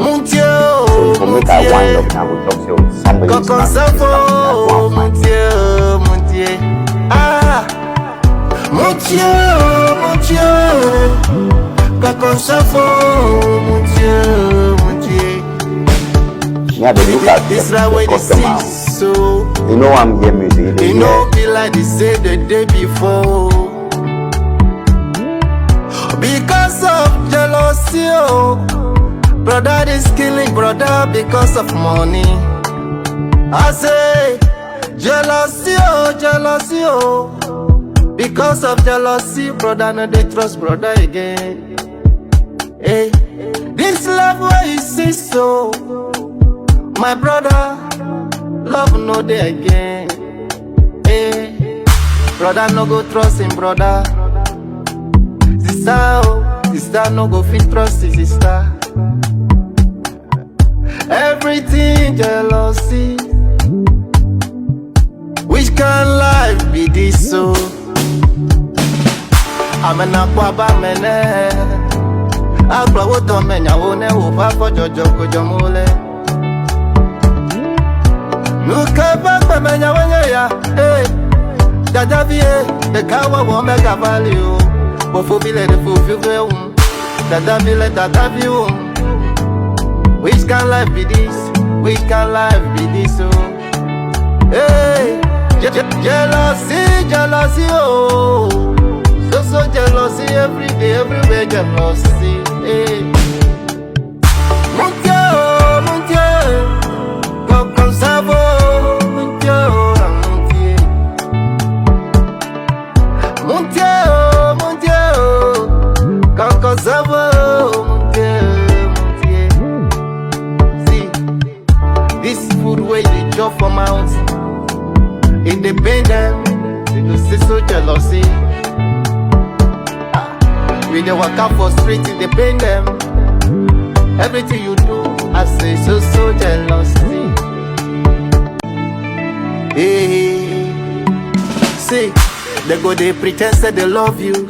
Mon Dieu, So for mon make I wind Dieu, up now, we talk say oh, somebody is quand not ça this something. I go vaut, and mon find. Dieu, mon Dieu. Ah, mon Dieu, mon Dieu, quand ça vaut, mon Dieu, mon Dieu. Me, I dey look at This the, life the wey they customer. see so, You know I'm hear music. They e hear no be like they say the day before. Because of jealousy, oh, brother is killing brother because of money. I say, jealousy, oh, jealousy, oh. Because of jealousy, brother, no they trust brother again. Hey, this love where you see so, my brother, love no day again. Hey, brother no go trust him brother. Sister, oh, sister no go fit trust his sister. Everything jealousy. Which kind life be this so? Amena kwa ba mene. Agba wo tɔ me nyawo ne wo va fɔ dzɔdzɔ ko dzɔm wole. Nu ke ƒe gbe me nyawo nye ya, ee. Dadavi ye, ɖeka wɔwɔ megava li o. Fofovi le ɖe fofi ƒe wum. Dadavi le dadavi wum. Which kind life be this? Which kind life be this? Oh, hey, Jealousy, jealousy, oh. So, so jealousy every day, everywhere, jealousy. Hey. Mon Dieu, mon Dieu, comme ça va, mon Dieu, mon Dieu. Mon Dieu, mon Dieu, quand ça va, mon Dieu, mon Dieu. See, this food where you chop for mouth, it dey pain them, they go say so jealousy. Ah, we dey waka for street, it dey pain them. Everything you do, I say so so jealousy. Hey, see, they go they pretend say they love you.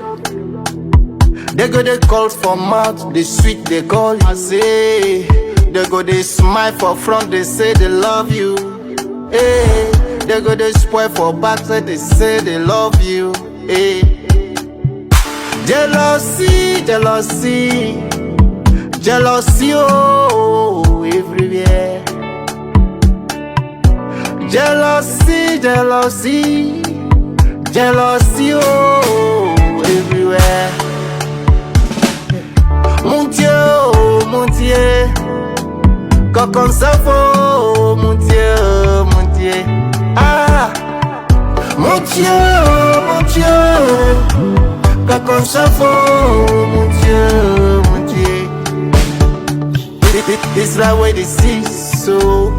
They go they call for mouth, they sweet they call. I say, they go they smile for front, they say they love you. Hey, they go they spoil for back, say they say they love you. Hey, jealousy, jealousy, jealousy, oh, everywhere. Jealousy, jealousy, jealousy, oh, everywhere. Mon Dieu, oh, mon Dieu, quand ça va, mon Dieu, mon Dieu. Ah, mon Dieu, oh, mon Dieu, quand ça va, mon Dieu, mon Dieu. This life where they see so.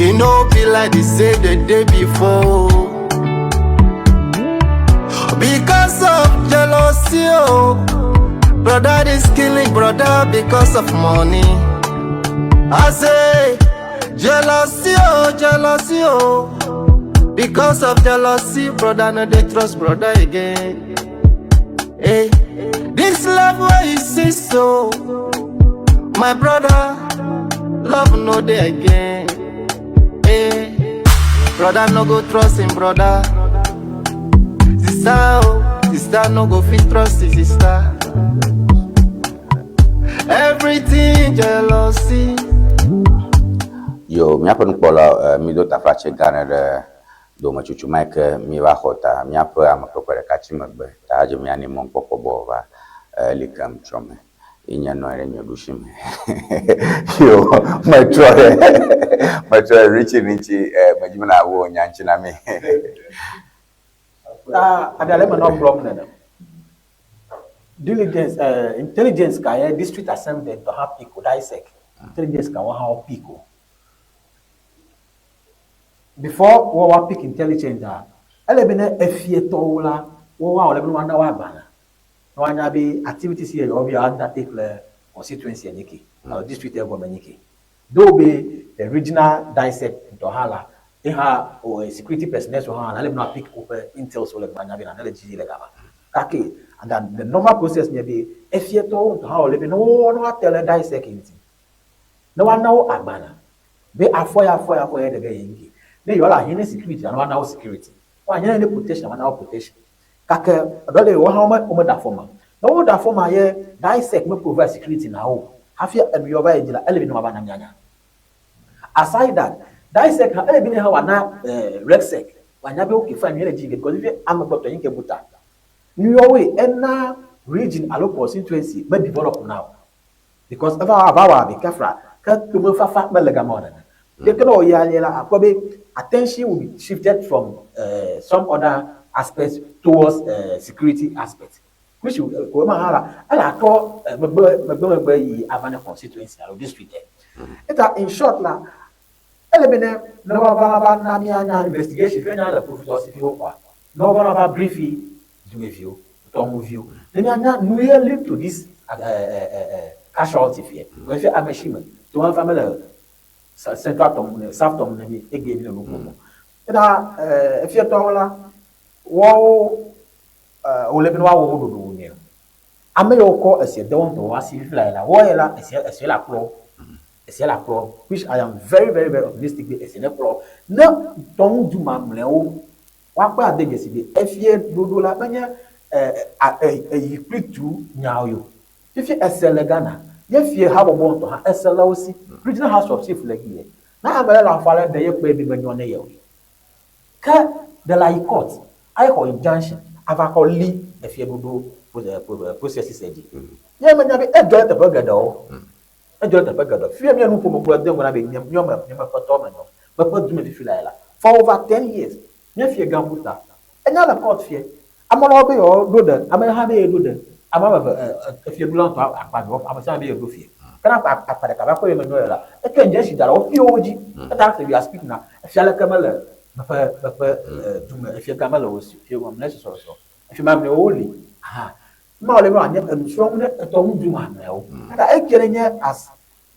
It no be like they say the day before. Because of jealousy, oh, brother is killing brother because of money. I say, jealousy, oh, jealousy, oh. Because of jealousy, brother no dey trust brother again. Hey, this love where you see so, my brother, love no dey again. Hey, brother no go trust him brother. Sister, oh, sister no go fit trust his sister. Everything jealousy. Yo, míaƒe nukpɔla mído taflatse gã aɖe ɖe dometsotso ma yi ke míeva xɔ ta míaƒe ame kpekpe ɖeka tsi megbe ta dze mía ne mɔkpɔkpɔ bɔ va li kem tsɔ me. Ye nye nɔ anyi ɖe nye ɖusi me. Yo, metrɔ ɖe Richie ŋuti medzi be nawɔ nya ŋuti na mi. Ta aɖe le me nɔ gblɔm nene. Diligence, intelligence ka ye district assembly tɔ hã pick o, DISEC. Intelligence ka wo hã wo pick o. Before wo wa pick intelligence a, ele be ne efietɔwo la, wo wa wòle be ne woana wo agbalẽ. Ne woanya be activities ye yewobe yewoa undertake le constituency enyi ke, alo district egɔme enyi ke. Though be the regional DISEC ŋutɔ hã la, ye hã o security personnel hã la, ele be ne woa pick woƒe intels wo le be woanya be nane le dzi yi le gama. Gake, and then the normal process nye be efietɔwo ŋutɔ hã wòle be ne wo ne woate le DISEC ŋuti. Ne woana wo agbalẽ be afɔ ya afɔ ya afɔ ya ɖe ge yi ŋke. Ne yewoa le ahiã ne security la, ne woana wo security. Woahiã ne protection, woana wo protection. Gake eɖewo le wo hã wome womeɖe afɔ ma. Ne woɖe afɔ ma ye DISEC me provide security na wo hafi enu yawo va yi dzi la, ele be ne woava na mianya. Aside that, DISEC hã ele be ne hã wòana REGSEC wòanya be okay fine nu ye le dzi yi ge because fifia amegbetɔ yi ke bu ta. Nu yawoe ena region alo constituency me develop na o. Because eva ava wɔ abe kafra ke tomefafa mele gama o nene. Ke ke ne wòyi alia la, akpɔ be attention will be shifted from some other aspects towards security aspect. Which ko ema hã la, ele atrɔ megbe megbe megbe yi ava ne constituency alo district. Eta in short la, ele be ne ne woava va na míanya investigation fi nya le kpovitɔ si fi wokɔa, ne woava va brief dumeviwo, tɔŋuviwo, ne míanya nu ye lead to this casualty fie. Because fi ame si me, tomefafa mele central tɔŋu ne, south tɔŋu ne mi egbe mi le nu ƒom o. Eta efietɔwo la, woawo wòle be ne woawɔ wo ɖoɖowo nyuie. Ame yiwo kɔ esia de wo ŋutɔ wo asi fifi la, woawo la esia esia le akplɔ wo. Esia le akplɔ wo which I am very very very optimistic be esia ne kplɔ wo. Ne tɔŋu du mamlɛwo woakpɔe ade dzesi be efie ɖoɖo la menye eyi kple tu nyawo yo. Fifi ese le Ghana ye fie habɔbɔ ŋutɔ hã ese le wo si. Regional House of Chief le gi ye. Ne ame ɖe le afɔ ale ɖe ye kpɔe be menyɔ ne ye o. Ke ɖe la yi court ayi xɔ injunction ava kɔ li efia ɖoɖo processes dzi. Ye menya be edzɔ ɖe teƒe geɖewo. Edzɔ ɖe teƒe geɖewo. Fifia mía nu ƒom gblɔ de ŋgɔ na be nye míɔ me nye me ƒe tɔ me nyɔ. Me ƒe du me fifi la yi la. For over 10 years, mía fie gã ƒu ta. Enya le court fie. Ame ɖewo be yewoa ɖo ɖe, ame ɖe hã be ye ɖo ɖe. Ame ame eve efie ɖula ŋutɔ akpa ɖewo, ame sia ame be ye ɖo fie. Ke ne akpa ɖeka va kpɔ ye me nyɔ la, etsɔ injection da ɖe wo fiewo dzi. Eta se we are speaking now. Efia leke mele meƒe meƒe du me efie gã mele wo si fie wɔm le sɔsɔsɔ. Efie mamlɛwo li. Aha. Ma wòle be wòanye enusrɔ̃nu ɖe etɔ ŋu du mamlɛwo. Eta edze ɖe nye as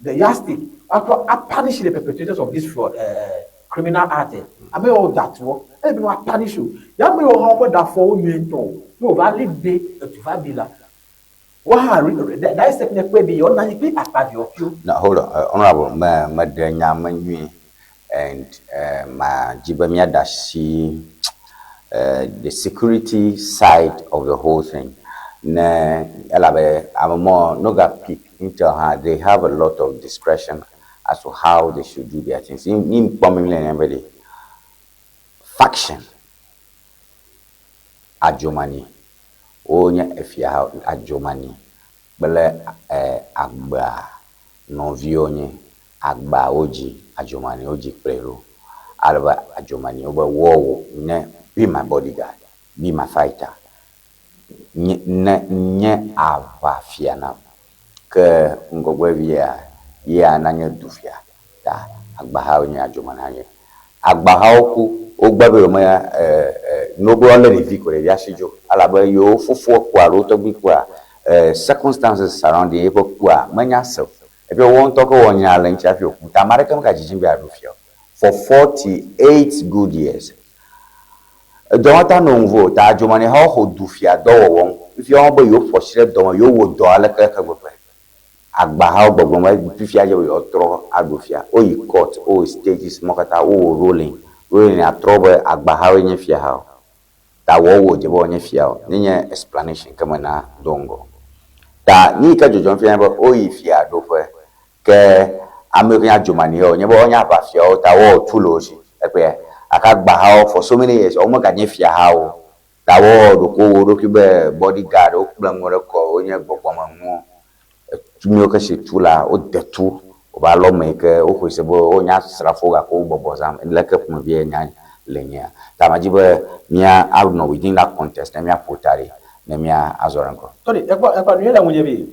the yardstick woatsɔ a punish the perpetrators of this fraud criminal act. Ame yiwo da toɔ, ele be woa punish wo. Ya ame yiwo hã womeɖe afɔ wo nyuie ŋutɔ o, ne wova li be etu va bi la, woahã that step ne kpe be yewoanɔ anyi kple akpaviwo ƒio. No, hold on, honorable, me meɖe nya me nyuie and ma dzi be míaɖe asi the security side of the whole thing. Ne elabe ame mɔ no ga pick intel hã, they have a lot of discretion as to how they should do their things. Ni kpɔ mi le be ɖe faction adzomani wonye efia adzomani kple agbea nɔviwo nye agba wodzi adzomani wodzi kplɔe ɖo. Ale be adzomani wobe wɔwò ne be my bodyguard, be my fighter. Nye ne nye aʋafia nam. Ke ŋgɔgbevia yea nanye dufia ta agbahawo nye adzomani hã nye. Agbahawo ku wogbe be yewome ne wobe woalé ɖevi ko ɖevia si dzo elabe yewo fofoa kua alo wo tɔgbui kua circumstances surrounding eƒe kua menya se o. Eƒe woawo ŋutɔ ke wɔ nya le eŋuti hafi wòku ta ame aɖeke megadzidzim be yeaɖu fia o. For 48 good years. Edɔ ma ta nɔ ŋuvo o ta adzomanihawo xɔ du fia dɔwɔwɔ ŋu. Fifia wobe yewoƒo asi ɖe dɔme yewowɔ dɔ aleke ke gbegbe. Agbahawo gbɔgblɔm be fifia dze be yewoatrɔ aɖu fia. Woyi court, wowɔ stages mɔ katã, wowɔ ruling. Ruling atrɔ be agbahawoe nye fiahawo. Ta wɔwɔ dze be woanye fiawo. Ne nye explanation ke mena do ŋgɔ. Ta nu yi ke dzɔdzɔm fia nye be woyi fia ɖoƒe ke ame yiwo ke nye adzomanihawo nye be wonye aʋafiawo ta wɔwɔ tu le wo si. Ekpɔe gake agbahawo for so many years womeganye fiahawo. Ta wɔwɔ ɖoko wo ɖokui be bodyguard wokple ŋu ɖe kɔ wonye gbɔgbɔmenuwo. Etu mi wo ke si tu la wode tu wobe alɔme yi ke woxɔe se be wonye asrafowo gake wo bɔbɔ zãm. Leke ƒomevie nya le nyea. Ta medzi be mía anɔ within that context ne míaƒo ta ɖi ne mía azɔ ɖe ŋgɔ. Tony, ekpɔ ekpɔ nu ye le ŋunye be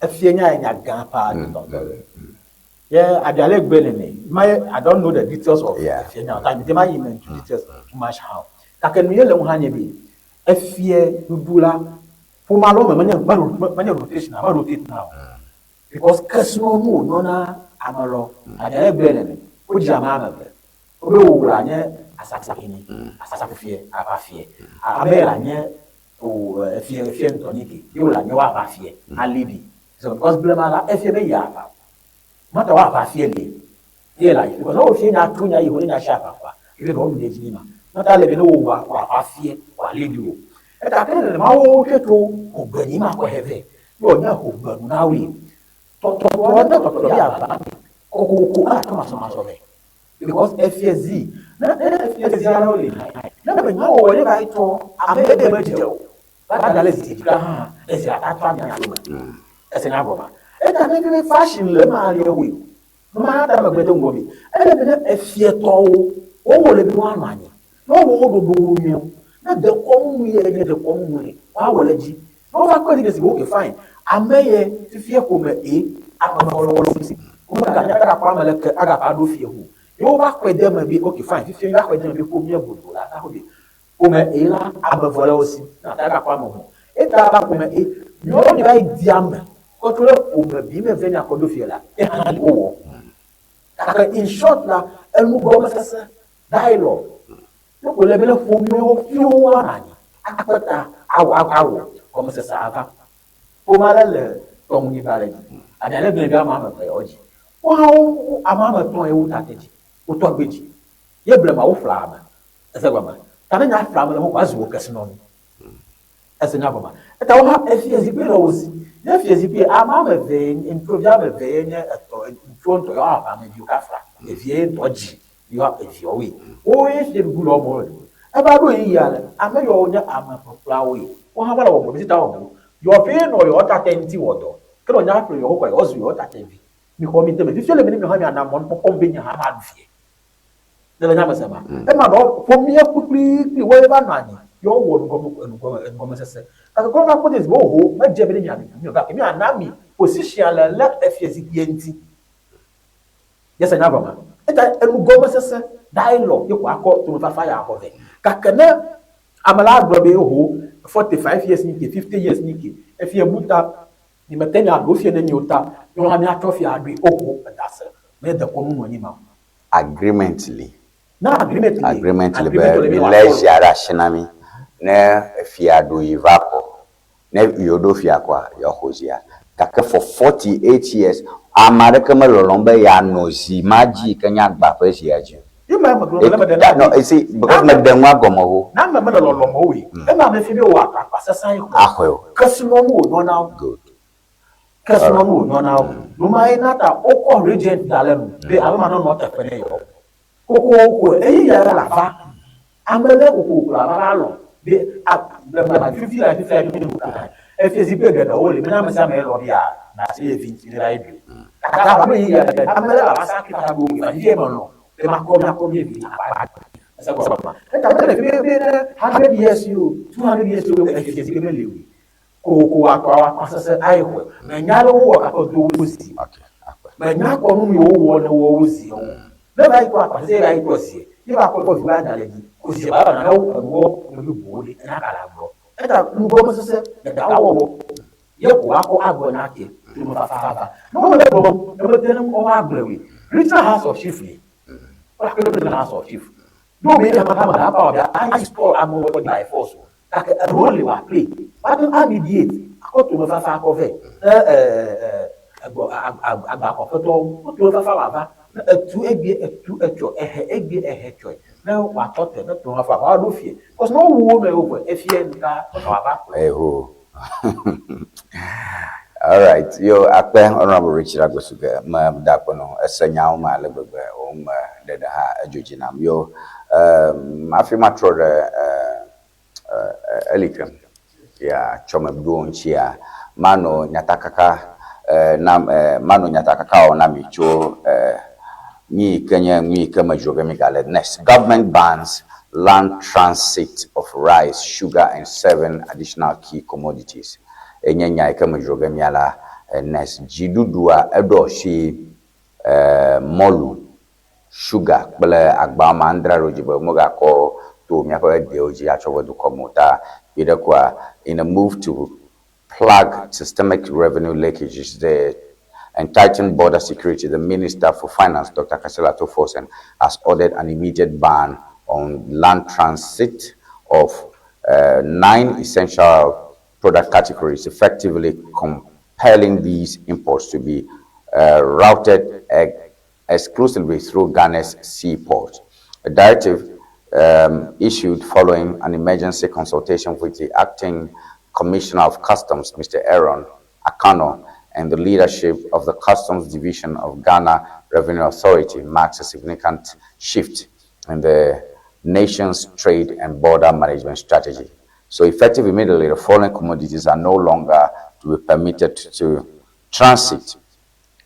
efie nya ye nya gã paa ŋutɔ. Ye abiale gbe nene. My I don't know the details of efie nya. Ta mi ma yi me into details too much how. Gake nu ye le ŋu hã nye be efie ɖuɖu la ƒome alo me menye menye rotation me rotate na o. Because kesinɔnu wònyɔ na ame lɔ. Abiale gbe nene. Wodzi ame ame eve. Wobe wò la nye asasahene, asasafie, aʋafie. Ame la nye o efie efie ŋutɔ nyi ke. Ye wò la nye wo aʋafie alibi. So because blema la efie be yi aʋa. Mata wo aʋafie li. Ye la yi. Because ne wo fie nya tu nya yi ho ne nya si aʋa kɔa. Efe be wo nu dzi ni ma. Mata le be ne wo wa wo aʋafie wo alibi o. Eta ke nenema wo ke to hogbe ni ma kɔ heve. Ye wo nye hogbe nu na woe. Tɔtɔtɔ ne tɔtɔtɔ be aʋa kokoko a to masɔmasɔ vɛ. Because efie zi ne ne efie zi aɖewo li ne be nya wɔwɔ ne va yi tɔ ame ɖe me dze o va da le zi ɖeka hã ezi ata tɔ anya yome ese nya gɔma eta ne be fashion le ema ali ewoe ma ta megbe de ŋgɔ mi ele be ne efie tɔwo wowɔ le be woanɔ anyi ne wowɔ wo ɖoɖowo nyuiwo ne dekɔnu nu ye nye dekɔnu nu ye woawɔ le dzi ne wova kpɔe ɖi ɖe si okay fine ame ye fifie ƒome e ame fɔlɔwɔlɔ si womeganya agakɔ ame leke agava ɖo fie ho ye wova xɔe de eme be okay fine fifie va xɔe de eme be ƒomea godo la ta be ƒome e la ame vɔ le wo si na ta agakɔ ame ho eta va ƒome e nyɔnu va yi di ame kɔtso ɖe ƒome bi me ve nya kɔ ɖo fie la ehã li wowɔ gake in short la enugɔmesese dialogue ne ko le be ne ƒomewo fiwo woanɔ anyi akpe ta awɔ awɔ gɔmesese ava ƒome aɖe le tɔŋunyigba ɖe dzi aɖe ale gblẽ be ame ame eve yewo dzi wo hã wo ame ame etɔ̃ ye wo tate dzi wo tɔgbe dzi ye blema wo ƒla ame ese gɔme ta ne nya ƒla ame le ho ko azu wo kesinɔnu ese nya gɔme eta wo hã efie zikpui le wo si ne efie zikpui ame ame eve ŋutsuvi ame eve ye nye etɔ ŋutsuwo ŋutɔ yewoa ame viwo kafla ɖevie ŋutɔ dzi. Yɔ eviawoe. Wowoe fie ɖuɖu le wɔmɔ le. Eva ɖo ɣeyiɣi ale, ame yawo nye ame ƒeƒleawoe. Wohã va le wɔmɔ ɖusi ta wɔmɔ. Yɔ ƒee nɔ yɔ ta te ŋuti wɔ dɔ. Ke nɔ nya ƒle yɔ kɔ yɔ zu yɔ ta te vi. Mi xɔ mi de me. Fifia le mi ne mi hã mia na mɔn kpɔkpɔm be nye hã ma ɖu fie. Ne le nya me se ma. Ema nɔ ƒomea kplikplikpli woe va nɔ anyi yɔ wɔ nugɔme enugɔme enugɔmesese. Gake kɔ va kpɔ dze zi be oho medze be ne mia ɖu mi o gake mia na mi position le le efie zikpuie ŋuti. Míese nya gɔmea? Eta enugɔmesese, dialogue ye ko akɔ tomefafa ya xɔ vɛ. Gake ne ame la gblɔ be oho, 45 years nyi ke, 50 years nyi ke, efia bu ta, mi mete nya ɖo fia ne mi o ta, míawo hã míatsɔ fia aɖoe. Oho, eda se. Menye dekɔnu nɔ anyi ma o. Agreement li. Ne agreement li. Agreement li be milé zia ɖe asi na mí ne efia ɖuɣi va kɔ. Ne yewo ɖo fia kɔa, yewoaxɔ zia. Gake for 48 years, ame aɖeke melɔlɔm be yeanɔ zi ma dzi yi ke nye agba ƒe zia dzi o. Ye ma megblɔ be meɖe na No, you see, because meɖe nua gɔme o. Ne ame mele lɔlɔm o ye, ema mefia be wò akpa sesẽ ye xɔe. Axɔe o. Kesinɔnu wònyɔ na wo. Good. Kesinɔnu wònyɔ na wo. Nu ma ye na ta wokɔ regent da le nu be ame ma nenɔ eteƒe ne yewo. Kokoko ɣeyiɣi aɖe lava, ame ɖe kokoko lava va lɔ̃ be a blema fifi le fifia mi nu ka efie zikpui geɖewo li menye ame sia ame lɔ̃ bia na asi ye vi ŋuti ne va yi ɖui o. Gake ava ɖo ɣeyiɣi aɖe ame ɖe lava sacrifice abe wò fifia me lɔ̃ be makɔ miakɔ mie vi akpa ese gɔmea. Eta mele fi be ne hundred years yo, 200 years yo efie zikpui meli o. Kokoko akɔ akɔ sese ayi xɔe. Menya ɖe wowɔ gake do wo zi. Menya kɔ nu yi wowɔ ne wɔ wo zi wo. Ne va yi kɔ akɔ sese va yi kɔ zi. Ye va kɔ kɔ vi va da le dzi. Ko zi ba ba na wo enuwɔ ƒomevi buwo ɖi enya ka la gblɔ. Eta nugɔmesese ɖeka wɔwɔ ye ko akɔ agblɔ nya ke tomefafa va. Ne wo le gblɔm ne mete ne woa gblɔe woe. Regional House of Chief li. Wole akpe ɖe Regional House of Chief. Ɖo be ame ame ha power be a install amewo by force o. Gake eɖewo li wòa play. Woate ŋu a mediate, akɔ tomefafa akɔ vɛ ne egbɔ agbakɔƒetɔwo. Wo tomefafa wòava. Ne etu egbea, etu etsɔ, ehe egbea, ehe tsɔe. Ne wòatɔ te ne tomefafa wòava ɖo fiɛ. Because ne wowu wo nɔewo vɔ, efiɛ nuka eka wòava kplɔ. Eho. All right. Yo, akpe Honorable Richard Agbosuke me da akpe nɔ ese nyawo me ale gbegbe wo me ɖeɖe hã edzo dzi nam. Yo, um, hafi matrɔ ɖe uh, Elikem ya tsɔmeɖoɖowo ŋutia, manɔ nyatakaka na manɔ nyatakaka wɔm na mi tso nu yi ke nye nu yi ke me dzro ge mi gale next. Government bans land transit of rice, sugar and seven additional key commodities. Enye nya yi ke me dzro ge mia la next. Dziɖuɖua eɖo asi mɔlu sugar kple agba woame adre aɖewo dzi be womegakɔ to míaƒe dewo dzi atsɔ va dukɔ me o ta kpuiɖe koa, in a move to plug systemic revenue leakages, the and tighten border security, the Minister for Finance, Dr. Cassiel Ato Forson, has ordered an immediate ban on land transit of nine essential product categories, effectively compelling these imports to be routed exclusively through Ghana's seaport. A directive issued following an emergency consultation with the acting Commissioner of Customs, Mr. Aaron Akano, and the leadership of the Customs Division of Ghana Revenue Authority marks a significant shift in the nation's trade and border management strategy. So effective immediately, the following commodities are no longer to be permitted to transit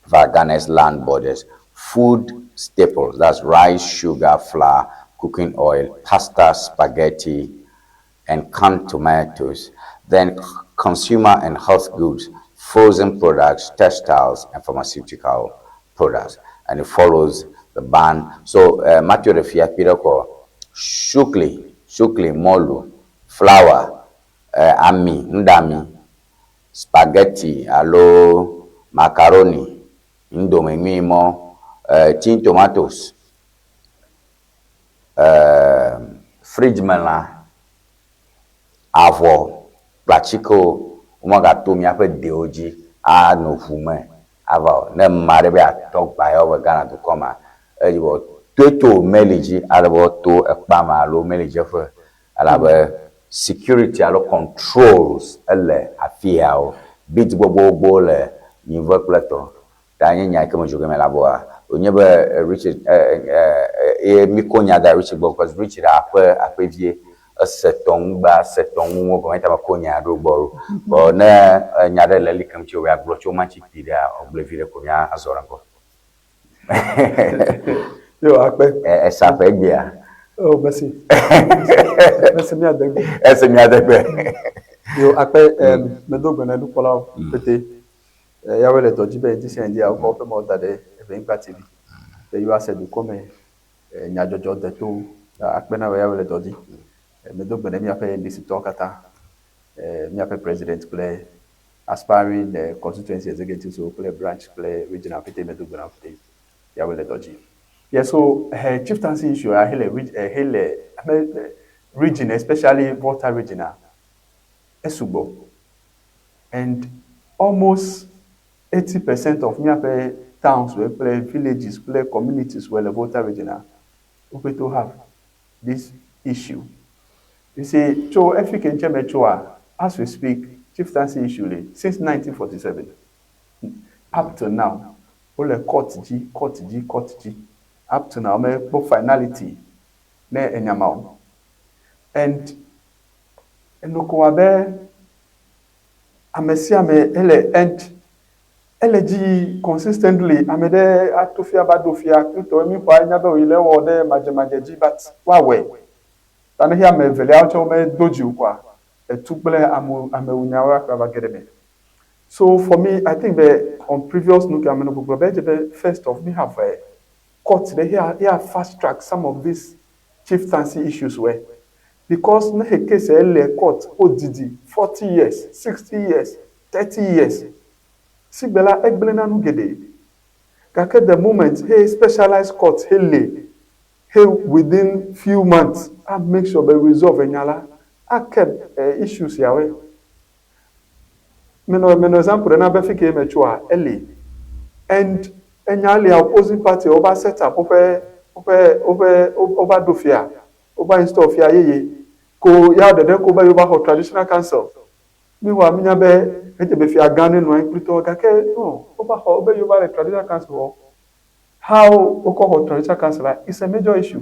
via Ghana's land borders. Food staples, that's rice, sugar, flour, cooking oil, pasta, spaghetti, and canned tomatoes. Then consumer and health goods, frozen products, textiles, and pharmaceutical products. And it follows the ban. So Matthew Refia Piroko, Shukli, Shukli, Molu, flour, Ami, Ndami, spaghetti alo macaroni, ŋdome nyui mɔ, tin tomatoes, fridge me lã, avɔ kple atikewo womagato míaƒe dewo dzi ano ʋu me ava o. Ne ame aɖe be yeatɔ gba yewo be Ghana dukɔ mea, edzi be woatoe to meli dzi ale be woato ekpa me alo meli dzeƒe elabe security alo controls ele afiyawo. Bit gbogbogbwo le nyive kple tɔ. Ta nye nya yi ke me dzo ge mele aboa, wònye be Richard eye míkɔ nya da Richard gbɔ because Richard aƒe aƒevie ese tɔ ŋugba se tɔ ŋu gɔme ta mekɔ nya ɖo gbɔ ɖo. Vɔ ne nya ɖe le eli kem tsi wòya gblɔ tso ma tsi kpui ɖea, wògblɔe vi ɖe ko mía azɔ ɖe ŋgɔ. Yo akpe. Esa ƒe egbea. Oh, merci. Merci mía degbe. Ese mía degbe. Yo akpe medo gbe na nukpɔlawo pete. Yawoe le dɔ dzi be ŋdi sia ŋdi wokɔ woƒe mɔ da ɖe Eʋenyigba TV be yewoase dukɔ me nyadzɔdzɔ detowo. Akpe na wo yawoe le dɔ dzi. Medo gbe na míaƒe NDC tɔwo katã, míaƒe president kple aspiring constituency executives kple branch kple regional pete medo gbe na wo pete yawoe le dɔ dzi. Yeah, so chieftaincy issue ya hele hele region especially Volta region a esugbɔ and almost 80% of míaƒe towns wo kple villages kple communities wo le Volta region a wo ƒete have this issue. You see, tso efi ke ŋtse me tsoa, as we speak, chieftaincy issue le since 1947 up till now, wole court dzi, court dzi, court dzi. Up to now, womekpɔ finality ne enyama o. And enoko abe ame sia ame ele and ele dzi consistently ame ɖe ato fia va ɖo fia ŋutɔ mi xɔa enya be wòyi le ewɔ ɖe madzemadze dzi but woawɔe. Ta ne ame eveliawo tsɛ womedo dzi o koa, etu kple ame amewunyawo akpa va ge ɖe eme. So for me, I think that on previous nu ke ame nɔ gbɔgblɔ be edze be first off we have a court ɖe here here fast track some of these chieftaincy issues wɛ because ne he case ele court wodidi 40 years, 60 years, 30 years sigbe la egblẽna nu geɖe. Gake the moment he specialized court he le he within few months a make sure be resolve enya la ake issues yawoe. Menɔ example ɖe na be fi ke me tsoa ele and enya lia opposing party wova set up woƒe woƒe woƒe wova ɖo fia wova install fia yeye ko ya ɖeɖe ko be yewova xɔ traditional council. Meanwhile minya be edze be fia gã ne nɔ anyi kplitɔ gake no wova xɔ wobe yewova le traditional council xɔ. How wokɔ xɔ traditional council la is a major issue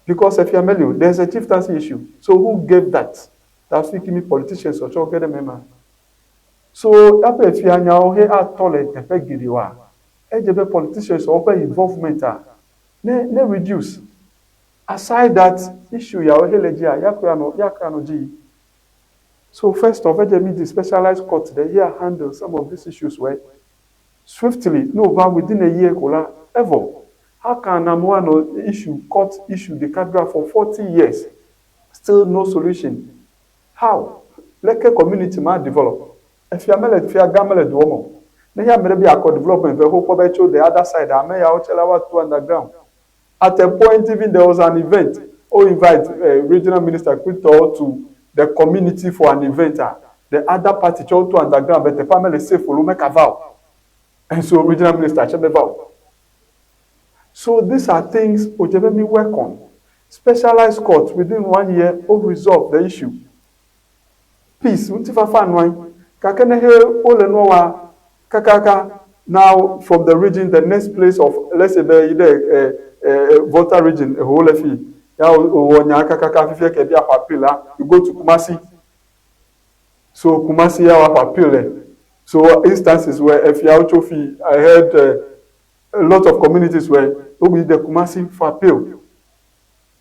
because efia meli o there is a chieftaincy issue so who gave that? Ta fi kimi politicians tsɔ ge ɖe me ma. So eƒe efia nyawo he atɔ le teƒe geɖewoa, edze be politicians woƒe involvement a ne ne reduce. Aside that issue yawo he le dzia ya koe anɔ ya koe anɔ dzi yi. So first off, edze mi di specialized court ɖe here handle some of these issues well swiftly ne wòva within a year ko la evɔ. How can amewo anɔ issue court issue ɖeka dzra for 40 years still no solution? How? Leke community ma develop? Efia mele fia gã mele doɔ me o. Ne ya ame ɖe be akɔ development vɛ wokpɔ be tso the other side ame yawo tse la woato underground. At a point even there was an event wo invite regional minister kplitɔwo to the community for an event a the other party tse woto underground be teƒea mele safe o lo meka va o. And so regional minister tse meva o. So these are things wòdze be mi work on. Specialized court within one year wo resolve the issue. Peace ŋutifafa nɔ anyi gake ne he wole nua wa kakaka now from the region the next place of let's say be yi ɖe Volta region eho le fi ya wòwɔ nya kakaka fifia ke bi axɔ appeal la you go to Kumasi. So Kumasi ya woaxɔ appeal le. So instances where efiawo tso fi I heard a lot of communities where woyi ɖe Kumasi for appeal.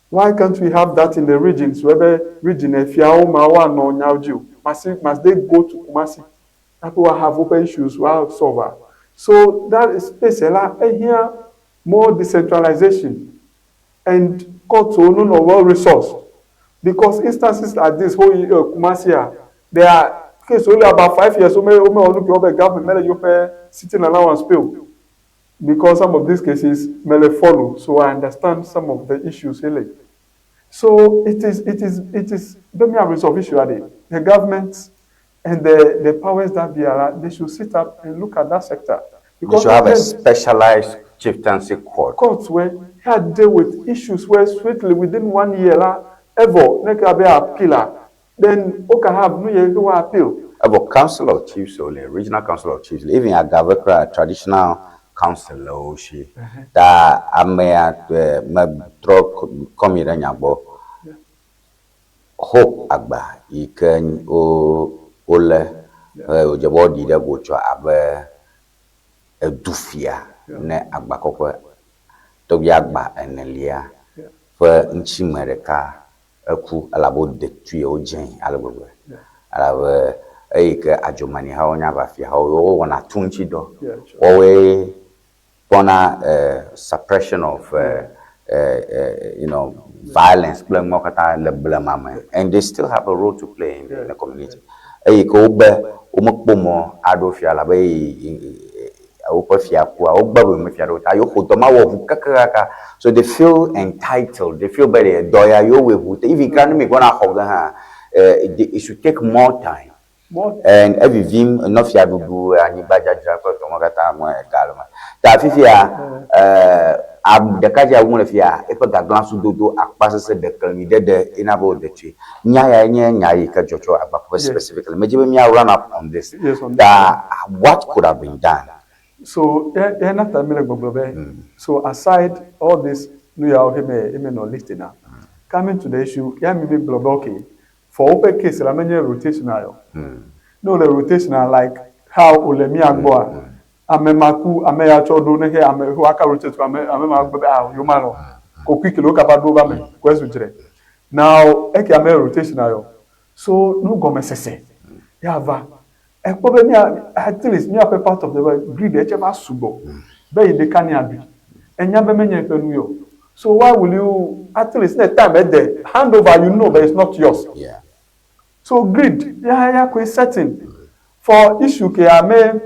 Why can't we have that in the regions where region efiawo ma woanɔ nyawo dzi o? Must they go to Kumasi? Hafi woa have woƒe issues woa solve a. So that is space la ehia more decentralization and court wo no nɔ well resourced because instances like this ho yi Kumasi a there are case only about 5 years wome wome wɔ nu ke wo be government mele yewoƒe sitting allowance pay o because some of these cases mele follow so I understand some of the issues hele. So it is be mia resolve issue ade the government and the powers that be are they should sit up and look at that sector. They should have a specialized chieftaincy court. Courts where had deal with issues where swiftly within one year la ever ne ke abe appeal a then o ka have nu ye ke wa appeal. Evɔ Council of Chiefs wo le, Regional Council of Chiefs le, even Agave kura traditional council le wo shi. Ta amea metrɔ kɔ mi ɖe nya gbɔ. Hope Agba yi ke wo wolé wòdze be woaɖi ɖe go tsɔ abe edu fia ne Agbakɔƒe tɔgbi agba enelia ƒe ŋtsime ɖeka eku elabe wode tui wodzee ale gbegbe. Elabe eyi ke adzomanihawo nye aʋafiahawo wowɔna tu ŋuti dɔ. Woawoe kpɔna suppression of you know violence kple nuwo katã le blema me and they still have a role to play in the community. Eyi ke wobe womekpɔ mɔ aɖo fia elabe eyi woƒe fia kua wogbe be womefia ɖo ta yewoƒo dɔ ma wɔ ʋu kakakaka so they feel entitled they feel be dɔ ya yewowɔe ʋu even kura ne mi gbɔna xɔ ge hã it should take more time And evivim nɔ fiaɖuɖu, anyigbadzadzra kple tɔwo katã ŋue ega le me. Ta fifia, ɖekadze ŋu le fia, eƒe gaglãsudodo, akpasesẽ, ɖeklemiɖeɖe ye na be wòɖe tsoe. Nya yae nye nya yi ke dzɔ tso Agbaƒe specifically. Medzi be mía run up on this. Ta what could have been done? So, ye na ta míle gbɔgblɔ be, so aside all this nu yawo ke me ye menɔ listing na, coming to the issue, ya mi mi gblɔ be okay, For woƒe case la menye rotational o. Ne wole rotational like how wòle mía gbɔa, ame ma ku ame ya tsɔ ɖo ne xe ame woaka rotate ame ame ma gbe be ah yewo malɔ ko quickly wo kaba ɖo va me ko ezu dzre. Now ekea menye rotational o. So nugɔmesese ya va. Ekpɔ be mía at least míaƒe part of the world greed etse va sugbɔ be yi ɖeka mía ɖui. Enya be menye eƒe nu ye o. So why will you at least ne time ede hand over you know but it's not yours. Yeah. So greed ya ya koe setting for issue kea me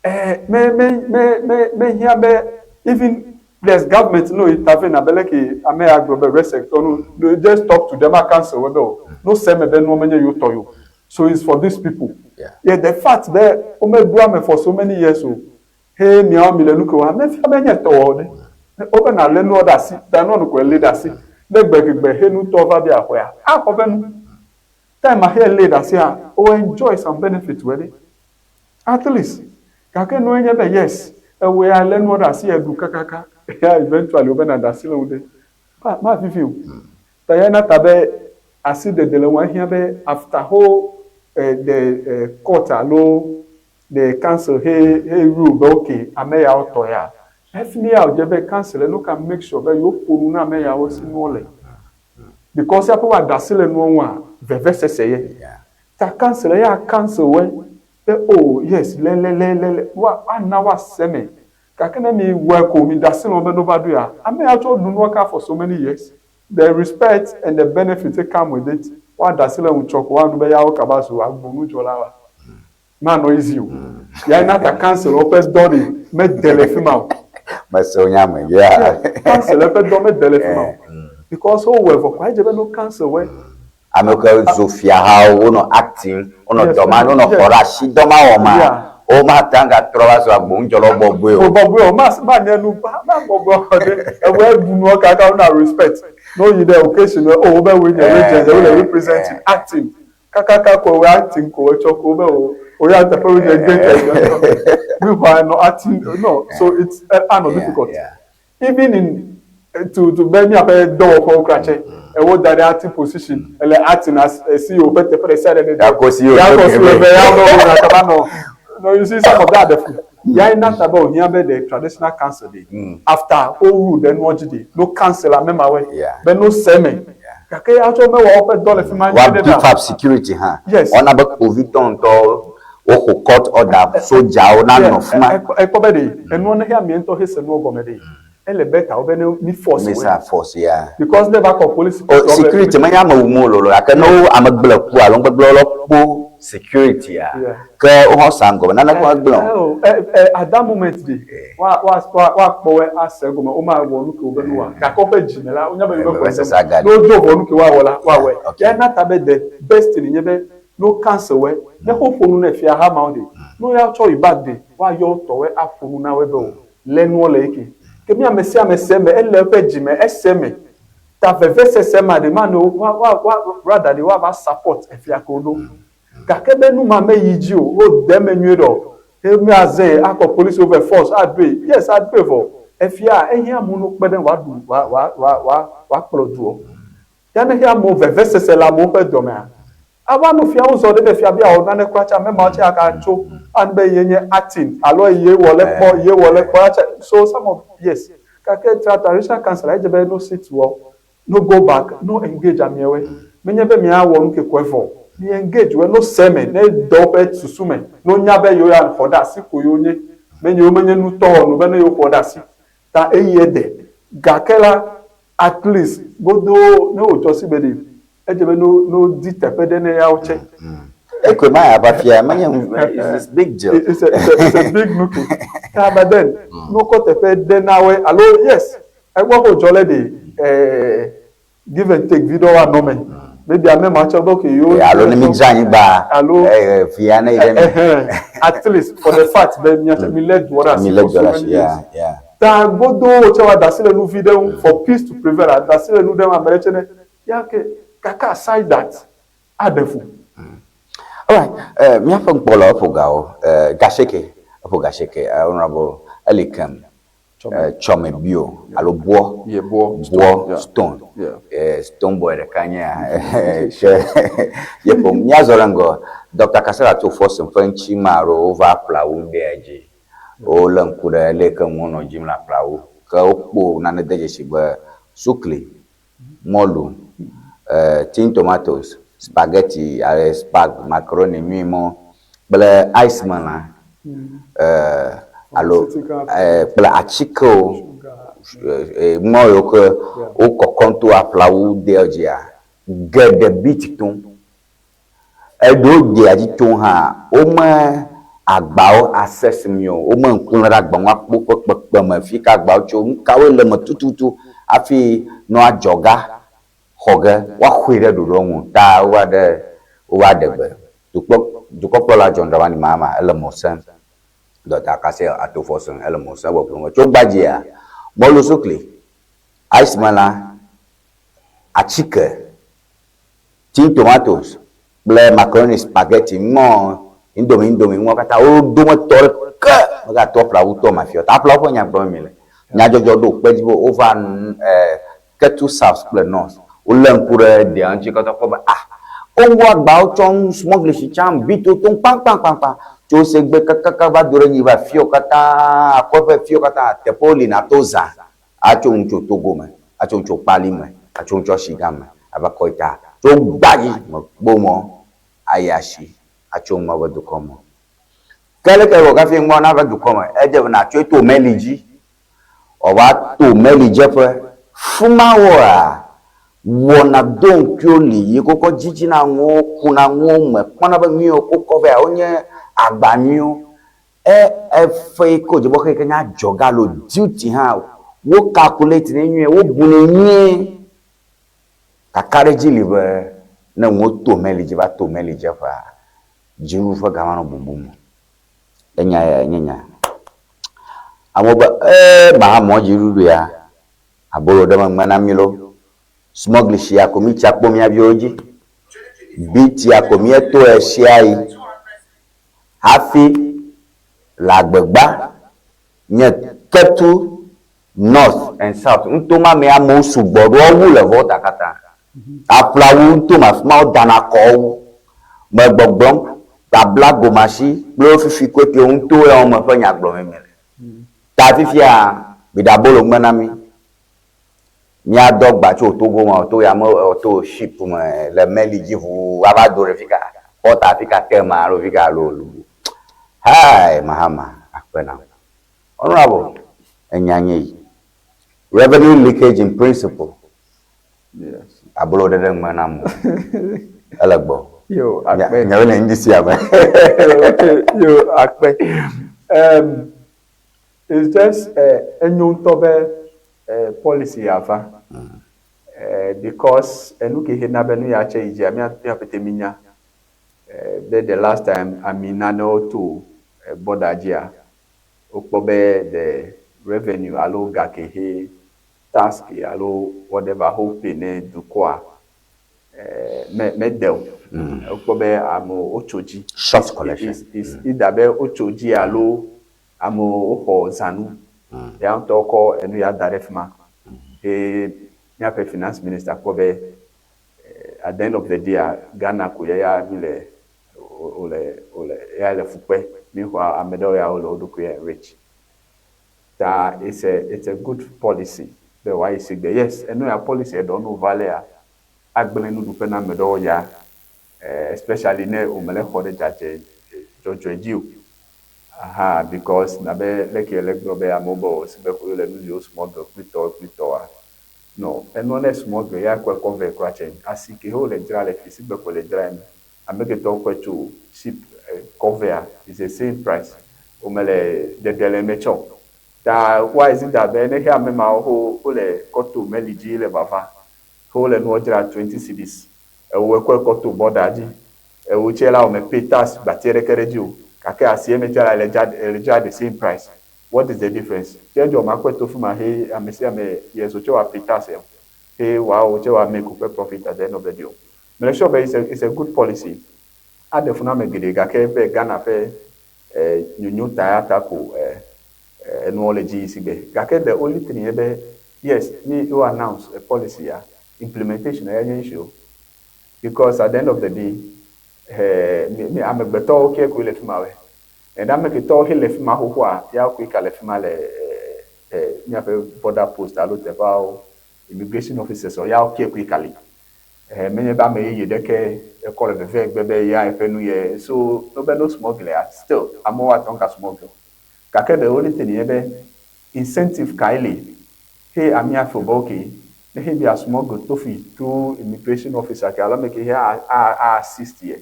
eh me me me me me hiã be even there's government no intervene abe leke ame ya gblɔ be REGSEC tɔ no no just talk to them a council wo be o no se eme be nuwo menye yewo tɔ yo. So it's for these people. Yeah. Yeah, the fact be womeɖo ame for so many years o he miawo mi le nu ke wɔm mefia be nye tɔwɔ ɖe. Wobe nalé nua ɖe asi, ta nua nu koe lé ɖe asi. Ne gbegbe he nutɔ va be axɔea, axɔ be nu. Time a he lé ɖe asia, wo enjoy some benefit wɔ ɖe. At least. Gake nue nye be yes, ewɔe alé nua ɖe asi eɖu kakaka. Ya eventually wobe nàɖe asi le ŋu ɖe. Ma ma vivi o. Ta ya na ta be asi ɖeɖe le ŋua ehiã be after whole the court alo the council he he rule be okay ame yawo tɔ ya. Efi ya wòdze be council no ka make sure be yewo ƒo nu na ame yawo si nuwo le. Because ya ƒe woaɖe asi le nua ŋua vevesese ye. Ta council ya council wɔe be oh yes le le le le le wa ana woase eme. Gake ne mi wɔe ko mi ɖe asi le wo be ne wova ɖoea, ame ya tsɔ ɖu nua ka for so many years. The respect and the benefit come with it, woaɖe asi le ŋu tsɔ ko woanu be yawo kaba zu agbonudzɔla wa. Manɔ easy o. Ya na ta council woƒe dɔ ɖe mede le fi ma o. Mese wo nya me, yeah. Yeah, council eƒe dɔ mede le fi ma o. Because wowɔe vɔ koa edze be no council wɔe. Ame ke zu fiahawo wonɔ acting, wonɔ dɔ ma, wonɔ xɔ ɖe asi dɔ ma wɔm ma, womate ŋu agatrɔ va zu agbonudzɔlawo bɔbɔe o. Bɔbɔe o, ma manye nu ma bɔbɔe o ɖe. Ewɔe ɖu nua kaka wona respect. Ne woyi ɖe occasion oh wobe woe nye regent, wole representing, acting. Kakaka ko ewɔe acting ko etsɔ ko wobe o o ya teƒe wo nye great. Meanwhile nɔ acting no, so it's anɔ difficult. Even in to to be míaƒe dɔwɔƒewo kura tsɛ, ewo da ɖe acting position, ele acting as CEO ƒe teƒe ɖe sia ɖe ne do. Yakɔ CEO Yakɔ CEO be ya be wo kaba nɔ. No, you see some of that ɖe fu. Ya na ta be wòhiã be the traditional council ɖe. After wo rule ɖe nua dzi ɖe, no council ame mawoe be no se eme. Gake ya tsɔ mewɔ woƒe dɔ le fi ma Wa nyuie ɖe beef na. up security hã. Yes. Wɔna be kpovitɔ ŋutɔ woxo court order sodzawo nanɔ fi ma. Ekpɔ be ɖe enua ne xea mía ŋutɔ hese nua gɔme ɖe, ele better wo be ne mi force Mi woe. sa force ya. Because ne va kɔ police Oh, security menye ame wum wo lolo gake ne wo ame gblẽ ku alo nugbegblẽ wo kpo security a, ke wohã wosa ŋgɔ be naneke megblẽ o. Oh, eh, at that moment ɖe, wa wa wa woakpɔ woe ase egɔme, womawɔ nu ke wobe nu wa. Gake woƒe dzime la, wonya be yewobe Vevesese kɔ agaɖi. Ne wodo ʋɔ nu ke woawɔ la, woawɔe. Okay. Ya na ta be the best thing nye be ne wo cancel woe, ne woƒo nu ne fiaha mawo ɖe, ne woya tsɔ yi back ɖe, woayɔ wo tɔwoe aƒo nu na woe be o, le nuwo le eke. Ke mi ame sia ame se eme, ele eƒe dzime, ese eme. Ta vevesese ma ɖe, mano wa wa wa rather ɖe woava support efia ke woɖo. Gake be nu ma meyi dzi o, wode eme nyuie ɖe o, he míazãe akɔ polisiwo vɛ force aɖoe, yes aɖoe vɔ efia ehiã amewo ne wokpe ɖe eŋu wòaɖu wòa wòa wòa wòa wòakplɔ duɔ. Ya ne xea amewo vevesese le amewo ƒe dɔmea, ava no fia wo zɔ ɖe be fia be yeawɔ nane kura tse ame mawo tse aka tso anu be ye nye acting alo ye wɔ le kpɔ ye wɔ le kpɔ ya tse so some of yes gake tra traditional council edze be no sit wɔ no go back no engage ameawoe menye be mia wɔ nu ke koe vɔ o mi engage woe no se eme ne dɔ woƒe susu me no nya be yewo ya xɔ ɖe asi ko yewo nye menye yewo menye nutɔwɔnu be ne yewo xɔ ɖe asi ta eyi ede gake la At least godoo ne wòdzɔ si be ɖe edze be no no di teƒe ɖe ne yawo tse. Ekoe ma ya va fia menye nu it's big deal. It's a it's a it's a big nuke. Ta but then ne wokɔ teƒe ɖe na woe alo yes egbɔ be wòdzɔ le ɖe eh give and take viɖewo anɔ eme. Maybe ame ma tsɛ be okay yewo. Alo ne mi dzra anyigba alo eh fia ne yi ɖe mi. Ɛhɛn at least for the fact be mia tse mi lé dua ɖe asi Mi lé for dua so ɖe asi many years. yeah yeah. Ta godoo wò tsɛ woada asi le nu viɖe ŋu for peace to prevail, ada asi le nu ɖe ŋu ame ɖe tsɛ ne ya ke gake aside that, aɖe fu. Alright, eh, míaƒe ŋkpɔlawo ƒo gawo, eh, gasheke, eƒo gasheke, eh, Honorable Elikem, eh, Tsɔme Bio, alo Boɔ, Yeah, Boɔ, Boɔ Stone, yeah. Stone, Yeah. eh, Stone Boy ɖeka nye ya, ke ye ƒo, míazɔ ɖe ŋgɔ, Doctor Kasera to Forson ƒe ŋuti ma alo wova ƒle awu ɖea dzi. Wolé ŋku ɖe leke nuwo nɔ dzim le aƒleawo. Ke wokpɔ nane de dzesi be sukli, mɔlu, tin tomatoes, spaghetti alo spag, macaroni nui mɔ kple ice me lã alo kple atikewo mɔ yiwo ke wokɔkɔm to aƒleawo dea dzia geɖe bit tom. Eɖewo dea dzi tom hã, wome agbawo access mi o, wome ŋku lé ɖe agba ŋu akpɔ woƒe kpekpeme, fi ka agbawo tso, nu kawoe le eme tututu hafi nɔ adzɔga xɔ ge woaxɔe ɖe ɖoɖoa nu ta wova ɖe wova ɖe gbe. Dukpɔ dukɔkplɔla John Dramani Mahama ele mɔ sem, Dɔta Cassiel Ato Forson ele mɔ sem gbɔgblɔm be tso gbadzia, mɔlu sukli, ice melã, atike, Tin tomatoes kple macaroni spaghetti ŋɔ, indomie indomie ŋɔ katã wo dometɔ ɖeke megato aƒlawu tɔ me hafi o. Ta aƒlawu ƒe nya gblɔm mi le. Nyadzɔdzɔ ɖo kpe edzi be wova Ketu South kple North. Wolé ŋku ɖe dea ŋuti katã kpɔ be ah, wowu agbawo tsɔ nu smugglish tsã bito tom kpaŋkpaŋkpaŋkpaŋ tso segbe kakaka va do ɖe nyi va fiawo katã, akɔe ƒe fiawo katã teƒewo li nàto zã Atso nu tso Togo me, atso nu tso Kpali me, atso nu tso Ashiga me ava Koita, tso gbadzi mekpɔ mɔ ayi ashi atso ŋgbɔ va dukɔ me o. Ke leke wɔ kafi ŋgbɔ nava dukɔ me? Edze be natsoe to meli dzi. Wòava to meli dzeƒe. Fima woa wɔna do ŋkuiwo li yi wokɔ dzidzina nuwo, kuna nuwo me, kpɔna be nuyiwo wokɔ vɛa wonye agba nyuiwo. E efe yi ke wòdze be xe yi ke nye adzɔge alo duty hã wo calculate nɛ nyuie, wobunɛ nyuie. Kakaɖedzi li be ne nuwo to meli dzi va to meli dzeƒea, dziɖuɖu ƒe ga manɔ bubum o. Enya yae nye nya. Amewo be, Ee, maha mɔ dziɖuɖu ya, abolo ɖe megbe na mí loo. Smugglish ya ko mítsi akpɔ mía viwo dzi. Beat ya ko míeto ɣesiaɣi. Hafi le agbegba nye Ketu North and South nuto ma me amewo sugbɔ ɖoa wu le Volta katã. Aƒlawu nuto me afima wo dana kɔ wu. Me gbɔgblɔm Babla Gomasi kple wo fifi koekewo nuto yawo me ƒe nya gblɔmee mele. Ta fifia miɖe abolo ŋgbe na mi. Mía dɔ gba tso Togo me to yame to ship me le meli dzi ʋuu ava do ɖe fika port afika te ma alo fika alo lubu. Hi Mahama akpe na wò. Honorable enya nye yi. Revenue leakage in principle. Yes. Abolo ɖeɖe ŋgbe na mo. Ele gbɔ. Yo akpe. Nyawo le ŋdi sia me. Yo akpe. It's just enyo ŋutɔ be policy ya va because enu ke he na be nu ya tse yi dzia mía mía pete mi nya be the last time ami nanewo to border dzia wokpɔ be the revenue alo ga ke he tax ke alo whatever ho pay ne dukɔa me mede o. Wokpɔ be amewo wotso dzi. Short collection. Is either be wotso dzi alo amewo woxɔ zanu. Ya ŋutɔ kɔ enu ya da ɖe fi ma. Eye míaƒe finance minister kpɔ be at the end of the day, Ghana ko ya ya mi le wole wole ya le fu kpe. Mi xɔ ame ɖewo ya wole wo ɖokui enrich. Ta it's a good policy be wòayi si gbe. Yes, enu ya policy eɖewo ne wova lea, agblẽ nuɖuƒe na ame ɖewo ya, especially ne womele xɔ ɖe dzadze dzɔdzɔe dzi o. Aha, because nabe leke le gblɔ be amewo be o si be ko le nu yiwo smuggle kplitɔ kplitɔa. No, enua ne smuggle ya kɔe kɔ vɛ kura tse asi ke wole dzra le fi si gbe ko le dzra ene. Ame ke tɔwo kɔe tso ship kɔ vɛa is the same price. Womele ɖeɖe le eme tsɛ o. Ta why is it that be ne xe ame mawo ho wole kɔ to meli dzi le vava, ke wole nua dzra 20 cedis. Ewo ekɔe kɔ to border dzi. Ewo tse la wome pay tax gbati ɖeke ɖe dzi o. Gake asie me tse la ele dzra ele dzra the same price. What is the difference? Tse dzɔ ma kɔe to fi ma he ame sia ame yɛ so tse wa pay tax o. He wa wo tse wa make woƒe profit at the end of the day o. Mele sure be it's a good policy. Aɖe fu na ame geɖe gake be Ghana ƒe nyonyo ta ya ta ko enuwo le dzi yi si gbe. Gake the only thing ye be yes, mi wo announce a policy ya, implementation ya nye issue. Because at the end of the day, mi amegbetɔwo ke koe le fi ma wɛ. And ame ke tɔwo he le fi ma xoxoa, ya koe ka le fi ma le míaƒe border post alo teƒeawo immigration officers ya ke koe ka li. Menye be ame yeye ɖeke ekɔ le veve gbe be ya eƒe nu ye so no be no smuggle ya still amewo ate ŋu ka smuggle. Gake the only thing ye be incentive kae li he amea feel be okay ne he bia smuggle to fi through immigration officer ke alo ame ke he a assist ye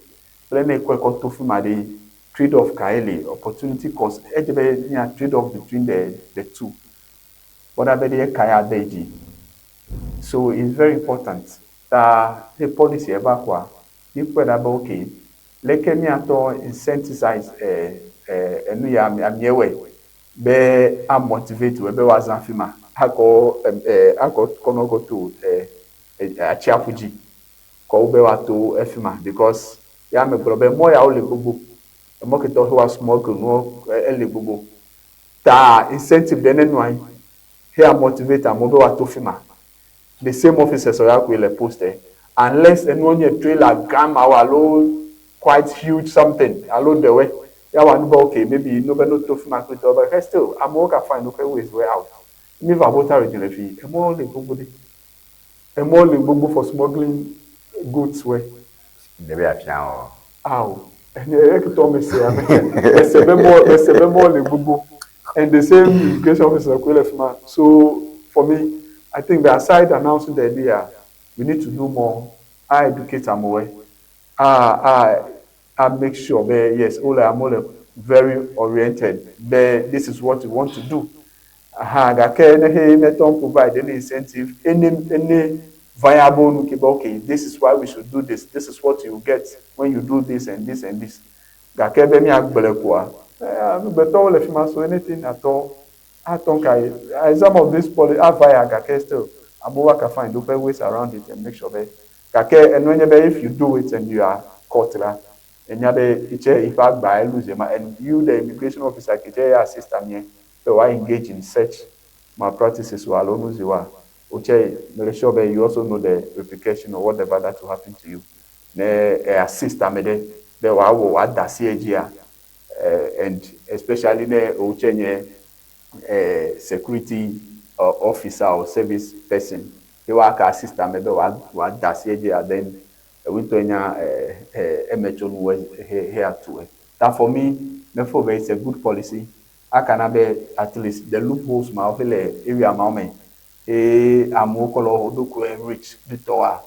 kple ne ekɔe kɔ to fi ma ɖe, trade off kae li, opportunity cost edze be mia trade off between the two kpɔɖa be ɖe ka ya de dzi. So it's very important ta he policy eva koa mi kpɔe ɖa be okay, leke miatɔ incentivize enu ya amiewɔe be a motivate wo be woazã fi ma akɔ akɔ kɔnɔ kɔ to atsiaƒu dzi kɔ wo be woato efi ma because ya me gblɔ be mɔ yawo le gbogbo emɔ ke tɔ he wa smuggle nuwo ele gbogbo ta incentive ɖe ne nɔ anyi he a motivate amewo be woato fi ma. The same officers ya koe le post unless enuwo nye trailer gã mawo alo quite huge something alo ɖewɔe ya wa nu be okay, maybe no be no to fi ma kple tɔ but still amewo ka find woƒe ways way out. Mi va Volta Region le fi emɔwo le gbogbo ɖe emɔwo le gbogbo for smuggling goods wɛ. Ɖe afia o. Awo ɛnɛ ekutɔ me se ame mese be mɔ mese be mɔ le gbogbo and the same immigration officer koe le fi ma. So for me, I think that aside announcing the idea, we need to do more. I educate amewo a make sure be yes, wole amewo le very oriented be this is what we want to do. Aha, gake ne he metɔ provide any incentive, any viable nu ke be okay, this is why we should do this, this is what you get when you do this and this and this. Gake be míagblẽ koa, amegbetɔwo le fi ma, so anything at all atɔ ka some of this policy ava ya gake still amewo aka find woƒe ways around it and make sure be gake enue nye be if you do it and you are caught la, enya be itse yiƒe agba elose ma and you the immigration officer ke tse ya assist amie be wa engage in such malpractices o alo nu zi wa o tse make sure be you also know the repercussion or whatever that will happen to you ne e assist ame ɖe be wòawɔ wòada asi edzia, and especially ne o tse nye security officer or service person ye woaka assist ame be wòada asi edzia, then ewo ŋutɔ nya emetsonu he he atu e. Ta for me, me feel be it's a good policy akana be at least the loopholes ma wo le area ma me eye amewo kɔ le wo ɖokui enrich ŋutɔa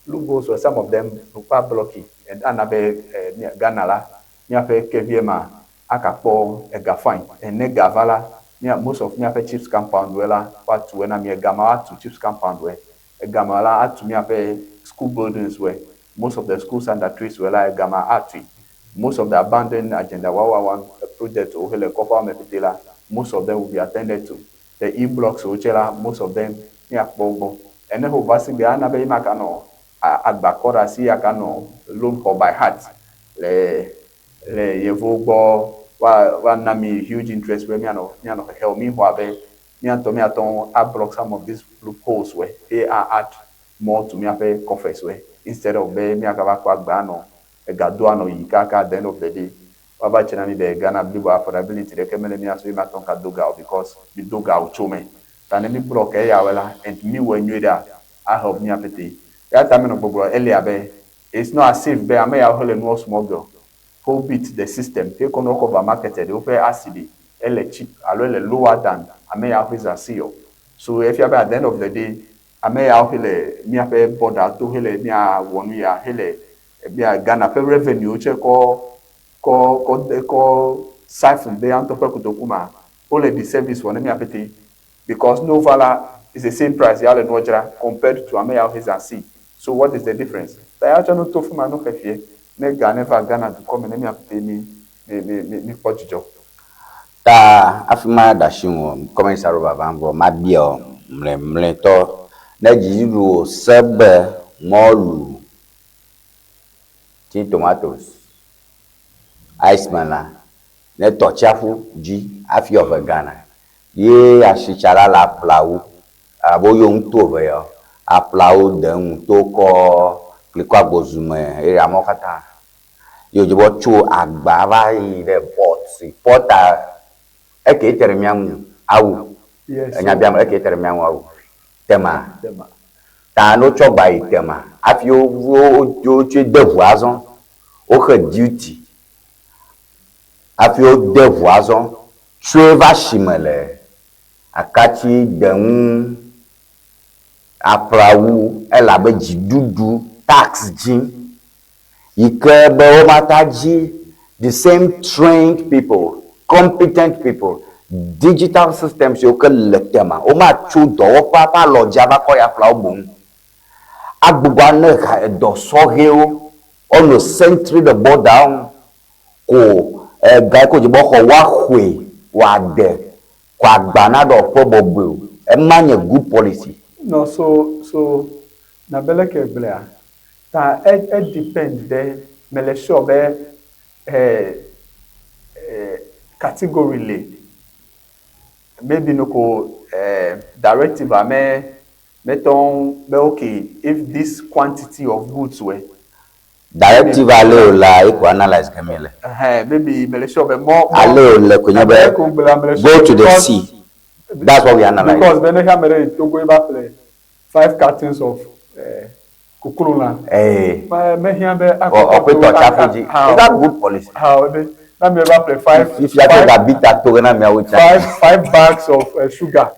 loopholes were some of them nukpa block and ana be Ghana la míaƒe kevie ma akakpɔ ega fine ene ga va la mía most of míaƒe chips compound wɛ la woatu ena mi ega ma woatu chips compound wɛ ega ma la atu míaƒe school buildings wɛ, most of the schools under trees wɛ la ega ma atui, most of the abandoned Agenda 111 project wo le kɔƒea me pete la, most of them will be attended to. The e-blocks wo tse la, most of them míakpɔ wo gbɔ ene ho va si gbe ana be yema kanɔ. Agba kɔ ɖe asi aka nɔ loan xɔ by heart le yevuwo gbɔ woa na mi huge interest be mianɔ xexe o. Mi xɔ abe mía ŋutɔ míate ŋu a block some of these loopholes wɛ eye a add more to míaƒe coffers wɛ instead of be míagava kɔ agba anɔ ega do anɔ yi kaka. At the end of the day, woava tse na mi be Ghana blibo affordability ɖeke mele mía so ye míate ŋu ka do ga o because mi do ga o tso me. Ta ne mi block eya wɛ la and mi wɔe nyuie ɖea, a help mía pete. Eya ta menɔ gbɔgblɔ earlier be it's not as if be ame yawo hele nuwo smuggle who beat the system ke kɔ nuwo kɔ va market ɖe woƒe asi ɖi ele cheap alo ele lower than ame yawo ƒe zã si o. So efia be at the end of the day, ame yawo hele míaƒe border to hele mía wɔ nu ya hele mía Ghana ƒe revenue tse kɔ siphon de ya ŋutɔ ƒe kotoku ma, wole disservice wɔ ne mía pete because no va la is the same price ya le nua dzra compared to ame yawo he zã si. So what is the difference? Ta ya tsɔ no to fi ma no xefie ne ga ne va Ghana dukɔ me ne mía pete mi kpɔ dzidzɔ. Ta hafi ma ɖe asi ŋu kɔmɛnsa ɖo vava vɔ mabia o mlɔemlɔetɔ ne dziɖuɖu se be mɔlu, tin tomatoes, iceman la ne tɔ tsiaƒu dzi hafi ɔve Ghana ye asitsala le aƒlawu abe woyɔ ŋuto eve yawo aƒlawo de ŋu to kɔ klikɔ agbozume eye amewo katã ye wòdze be woatso agba va yi ɖe port si porta eke te ɖe mía ŋu awu. Yes. Enya biam eke te ɖe mía ŋu awu Tema. Tema. Ta ne wotsɔ gba yi Tema hafi wotsɔe de ʋu azɔ, woxe duty hafi wode ʋu azɔ tsɔe va asime le akatsi deŋu aƒlawu elabe dziɖuɖu tax dzi yi ke be womata dzi the same trained people, competent people, digital systems yiwo ke le Tema womatso dɔwɔƒea ƒe alɔdzi ava kɔ ya ƒlawo boŋ agbugbɔ ane edɔ sɔhɛwo woanɔ sentry ɖe border ŋu ko ega yi ke wodze be woaxɔ woaxɔe wòade ko agba na ɖɔ ƒe bɔbɔe o. Ema nye good policy. No, so nabe leke gblɔa ta e depend ɖe mele sure be category le maybe no ko directive ame metɔn be okay, if this quantity of goods were Directive ale o la eko analyse ke mi le. Maybe mele sure be more Ale o le ko nye be go to the sea. That's what we analyze. Because be ne ame ɖe Togo eva ƒle five cartons of koklo la. Mehiã be akɔ ɔƒetɔ tsaƒu dzi. Is that good policy? Ha be na mi eva ƒle five. Fifia tó ga bita to ge na miawo tsã. Five bags of sugar.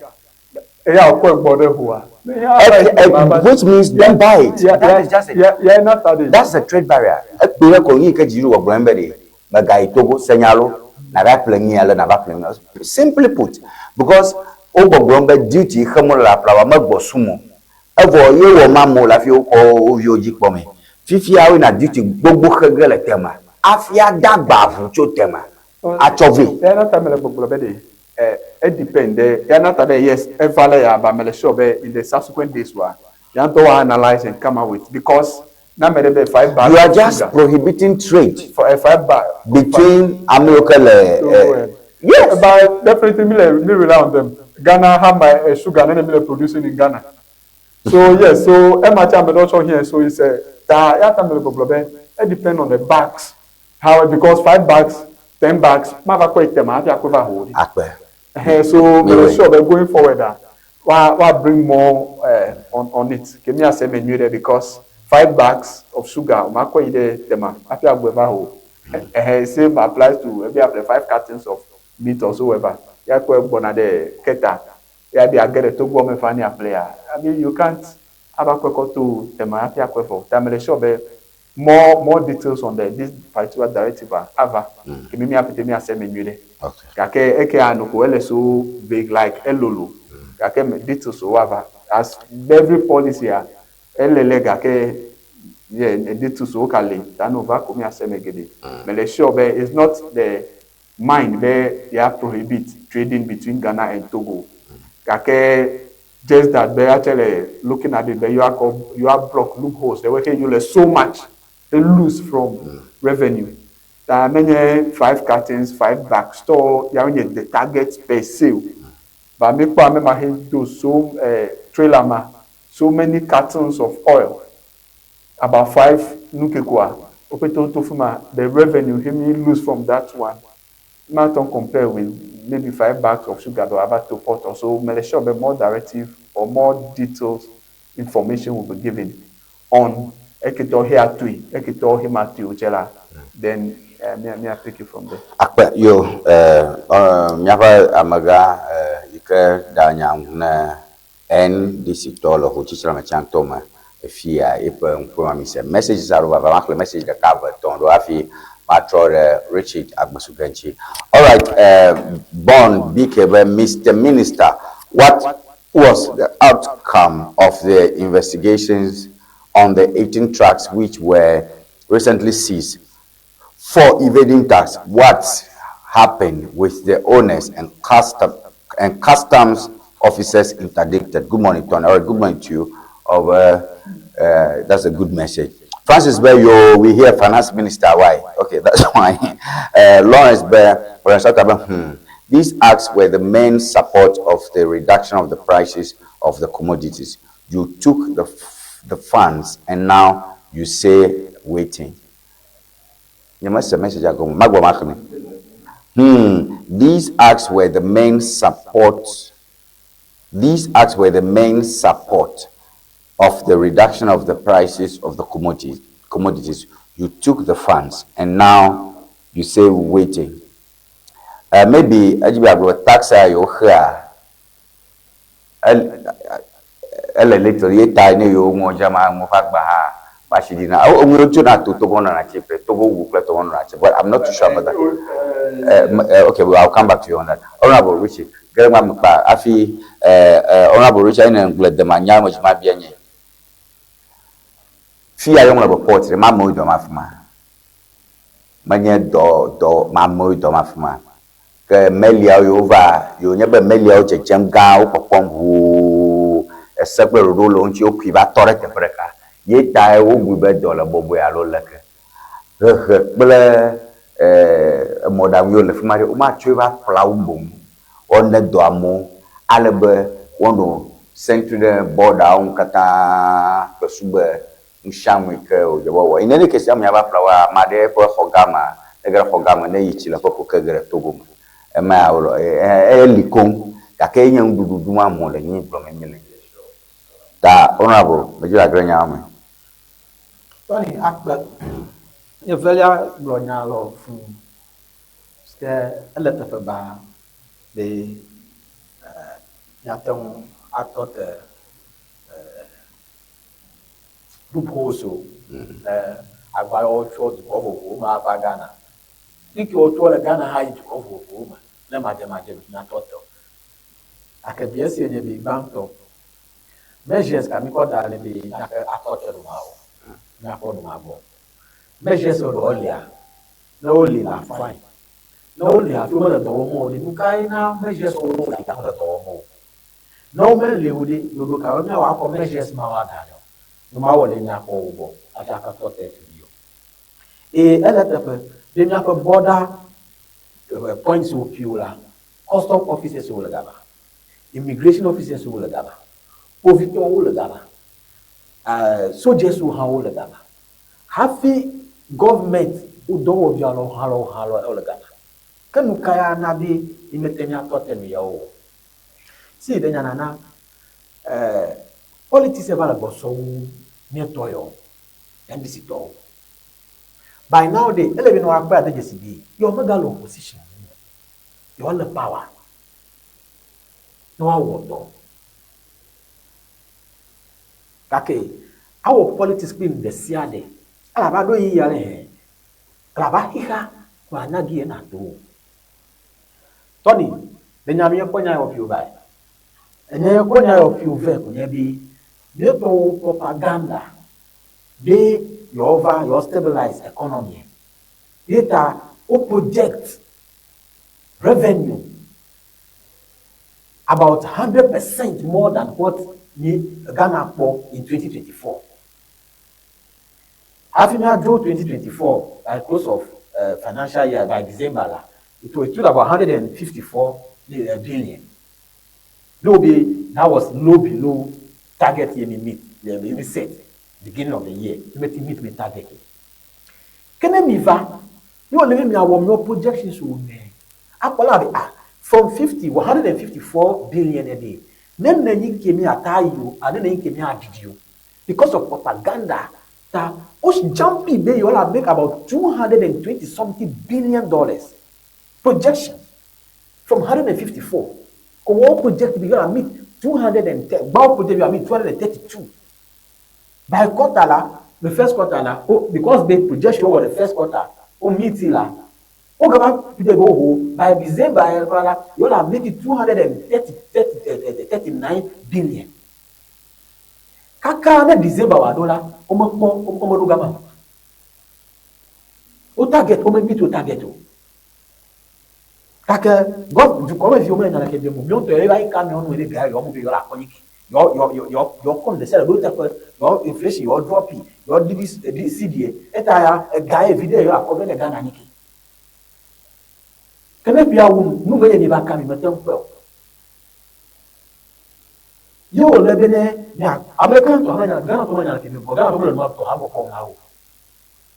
Eya wòkɔe gbɔ ɖe ʋua. Which means don't buy it. That is just it. Yeah, not that. That's a trade barrier. Ekpe ɖe ko yi ke dziɖuɖu gbɔgblɔm be ɖe megayi Togo senyalo nava ƒle nu ya le nava ƒle nu. Simply put, because wo gbɔgblɔm be duty xem wole le aƒlawa megbɔ sum o. Evɔ ye wɔ ma amewo le hafi wokɔ wo viwo dzi kpɔ me. Fifia woyina duty gbogbo xe ge le Tema. Hafi ada agba ʋu tso Tema atsɔ vɛ. Ya na ta mele gbɔgblɔ be ɖe e depend ɖe ya na ta be yes, eva le ya ba mele sure be in the subsequent days wa ya ŋutɔ wa analyse and come out with because na me ɖe be five bags You are of just sugar prohibiting trade for a five bag between amewo ke le yes. But definitely me le me rely on them. Ghana have my sugar nene me le producing in Ghana. So yes, so ema tse ame ɖewo tsɔ here so it's a ta ya ta me le gbɔgblɔ be it depend on the bags how because five bags, 10 bags ma va kɔ yi Tema hafi akɔe va ho ɖi. Akpe. So me le Miwɔe. sure be going forward ah wa bring more on it ke mi ase me nyuie ɖe because five bags of sugar o ma kɔ yi ɖe Tema hafi agbɔe va ho. Same applies to ebi aƒle five cartons of meat or so ever. Ya kɔe gbɔna ɖe Keta ya bi age ɖe Togo me va ne aƒle ya. I mean, you can't ava kɔe kɔ to Tema hafi akɔe vɔ. Ta me le sure be more details on this particular directive ah ava ke mi miapete mi ase me nyuie ɖe. Gake eke ano ko ele so vague like elolo. Gake me details wo ava as every policy ah ele le gake yeah details wo ka le ta no va ko mi ase me geɖe. Me le sure be it's not the mind be ya prohibit trading between Ghana and Togo. Gake Just that be actually looking at it, be you are you are block loopholes. The way you lose so much, they lose from revenue. Ta menye five cartons, five bag store, ya nye the target per sale. Ba mi kpɔ ame ma he do so trailer ma so many cartons of oil, about five nukekoa. Opeto to fuma the revenue he mi lose from that one. Ma ton compare with maybe five bags of sugar or about to port or so. Mele sure be more directive or more details information will be given on eketo here tui, eketo him at uchela. Then me I pick it from there. Akpe yo míaƒe amegã yi ke da nya ŋu ne NDC tɔ le hotsitsrame tsãtɔ me efia eƒe ŋkume mi se messages aɖewo vava maxlẽ message ɖeka eve etɔ̃ ɖo hafi matrɔ ɖe Richard Agbesuge ŋuti. Alright, Bon BK be Mr. Minister, what was the outcome of the investigations on the 18 trucks which were recently seized for evading tax? What happened with the owners and customs officers interdicted? Good morning, Tony. All right, good morning to you. That's a good message. Francis Bell, yo, we hear finance minister. Why? Okay, that's why. Lawrence Bell, these acts were the main support of the reduction of the prices of the commodities. You took the funds and now you say waiting. You must message. These acts were the main support. These acts were the main support of the reduction of the prices of the commodities. You took the funds and now you say waiting. Maybe Ajibi tax you here. Little yet I knew you want Jama but I'm not too sure about that. Okay, well, I'll come back to you on that. Honorable Richard, Honorable Richard, I know the man Fia young report, the mamma do mafuma. Manye do do mamma do mafuma. Ke melia yova, you never melia chem ga popom who a separate role on you kiva torre preka. Ye tai wo gube dollar bobo alo leke. He modam yo le fumari o ma tso va kplawo boŋ wone dɔ amewo ale be wono sentry border wo katã kple sugbe nusianu yi ke wòdze wɔwɔ. In any case, ame va kplɔ woa, ame aɖe ƒe xɔ gama, ege ɖe xɔ gama ne yi tsi le ƒe ko ke ge ɖe Togo me. Ema ya wolɔ eli koŋ gake enye nuɖuɖu ɖum amewo le nyi gblɔm mi le. Ta honorable, medzi le agre nyawo me. Tony akpe evelia gblɔ nya lɔ fún ke ele teƒe ba be míate ŋu atɔ te loopholes o agbalẽwo tso dukɔ vovovowo me ava Ghana. Ŋke wotso le Ghana hã yi dukɔ vovovowo me ne madzemadze míatɔ te o. Gake bia si nye be gbãtɔ measures ka mi kɔ da ɖe be míake atɔ te ɖo ma o míakpɔ nu ma gbɔ. Measures ɖewo lia ne woli la fine. Ne woli hafi womele dɔ wɔm o ɖe nu kae na measures wo woli gake wole dɔ wɔm o. Ne womeli o ɖe ɖoɖo kawoe míawɔ akɔ measures ma woada ɖe o. Nu ma wɔ le míakpɔ wo gbɔ hafi akatɔ te fi o. Eye ele teƒe be míaƒe border points wo ƒio la, custom officers wo le gama, immigration officers wo le gama, kpovitɔwo le gama, soldiers wo hã wo le gama. Hafi government wo dɔwɔvi alo hã lɔ hã lɔ le gama. Ke nu ka ya na be mímete míatɔ te nu yawo o? Si ɖe nya nana politics va le gbɔsɔ wu míetɔ yawo, NDC tɔwo. By now de ele be ne woakpɔe ade dzesi be yewo megale opposition mu o. Yewo le power. Ne woawɔ dɔ. Gake awɔ politics kple nu ɖe sia ɖe. Elabe aɖo ɣeyiɣi aɖe hɛ. Elabe xixa ko anya gi yena do. Tony, le nya míekpɔ nya yɔ ƒio va yi. Enye kpɔ nya yɔ ƒio vɛ ko nye be míetɔwo propaganda be yewoava yewoa stabilize economy. Ye ta wo project revenue About 100% more than what mi Ghana kpɔ in 2024. Hafi míadzo 2024 by close of financial year by December la, it was still about 154 billion. Though be that was low below target ye mi meet, ye mi set beginning of the year. Mi meti meet mi target o. Ke ne mi va, ne wòle be miawɔ miawo projections o ne, akpɔ la be ah, from 50, 154 billion ɖe, ne nenyi ke miata yi o, alo ne nenyi ke miaɖiɖi o. Because of propaganda ta, wo jump be yewo la make about 220 something billion dollars projection from 154. Ko wo project be yewo la meet 210, gba wo project be yewo la meet 232. By quarter la, the first quarter la, wo, because be projection wo wɔ the first quarter, wo meet la, wo gava project be wo ho by December la, yewo la make it 239 billion. Kaka ne December wòaɖo la, womekpɔ, womeɖo gama o. Wo target, wome meet wo target o. Gake gɔv dukɔmeviwo mele nya ɖeke biam o. Míawo ŋutɔ ye va yi ka míawo nu ɖe ga yewoamu be yewoa le akɔnyi ke. Yewoa yewoa yewoa yewoa kɔ nu ɖe sia ɖe ɖo teƒe, yewoa inflation yewoa drop, yewoa ɖiɖi ɖi cedi eta ya ega ye viɖe yewoa kɔ vɛ ne Ghana nyi ke. Ke ne ƒea wu nu, nu me ye mi va ka mi mete ŋu kpɔe o. Ye wòle be ne mia ame ka tɔ hã nya Ghana tɔ menya le fi mi vɔ Ghana tɔ mele nua tɔ hã gbɔ na o.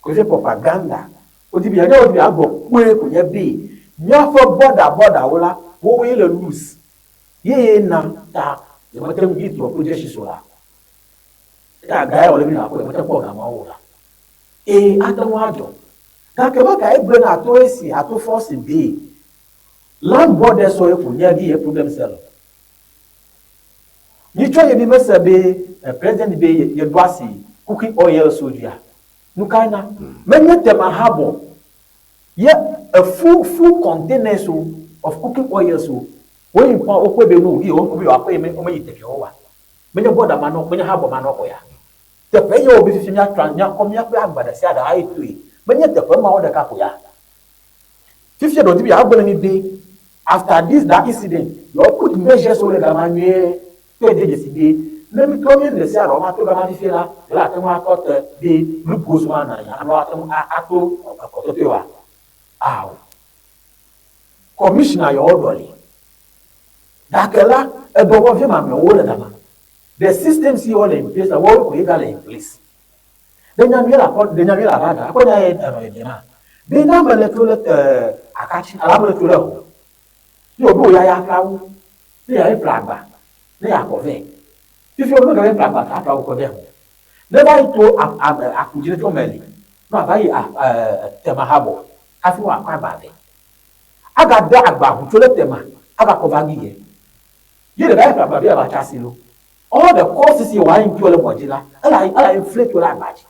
Ko propaganda. Wodi be ne wodi be agbɔ kpoe ko nye be míaƒe bɔda bɔdawo la wowoe le loose. Ye ye na ta yemete ŋu yi tɔ project so la. Ta ga ya wòle be nakpɔ yemete kpɔ ga mawo la. Ee ate ŋu adzɔ. Gake me ka egblẽ na ato esi ato force be land borders so ye ko nye gi ye problem sell. Nyitsɔ ye mi mese be president be ye ɖo asi cooking oil so dzia. Nu kae na? Menye Tema Harbour ye a full full containers o of cooking oils o. Wo yi kpɔ wokpɔe be no yi wo be yewoakpɔ ye me wo meyi teƒe wa. Menye border ma nɔ menye harbour ma nɔ ko ya. Teƒe ye wo be fifi míatra míakɔ míaƒe agba ɖe sia ɖe ayi toe. Menye teƒe mawo ɖeka ko ya. Fifia ɖewo di be yeagblɔ na mi be after this that incident, yewoa put measures wo ɖe gama nyuie to de dzesi be ne mi trɔ mi ɖe sia ɖe woava to gama fifia la, yewo ate ŋu atɔ te be loopholes ma nɔ anyi alo ate ŋu ato ekɔtɔtɔe wa? Ao. Commissioner yewo ɖɔ li. Gake la, edɔwɔvi mamlɛwo le gama. The systems yi wole in place la, woawo koe gale in place. Ɖe nya nyui le akɔ, ɖe nya nyui le ava ga, akɔ nya ye enɔ yeye ma. Be na ame le tso le akatsi, alo ame le tso le ho. Ne wòɖo ya ya ƒla wu, ne ya ye ƒla agba, ne ya kɔ vɛ. Fifi wo ne ƒla agba ka ƒla wu kɔ vɛ ho. Ne va yi to ame aku dzi ne tso meli, ne va yi tema habɔ, hafi wa kɔ agba vɛ. Aga de agba ʋu tso le tema, ava kɔ va gi ye. Ye ɖeka ye ƒla agba vɛ va tsa si lo. All the costs yi wòa incur le mɔ dzi la, ela ela inflate wo ɖe agba dzi.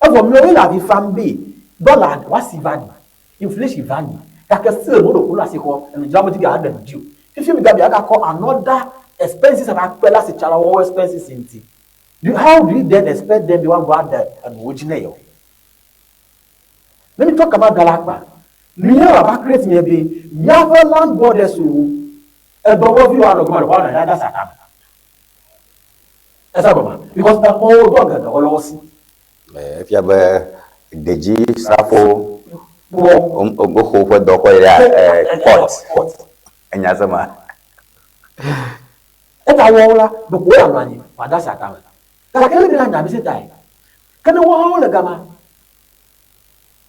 Evɔ miawoe le avi fam be dollar woasi va nyi, inflation va nyi, gake still mo ɖeko le asixɔ enudzraƒe dzi be yeaɖe nu dzi o. Fifi mi gabe agakɔ another expenses ava kpe ɖe asitsalawo woawo expenses ŋuti. Do how do you then expect them be woagbɔ aɖe enuwo dzi ne yewo? Ne mi trɔ kaba ga la akpa, nu ye wòava create nye be míaƒe land borders wo Edɔwɔvi wa nɔ gɔme ɖe woanɔ dada sa tame. Ese gɔme because exɔwo dɔ geɖe wole wo si. Efia be dedzi srafo woxo woƒe dɔ kɔ yi ɖe court. Enya se ma. Eta wɔwo la ɖeko wo anɔ anyi wòada sa tame. Gake le mi la nya mi se tae. Ke ne woawo le gama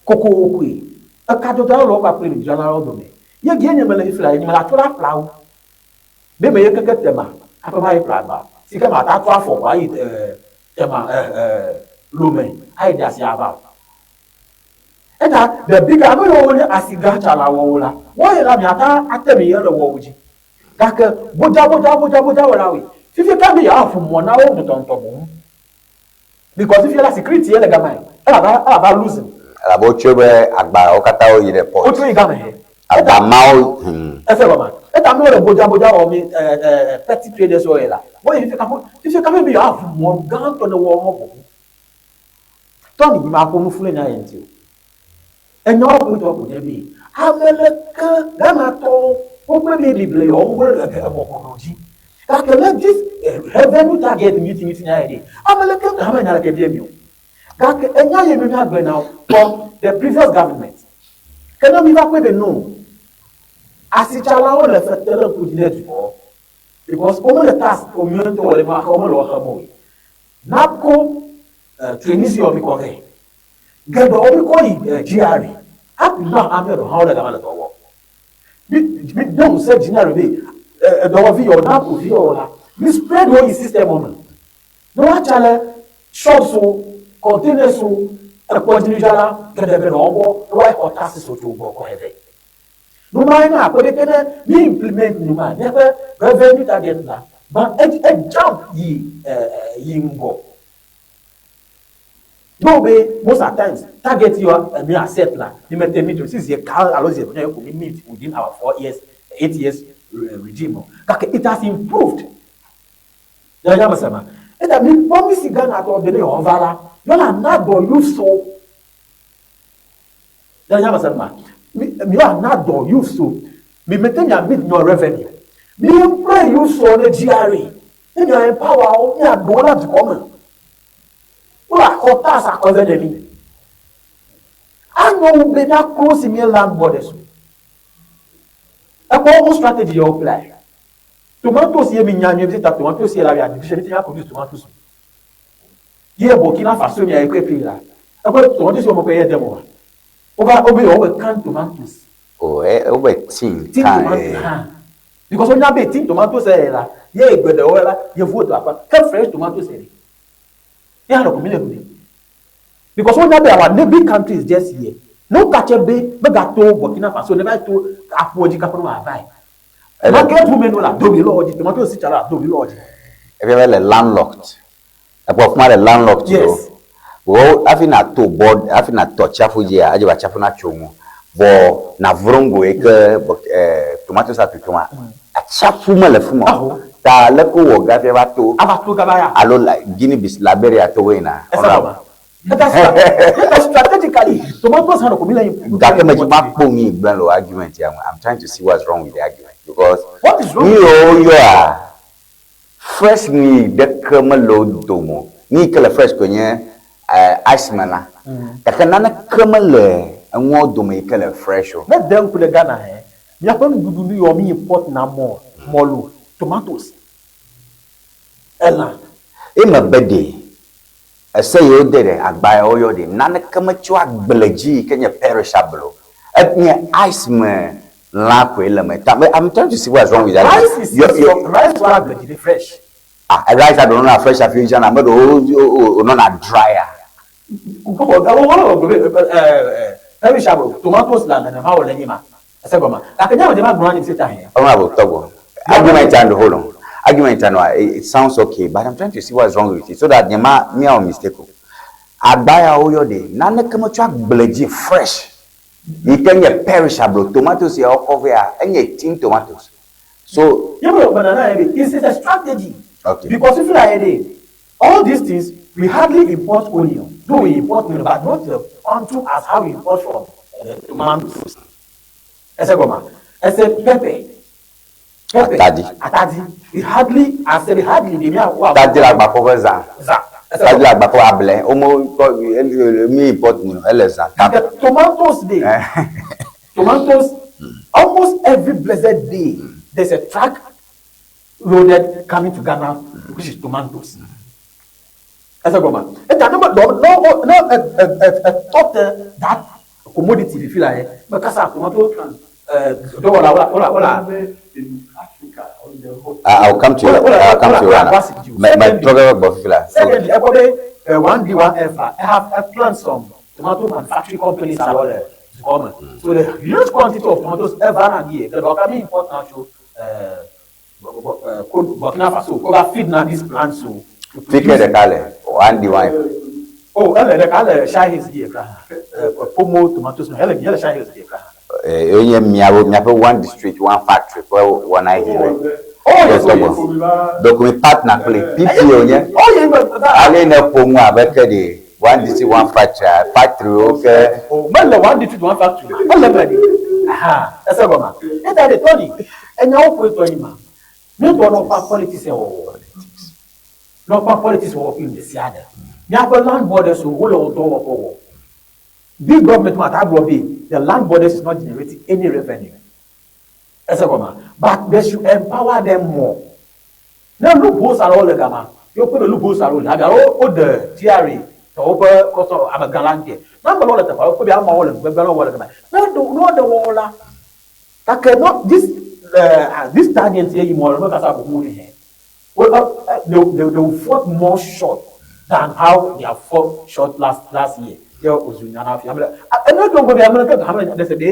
kokokoe ekadodo alo le wo kpakple nudzralawo dome. Ye gie nye mele fifi la, nye mele atrɔ ɖe aƒlawo. Be meye keke Tema hafi va yi ƒle agba si ke mate atrɔ afɔ ko ayi Tema Lome ayi ɖe asi ava o. Eta the bigger ame yiwo nye asi gã tsalawo la, woayi la miata ate mi ye le wɔwo dzi. Gake bodza bodza bodza bodza wɔlawoe. Fifi ka be yewoaƒo mɔ na wo ŋutɔŋutɔ boŋ. Because fifia la security ye le gama ye. Elaba elaba losing. Elabe wotsɔe be agbawo katã woyi ɖe port. Wotsɔe yi gama ye. Agba mawo. Ese gɔma. Eta amewo le bodza bodza wɔ mi petty traders wɔ ye la. Woyi fifia kaƒo fifia kaƒo be yewoaʋu mɔ gãtɔ ne woawo hã ʋuʋu. Tɔni nyi ma ƒo nu fu le nya ye ŋuti o. Enyawo ƒo ŋutɔ ko nye be ame leke Ghanatɔwo. Wokpɔe be Biblia yɔ wo le emɔkɔnɔ dzi. Gake le this revenue target ŋuti ŋuti nya ɖe, ame leke hame nya leke bia mi o. Gake enya ye mi míagblɔe na wo from the previous government. Ke ne mi va kpɔe be no, asitsalawo le fe te ɖe ŋku dzi ne dukɔ because womele tax wo ŋutɔ wɔ le ma xe womele wo xem o. NABCO trainees yɔ mi kɔ vɛ. Geɖewo mi kɔ yi GRA. Up to now ame ɖewo hã wole gama le dɔ wɔm. Mi mi do ŋusẽ GRA be edɔwɔvi yɔ NABCO vi yɔ la mi spread wo yi system me. Ne woatsa le shops wo, containers wo, ekpɔdzinudzrala geɖe geɖe wo gbɔ ne woayi xɔ taxes wo tso wo gbɔ kɔ hɛ vɛ. Numa ye nye akpɔ ɖeke ne mi implement numa míaƒe revenue target la gbã e e jump yi yi ŋgɔ. Though be most at times target yɔ mi accept la mi mete meet o si zi eka alo zi eve ko mi meet within our 4 years 8 years regime o gake it has improved. Yɛ nya mesema. Eta mi promise Ghana tɔ be ne yewoava la yɔ la na dɔ youths wo. Yɛ nya mesema. Mi mi yɔ na dɔ youths wo. Mi mete mia meet nyɔ revenue. Mi employ youths wo ne GRA. Ne mia empower wo mia ɖo wo la dukɔ me. Wo la xɔ tax akɔ vɛ ɖe mi. Anyo wu be mia close mi land borders o. Ekpɔ wo strategy yɛ wo apply. Tomatoes ye mi nya nyuie bi ta tomatoes ye la ya mi mi produce tomatoes. Ye Burkina Faso mi ya ekpe pe la. Ekpe tomatoes ye mo pe ye demo wa. Wo be wo be can tomatoes. O e wo be tin Tin can tomatoes ha. Because wo nya be tin tomatoes ye la ye egbe de wo la ye vo to apa. Ke fresh tomatoes ye. Ye ha ko mi le nu. Because wo nya be our neighboring countries just here. No catch be be gato Burkina Faso never to apo ji ka no avai. Market women no la domi lɔwɔ dzi tomatoes si tsa la domi lɔwɔ dzi. Efia be le landlocked. Ekpɔ kuma le landlocked Yes. o. Wo hafi na to board hafi na tɔ tsiaƒu dzia edze be atsiaƒu na tso ŋu. Vɔ na vrongo yi ke tomatoes atutu ma atsiaƒu mele fi ma o. Aho. Ta leke wowɔ ge hafi ava to Ava to gaba ya. alo la Guinea Bissau Liberia to yina. Ɛsɛ baba. Eta strategically tomatoes hã ko mi le Gake me dzi ma kpo mi gblẽ le o argument ya me. I'm trying to see what's wrong with the argument because What is wrong? nu yiwo yɔa fresh nu yi ɖeke mele wo dome o. Nu yi ke le fresh koe nye ice me la. Gake naneke mele enuawo dome yi ke le fresh o. Ne de ŋku ɖe Ghana hɛ, míaƒe nuɖuɖu nu yiwo mi import na mɔ mɔlu, tomatoes, elã. Eme be ɖe ese yiwo de ɖe agba yawo yɔ ɖe naneke metso agble dzi yi ke nye perishable o. Enye ice me lã koe le me. Ta I'm trying to see what's wrong with that. Rice is rice wa agble dzi ɖe fresh. Ah, rice aɖewo nɔna fresh hafi wodzrana, ame ɖewo wonɔna dryer. Perishable tomatoes la nenema wòle nyi ma. Ɛsɛ gɔma. Gake nye ame ma gblɔ anyi se ta hɛ. Honorable Togo, argument and hold on. Argument and it sounds okay, but I'm trying to see what's wrong with it so that nyema miawɔ mistake o. Agba yawo yɔ ɖe naneke metso agble dzi fresh yi ke nye perishable tomatoes yawo kɔ vɛa enye tin tomatoes. So You know, banana it's a strategy. Okay. Because if you like all these things, we hardly import onion. Though we import onion, but not the quantum as how we import from tomatoes. Ɛsɛ gɔma. Ɛsɛ pepper. Pepper. Atadi. Atadi. We hardly, I said hardly, the me tadi le agbakɔ ƒe zã. Za. Tadi le agbakɔ ablɛ. Womo kɔ mi import nu ele zã. The tomatoes dey. Tomatoes, almost every blessed day, there's a truck loaded coming to Ghana, which is tomatoes. Ɛsɛ gɔma. Eta no no no no ɛ ɛ ɛ top that commodity fi la yɛ. Mɛ kasa tomato dɔwɔ la wala wala wala. In Africa, on the whole. I'll come to you. I'll come to you. Anna. My trɔgɛ gbɔ fifi la. Secondly, ɛkɔ bɛ one D one F I have I plant some tomato manufacturing companies along the common. So the huge quantity of tomatoes ever na here. The Burkina import now to Burkina Faso. Go feed now these plants so. Fi ke ɖeka le one D one F. Oh, ele ɖeka le Shai Hills die kra. Pomo tomatoes no ele ele Shai Hills die kra. Enye miawo miaƒe one district one factory ƒe wɔna yi ɖe. Oh yes, oh yes. Donc mi partner kple PPO nye. Oh yeah, but Ale ne ƒo nu abe ke ɖe one district one factory factory wo ke. Oh, mele one district one factory. Ele me ɖe. Aha, ese gɔma. Eta ɖe tɔni, enyawo ƒoe tɔ yi ma. Ne tɔ nɔ kpa politics wɔwɔ. Nɔ kpa politics wɔwɔ kple ɖe sia ɖe. Míaƒe land borders wo wole wo dɔ wɔƒe wɔ. Big government ma ta gblɔ be the land borders is not generating any revenue. Ese gɔma. But they should empower them more. Ne loopholes alewo le gama, yewo kpe be loopholes alewo le abi alo woɖe GRA tɔwo ƒe kɔsɔ amegã la ŋuti. Ne amewo le teƒea, wokpe be ameawo le gbegblẽ wɔm le gama. Ne ɖe ne woɖe wɔwɔ la, gake no this this target ye yi mɔ le kasa ƒoƒu ne hɛ. Well, they will fall more short than how they have fall short last year. Ye ozu nyana fi amele. Ene do go be amele ke amele de se be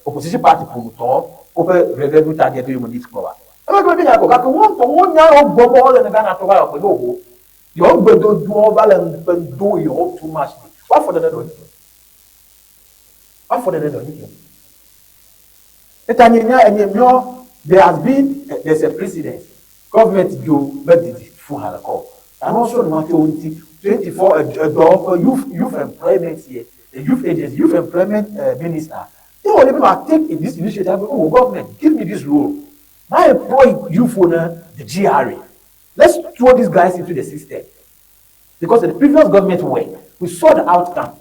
opposition party ƒonutɔ woƒe revenue target yi mo ni kpɔ wa. Ebe ke be nya ko gake wo ŋutɔ wo nya wo gbɔgbɔ le ne Ghana tɔ va yɔ kpe do wo. Yewo gbedodoɔ va le ŋukpe do yewo too much. Woafɔ ɖeɖe ɖɔ nyi. Woafɔ ɖeɖe ɖɔ nyi. Eta nye nya enye miɔ there has been there's a precedent. Government do be didi fu ha le kɔ. And also no matter ŋuti 24 edɔ youth employment here, the youth agency, youth employment minister. They will even take this initiative. Oh, government, give me this role. I employ youth owner, the GRA. Let's throw these guys into the system. Because the previous government were, we saw the outcome.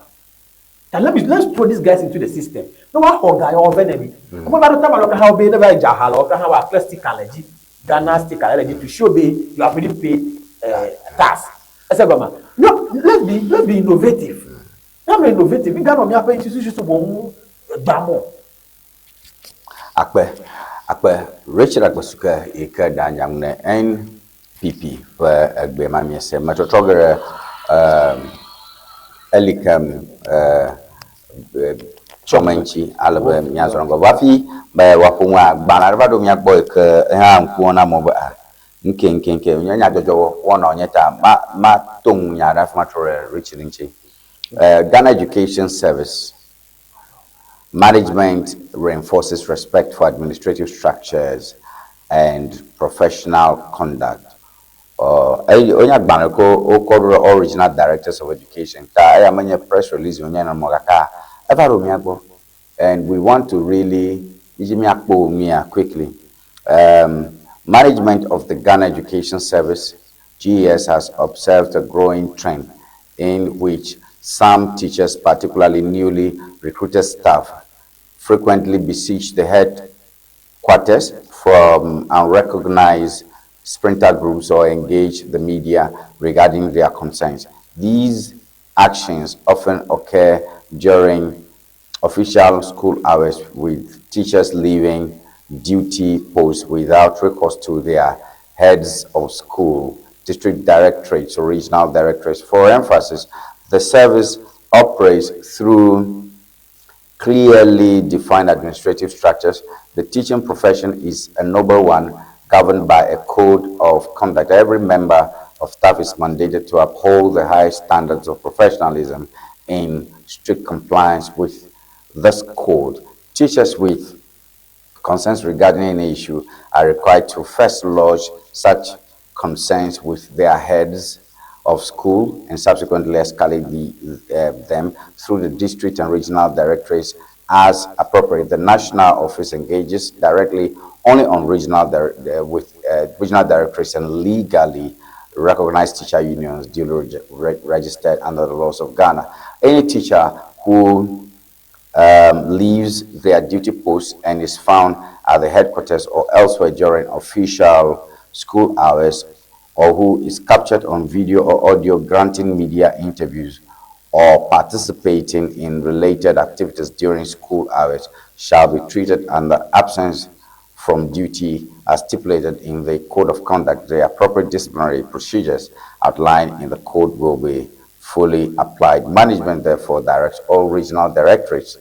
And let's throw these guys into the system. No one for guy or enemy. Come on, time look how be never jahala or how our sticker leji, Ghana sticker leji to show be you have already paid tax. I said, Mama, no, let's be innovative. Let's be innovative. We got no me institutions to go damo. Akpe Richard Agbesuke yi ke ɖe anyaŋu ne NPP ƒe egbe ma miese metrɔtrɔ ge ɖe Elikem tsɔme ŋuti ale be míazɔ ŋgɔ. Vɔ hafi be woaƒo nu agbalẽ aɖe va ɖo mía gbɔ yi ke hã ŋkuwo na amewo be ah nke nke nke nye nyadzɔdzɔ wɔna wònye ta ma ma to ŋu nya ɖe hafi matrɔ ɖe Richard ŋuti. Ghana Education Service management reinforces respect for administrative structures and professional conduct. Onye agbalẽ ko wokɔ ɖo ɖe all regional directors of education ta eya menye press release wònye nenema gake eva ɖo mía gbɔ and we want to really dzi míakpɔ mía quickly. Management of the Ghana Education Service GES has observed a growing trend in which some teachers, particularly newly recruited staff, frequently besiege the headquarters from unrecognized splinter groups or engage the media regarding their concerns. These actions often occur during official school hours, with teachers leaving duty posts without recourse to their heads of school, district directorates, or regional directorates. For emphasis, the service operates through clearly defined administrative structures. The teaching profession is a noble one, governed by a code of conduct. Every member of staff is mandated to uphold the highest standards of professionalism in strict compliance with this code. Teachers with concerns regarding any issue are required to first lodge such concerns with their heads of school and subsequently escalate them through the district and regional directorates as appropriate. The national office engages directly only on regional with regional directorates and legally recognized teacher unions duly registered under the laws of Ghana. Any teacher who leaves their duty post and is found at the headquarters or elsewhere during official school hours, or who is captured on video or audio granting media interviews or participating in related activities during school hours, shall be treated under absence from duty as stipulated in the Code of Conduct. The appropriate disciplinary procedures outlined in the code will be fully applied. Management therefore directs all regional directorates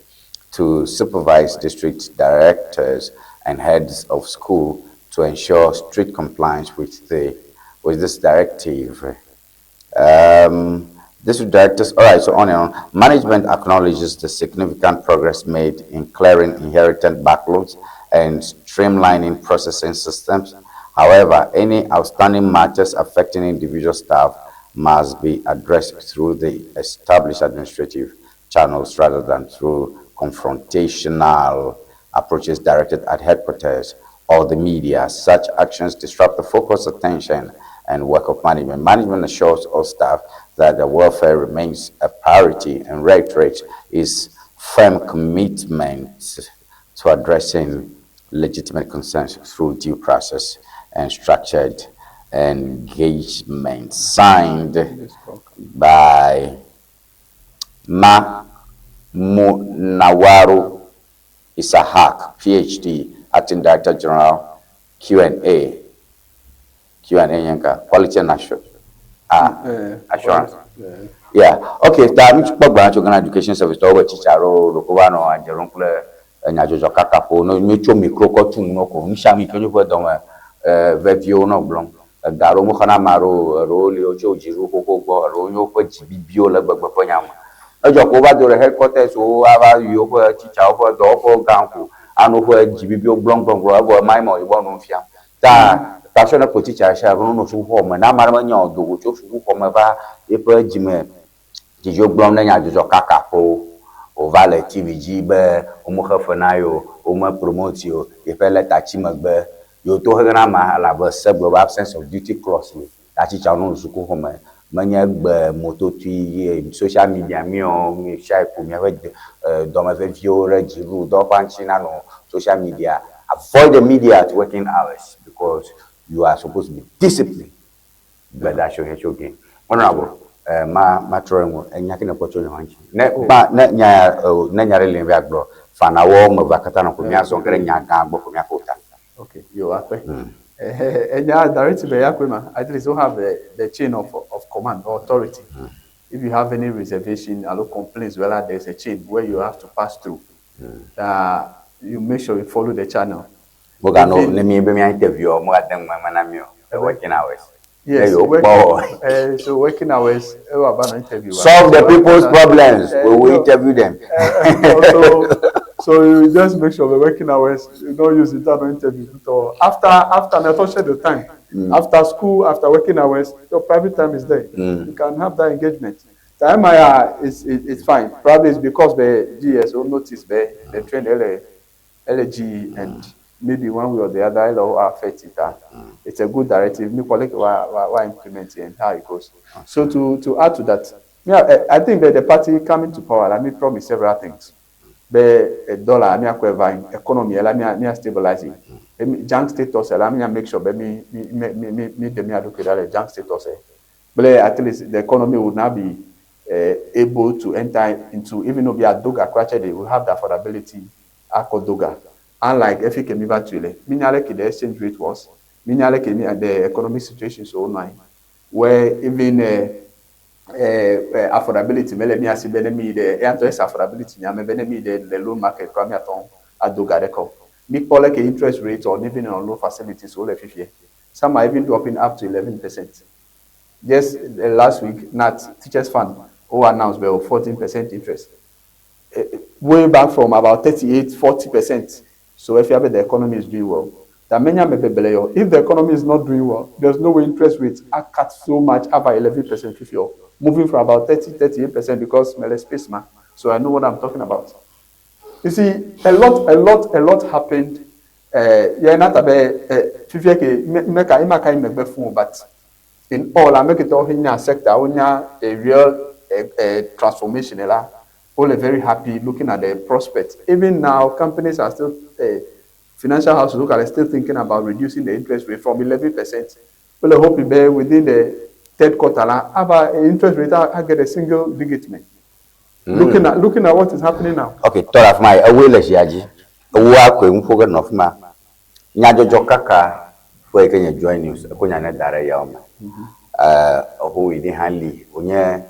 to supervise district directors and heads of school to ensure strict compliance with this directive. District directors, all right, so on and on. Management acknowledges the significant progress made in clearing inherited backlogs and streamlining processing systems. However, any outstanding matters affecting individual staff must be addressed through the established administrative channels rather than through Confrontational approaches directed at headquarters or the media. Such actions disrupt the focus, attention, and work of management. Management assures all staff that their welfare remains a priority and reiterates its firm commitment to addressing legitimate concerns through due process and structured engagement. Signed by Ma Munawaru Isahak, PhD, Acting Director General, Q&A. Q&A yanka, Quality and Assurance. Yeah, okay, ta mi kpɔ gbã tso Ghana Education Service tɔwo be tsitsi alo ɖeko va nɔ adze ɖom kple nyadzɔdzɔ kaka ƒo ne míetso mikro kɔ tu ŋu ko nu sia nu yi ke míaƒe dɔme veviwo nɔ gblɔm. Ega aɖewo mexɔna ame aɖewo o, eɖewo li wotso dziɖuɖu xoxo gbɔ, eɖewo nye woƒe dzibibiwo le gbegbe ƒe nya me. Edzɔ ko wova do ɖe headquarters wo ava yi woƒe tsitsawo ƒe dɔwɔƒewo gã ko anɔ woƒe dzibibiwo gblɔm gblɔm evɔ ema ye me yibɔ nu fiam. Ta tasɔ ne kpo tsitsa sia be nonɔ sukuxɔ me ne ame aɖe menya o do go tso sukuxɔ me va eƒe dzime dzidziwo gblɔm ne nyadzɔdzɔ kaka ƒo wòva le TV dzi be womexe fe na ye o, wome promote ye o, yeƒe lɛta tsi megbe. Yewo to xexe na amea elabe se gblɔ be absence of duty clause li. Ta tsitsawo nonɔ sukuxɔ me. Menye egbe mototui ye social media míɔ mi share ko míaƒe dɔme veviwo ɖe dziɖuɖu dɔwɔƒea ŋuti nanɔ social media. Avoid the media at working hours because you are supposed to be disciplined. Gbedeasi wònye tso ge. Honorable, eh, ma matrɔ ɖe ŋu. Enya ke nèkpɔ tso nya ma ŋuti. Ne ba ne nya ya eh, ne nya ɖe li be agblɔ faa na wɔ eme evea katã nɔ ko míazɔ ge ɖe nya gã gbɔ ko míaƒo ta. Okay, yo akpe. Enya directive ya koe ma. At least you have the chain of command or authority. If you have any reservation alo complaints, whether there's a chain where you have to pass through, you make sure you follow the channel. Moganɔ ne mi be mía interview o, mogade ŋu me na mi o. The working hours. Yes, Ne yewo work, kpɔ o. so working hours, about an interview. Solve the So people's after, problems. We will no, interview them. So you just make sure the working hours, you don't use internal interview. So after me schedule time, after school, after working hours, your private time is there. You can have that engagement. Time is fine. Probably it's because the GSO notice the train LG and maybe one way or the other it'll affect it. It's a good directive. Me colleague why implement it and how it goes. So to add to that, yeah, I think that the party coming to power, let me promise several things. The dollar, me acquire economy, let me stabilize it. Junk status, let me make sure me me me me me me me me junk status. But at least the economy will now be able to enter into, even though we are doga cratcher, they will have the affordability akodoga. Unlike if you can move to the exchange rate was, the economic situation so nine, where even affordability, me me asi bene mi the affordability, me bene mi the loan market come at on adoga record. Me call like interest rate or even on loan facilities so some are even dropping up to 11%. Just last week, NAT Teachers Fund who announced 14% interest. Way back from about 38, 40%. So if you have the economy is doing well, that many if the economy is not doing well, there's no way interest rates are cut so much about 11% if you're moving from about 30, 38% because smell space man. So I know what I'm talking about. You see, a lot happened. Yeah, not about but in all, I make it all in your sector, a real transformation. All are very happy looking at the prospects. Even now, companies are still, financial houses look at still thinking about reducing the interest rate from 11%. Well, I hope it be within the third quarter, have an interest rate, I get a single digit. Man. Looking at what is happening now. Okay, tell my away yaji. Kaka join news who we didn't handle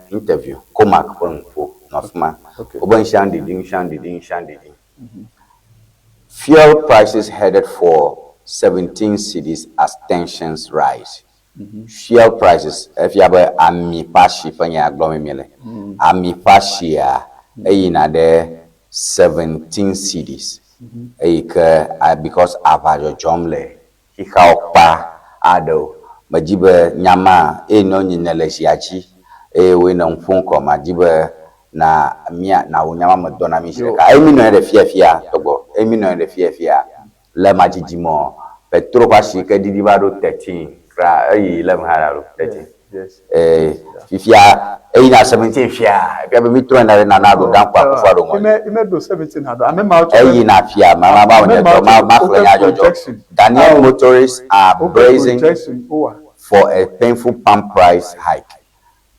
interview Komak Okay. Fuel prices headed for 17 cities as tensions rise. Fuel prices, if you have a ami pashi fanya glomimile, ami pashia, a de 17 cities. Because avajo jomle, he pa ado, majibe nyama, e no nyinele shiachi, e we no phone call, majibe Na mía na wò nya ma me dɔ na mí zi ɖeka. Eye mí nɔ anyi ɖe fiya fiya tɔgbɔ. Eye mí nɔ anyi ɖe fiya fiya le madzidzi mɔ petro ƒe asi ke ɖiɖi va ɖo 13 kura eyi 11 hã alo 13. Ee, fifia eyina 17 fia. Efia be mí trɔ yina ɖe Nana Addo Dankwa Akufo Addo ŋɔli. Ime ime ɖo 17 hã ɖo. Ame mawo tsɔ be Eyina fia ma ma ma ame nye mawo dɔ ma tsɔ ma xlẽ woƒe nya dzɔdzɔ. projection. Ghanaian Ao motorists are woƒe brazen projection wowa. for a painful pump price hike.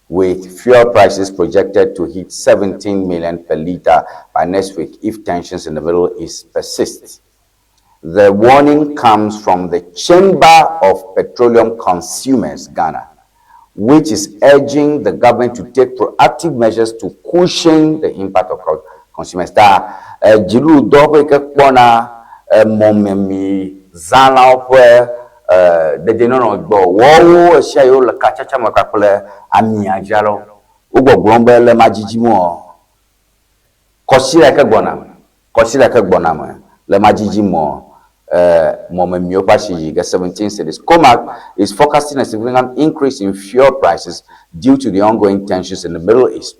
With fuel prices projected to hit 17 million per litre by next week if tensions in the Middle East persist. The warning comes from the Chamber of Petroleum Consumers Ghana, which is urging the government to take proactive measures to cushion the impact of consumers. Ta dziɖuɖudɔ ƒe yi ke kpɔna mɔmemi zãlawo ƒe dedienɔnɔ gbɔ wɔwo ɣesiaɣi wole katsatsa me kpakple amia dzralawo. Wogbɔgblɔm be le madzidzi mɔ kɔsiɖa yi ke gbɔna me, kɔsiɖa yi ke gbɔna me le madzidzi mɔ mɔmemiwo ƒe asi yi ge 17 cedis. COMAC is forecasting a significant increase in fuel prices due to the ongoing tensions in the Middle East,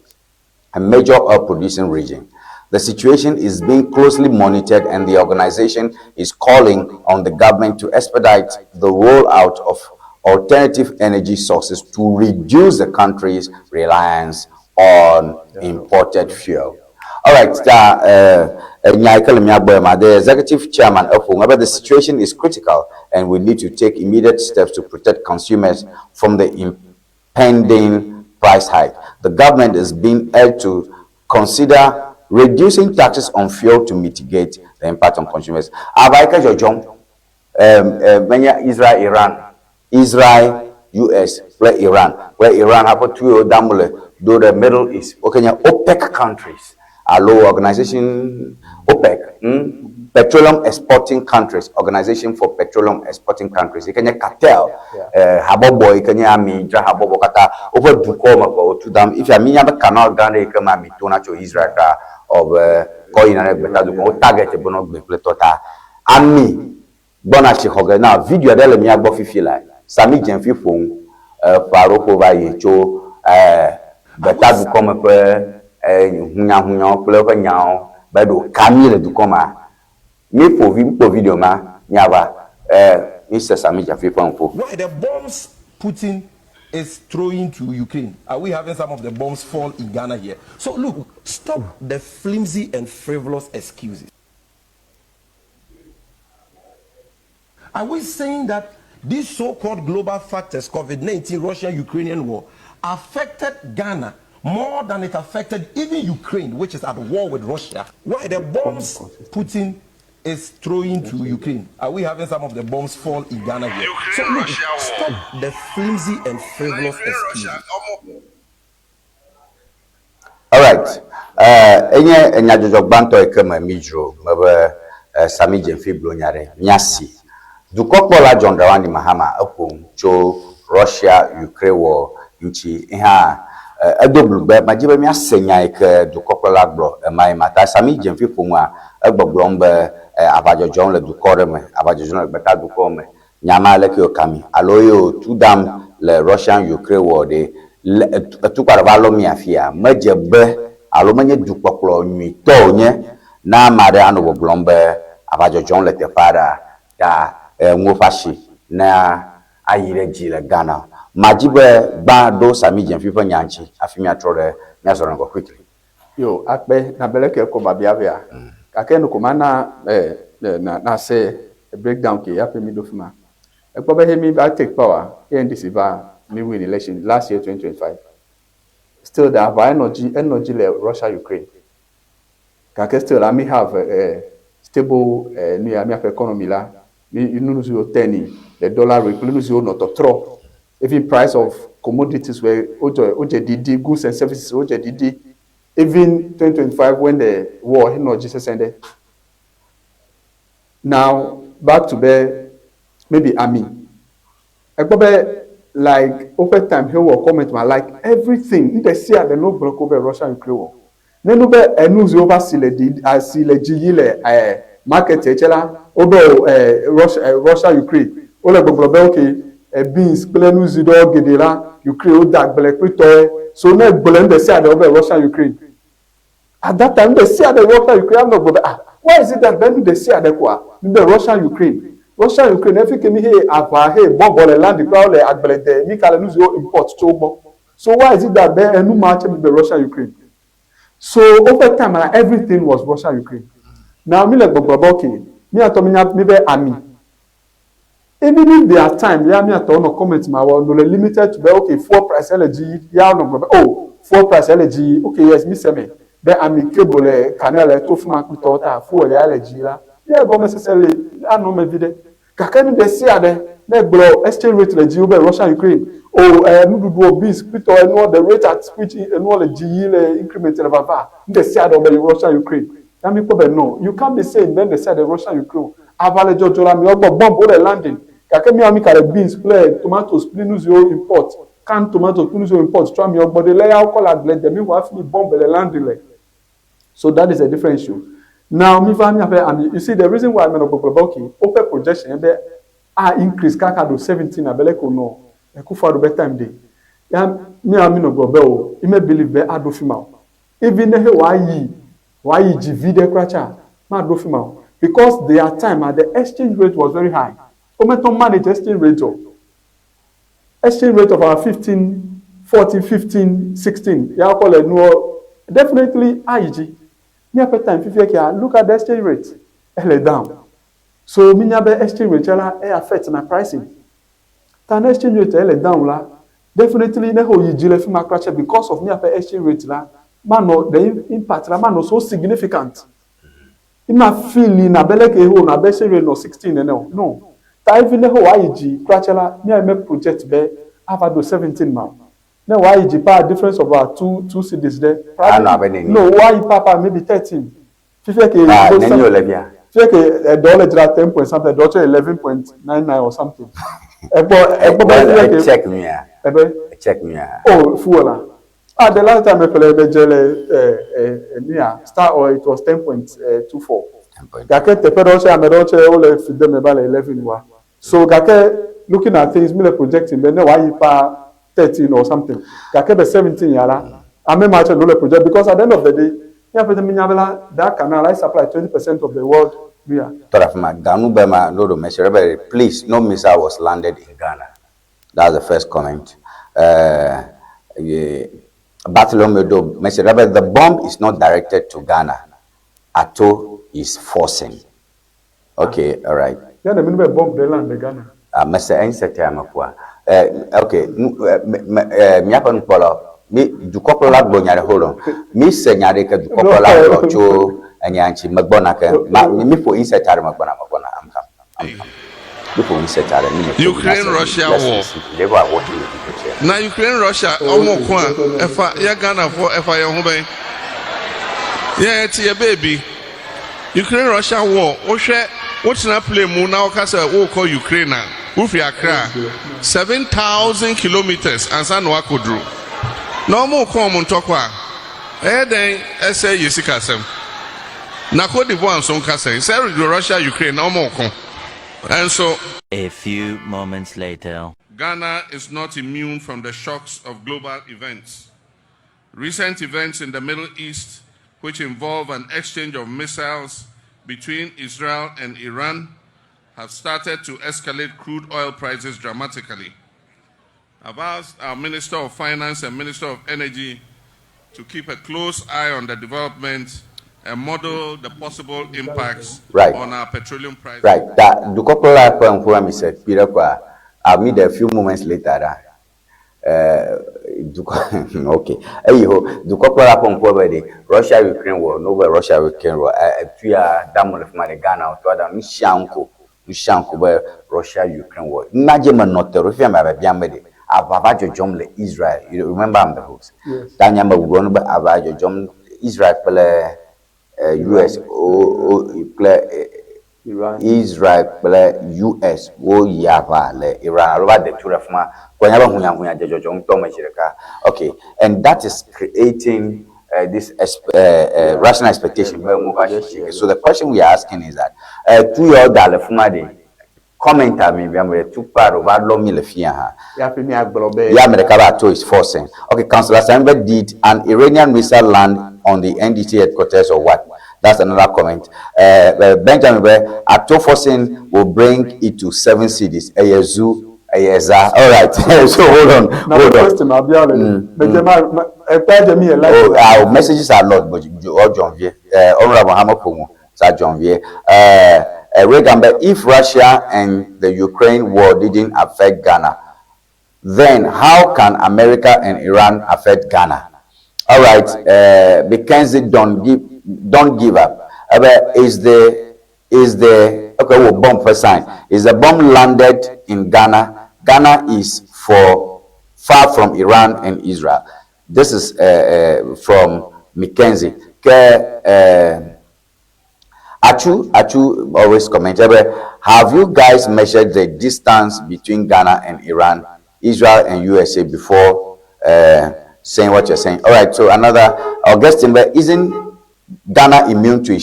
a major oil producing region. The situation is being closely monitored and the organization is calling on the government to expedite the rollout of alternative energy sources to reduce the country's reliance on imported fuel. All right, nya yi ke le mía gbɔ ma, the executive chairman eƒo ŋu be the situation is critical and we need to take immediate steps to protect consumers from the impending price hike. The government is being urged to consider reducing taxes on fuel to mitigate the impact on consumers. Aʋa yi ke dzɔdzɔm menye Israel Iran, Israel US kple Iran kple Iran hã ƒe tu yiwo dam wole do ɖe Middle East woke nye OPEC countries alo organization OPEC, Petroleum Exporting Countries, Organization for Petroleum Exporting Countries yi ke nye cartel habɔbɔ yi ke nye ami dzra habɔbɔ katã woƒe dukɔwo me ƒe wotu dam. Ifia mi nya be canal gã ɖe yi ke me ami tona tso Israel kura ɔ be kɔ yina ɖe gbeta dukɔ wo target be nɔ gbe kple tɔ ta ami gbɔna tsi xɔ ge. Na video aɖe le mía gbɔ fifi la Sami Gyamfi ƒo nu ƒe aɖewo ƒo va yi tso gbeta dukɔ me ƒe hunyahunya kple eƒe nyawo be ɖo ka mi le dukɔ ma. Mi ƒo vi kpɔ video ma miava mi se Sami Gyamfi ƒe nuƒo. Why the bombs Putin is throwing to Ukraine? Are we having some of the bombs fall in Ghana here? So look, stop the flimsy and frivolous excuses. Are we saying that these so-called global factors, COVID-19, Russian-Ukrainian war, affected Ghana more than it affected even Ukraine, which is at war with Russia? Why the bombs Putin is throwing to Ukraine? Are we having some of the bombs fall in Ghana here? So look, stop the flimsy and frivolous excuses. Alright, enye enyadzɔdzɔ gbãtɔ yi ke me mídzro me be Sammy Gyamfi gblɔ nya ɖe mía si. Dukɔkplɔla John Dramani Mahama eƒo nu tso Russia-Ukraine war ŋuti. Hã edo blugbe. Medzi be míase nya yi ke dukɔkplɔla gblɔ emayi ma ta. Sammy Gyamfi ƒo nua egbɔgblɔm be aʋa dzɔdzɔm le dukɔ ɖe me, aʋa dzɔdzɔm le gbeta dukɔwo me. Nya ma leke wòka mi alo ye wòtu dam le Russian-Ukraine war ɖe le etukpa ɖe va lɔ mi afia? Medze be alo menye dukpɔkplɔ nyuitɔ wònye na ame aɖe anɔ gbɔgblɔm be aʋa dzɔdzɔm le teƒe aɖea ta nuwo ƒe asi ne ayi ɖe dzi le Ghana o. Madzi be gbã ɖo Sammy Gyamfi ƒe nya ŋuti hafi míatrɔ ɖe míazɔ ɖe ŋgɔ quickly. Yo, akpe na be leke ekɔ biabia vɛa. Gake nuko mana na na se breakdown ke hafi mi ɖo fi ma. Ekpɔ be he mi va take power, NDC va mi win election last year 2025. Still the aʋa enɔ dzi enɔ dzi le Russia Ukraine. Gake still la mi have stable nu ya míaƒe economy la mi nu siwo teni le dollar rate kple nu siwo nɔ tɔtrɔ. Even price of commodities were wodze wodze ɖiɖi, goods and services wodze ɖiɖi. Even 2025 when the war henɔ dzi sesẽ ɖe. Now back to be maybe ami. Ekpɔ be like woƒe time hewɔ comment ma like everything nu ɖe sia ɖe no gblɔ ko be Russia Ukraine war. Ne nu be enu siwo va si le ɖi asi le dzi yi le market tse la wobe o Russia Russia Ukraine wole gbɔgblɔ be okay beans kple nu zi ɖewo geɖe la Ukraine woda agble kple tɔwo. So ne gblɔ nu ɖe sia ɖe wobe Russia Ukraine. At that time, nu ɖe sia ɖe Russia Ukraine anɔ gblɔ be ah why is it that be nu ɖe sia ɖe koa mi be Russia Ukraine Russia Ukraine efi ke mi he aʋa he bɔmbɔ le land kura wole agble de mi ka le nu ziwo import tso wo gbɔ. So why is it that be enu ma tse mi be Russia Ukraine? So woƒe time la everything was Russia Ukraine. Now mi le gbɔgblɔ be okay mia tɔ mi nya mi be ami Even if their time ya mia tɔwo nɔ comment ma wɔ no le limited to be ok fuel price ele dzi yi ya wonɔ gblɔ be oh fuel price ele dzi yi ok yes mi se me be ami cable le canal le to fima kple tɔwo ta fuel ya le dzi yi la ya gɔmesese le anɔ eme viɖe gake nu ɖe sia ɖe ne egblɔ exchange rate le dzi wobe Russia Ukraine oh eh nuɖuɖuwo beans kple tɔwo enuɔ the rate at which enuɔ le dzi yi le increment le vava nu ɖe sia ɖe wobe Russia Ukraine ya mi kpɔ be no you can't be saying be nu ɖe sia ɖe Russia Ukraine o Aʋa le dzɔdzɔ le amewo gbɔ, bomb wole landing gake míawo mí ka ɖe beans kple tomatoes kple nu siwo import, canned tomatoes kple nu siwo import tso amewo gbɔ ɖe le ya wokɔ le agble de mí vɔ hafi bomb le landing le. So that is a different issue. Now mí va míaƒe ami, you see the reason why menɔ gbɔgblɔ be okay woƒe projection ye be a increase kaka ɖo 17 abe leke wònɔ Akufo-Addo be time ɖe ya míawo mí nɔ gblɔ be o, mí me believe be aɖo fima o. Even ne he wòayi wòayi dzi viɖe kura tsa, maɖo fima o because their time a the exchange rate was very high. Wometɔ manage exchange rate o. Exchange rate of our 15, 14, 15, 16 ya wokɔ le nuɔ definitely ayi dzi. Míaƒe time fifia kea look at the exchange rate ele down. So mínya be exchange rate tse la e affect na pricing. Ta ne exchange rate ele down la definitely ne ho yi dzi le fima kura tse because of míaƒe exchange rate la manɔ the impact la manɔ so significant. Ema feel na abe leke ho nɔ abe exchange rate nɔ 16 ene o. No. Ta even ne ho ayi dzi kura tse la mía me project be ava ɖo 17 ma o. Ne wòayi dzi paa difference of about two cedis ɖe. Anɔ abe neni? No, woayi paa maybe 13. Fifia ke Ah, neni wòle fia? Fifia ke eɖewo le dzra 10 point something, eɖewo tse 11.99 or something. Ekpɔ ekpɔ be fifia ke. Check nyuia. Ebe. Check nyuia. Oh, fuel la. Ah, the last time meƒle be dze le eh eh nuya Star Oil it was 10.24. Gake teƒe ɖewo tse ame ɖewo tse wole fi de me va le 11 wa. So gake looking at things mi le projecting be ne wòayi paa 13 or something gake be 17 ya la ame ma tse ɖo le project because at the end of the day mía ƒete mi nya be la that canal la e supply 20% of the world nuya. Tɔ ɖe afima, Ganu be ma no ɖo message be please no missile was landed in Ghana. That's the first comment. Bartholomew ɖo message be the bomb is not directed to Ghana. Ato is forcing. Okay, all right. Ya ne mi be bomb ɖe land le Ghana. Ah, mese eŋse tea me kua. Eh, okay, nu, eh, me, me, eh, míaƒe nukpɔlawo, mi dukɔkplɔla gblɔ nya ɖe, hold on. Mi se nya ɖe ke dukɔkplɔla gblɔ tso enya ŋuti, megbɔna ke, ma, mi ƒo insert aɖe megbɔna, megbɔna, I'm coming, I'm coming. Mi ƒo insert aɖe, mi me tso Ukraine Russia Let's war. listen to, they are watching the video here. Na Ukraine Russia ɔmo ko a ɛfa yɛ Ghanafoɔ ɛfa yɛn ho bɛn? Yɛn yɛte yɛ baabi. Ukraine Russia war wohwɛ wotena plane mu na woka sɛ wokɔ Ukraine a wofiri Accra 7,000 kilometers ansa na woakɔduru na wɔn ko wɔn ntɔkwa a ɛyɛ dɛn ɛsɛ yɛ sikasɛm na Cote d'Ivoire nso nka sɛn sɛ Russia Ukraine na wɔn ko ɛnso. A few moments later. Ghana is not immune from the shocks of global events. Recent events in the Middle East, which involve an exchange of missiles between Israel and Iran, have started to escalate crude oil prices dramatically. I've asked our Minister of Finance and Minister of Energy to keep a close eye on the development and model the possible impacts on our petroleum prices. Right. Ta dukɔkplɔla ƒe ŋkume mi se kpi ɖe koa, I'll meet a few moments later ɖa. Eh, dukɔ ok eyi ho dukɔkplɔla ƒe ŋkume be ɖe Russia Ukraine war no be Russia Ukraine war eh, etu ya dam le fi ma ɖe Ghana o tɔ dam nu sia nu ko nu sia nu ko be Russia Ukraine war ŋmadze menɔ te ɖo fifia me abe biam be ɖe aʋa va dzɔdzɔm le Israel. You remember I'm the host. Yes. Ta nya me gblɔ nu be aʋa dzɔdzɔm Israel kple eh, US o, o, kple eh, Iran. Israel kple US woyi aʋa le Iran alo va de tu ɖe afima. Kpɔ nya be hunyahunya dze dzɔdzɔ ŋutɔ me zi ɖeka. Okay, and that is creating this rational expectation be ŋu va tsitsi. So the question we are asking is that tu ya woda le fima ɖe, Comment a mi ame ɖe tukpa ɖe va lɔ mi le fia hã. Ya ƒe miagblɔ be. Ya ame ɖeka be Ato is forcing. Okay, Councillor Sambe, did an Iranian missile land on the NDC headquarters or what? That's another comment. Benjamin be Ato forcing will bring it to 7 cedis. Eye zu, eye za. All right. So hold on, Na hold on. question abia le. Me dze ma ma ekpe dze mi ye like. Oh, our messages are a lot, but you all Janvier. Honorable Hama Pomu, Sir Janvier. Reagan, but if Russia and the Ukraine war didn't affect Ghana, then how can America and Iran affect Ghana? All right, Mackenzie, don't give up. But is the, is the, okay, well, bomb first sign. Is the bomb landed in Ghana? Ghana is for far from Iran and Israel. This is from Mackenzie. Ke, Achu always comment. Have you guys measured the distance between Ghana and Iran, Israel and USA before saying what you're saying? All right, so another, Augustine, but isn't Ghana immune to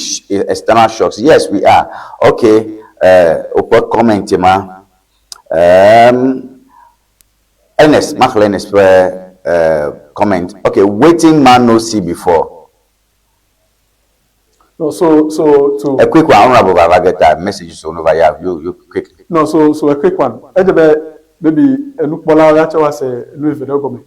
external shocks? Yes, we are. Okay, open comment, ma. Ernest, Michael Ernest, comment. Okay, waiting man no see before. No, so, so to a quick one, Honorable Baba, get that message so over here. You quick. No, so, so a quick one. Ejebe maybe enukpola ya chewa se nu ife do gome.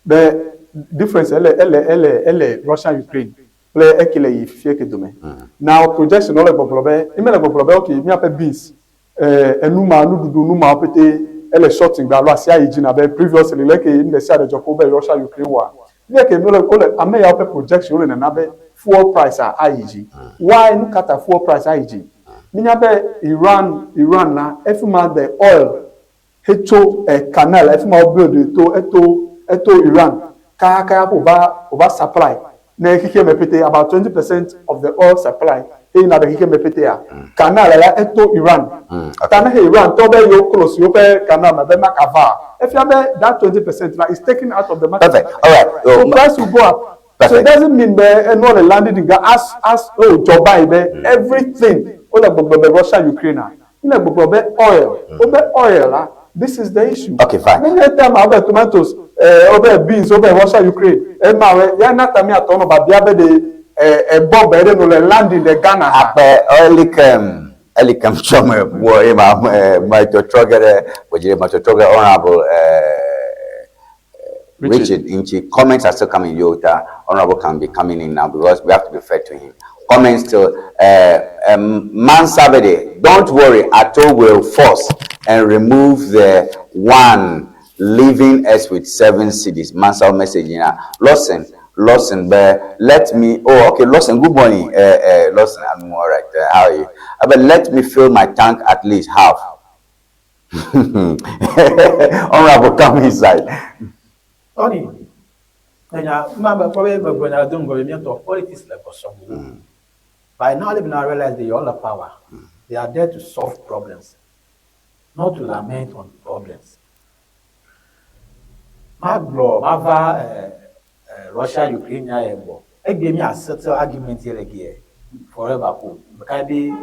The difference ele ele ele ele Russia Ukraine play ekile yi fie ke dome. Now projection all gbogbo email gbogbo okay mi ape beans enu ma nu dudu nu ma pete ele shorting ba lo asia yi jina be previously like in the side joko be Russia Ukraine war. Fie ke mi ole ame ya pe projection ole na be fuel price a ayiji. Why nu kata fuel price ayiji? Minya be Iran na efuma the oil hecho canal efuma build to eto Iran ka ka ya ba supply na ekike mepete about 20% of the oil supply e na be ekike mepete ya canal ya eto Iran. Okay. Ta na Iran to be yo close yo pe canal na be makava if you be that 20% now is taken out of the market. Perfect. All right. So price will go up. Perfect. So it doesn't mean be no the landing in as oh job be everything all the Russia Ukraine na be oil obe oil. This is the issue. Okay, fine. Many time about tomatoes, over beans, over Russia, Ukraine. Ya na tami atono ba bia be de bomb e no le land in the Ghana. Ape elikem chome wo e ma ma to trogere, wo ma to trogere Honorable Richard Inchi. Comments are still coming. Yota Honorable can be coming in now because we have to be fair to him. Comments to Man Sabede, don't worry, Ato will force and remove the one, leaving us with 7 cities. Mansell message in Lawson, but let me, oh, okay, Lawson, good morning. Lawson, I'm all right. How are you? But let me fill my tank at least half. Honorable, come inside. Tony, politics like some. By now, they now realize they all have power. They are there to solve problems, not to lament on problems. Maglo, Mava, Russia, Ukraine, Ebo. It gave me a certain argument here again forever. Because be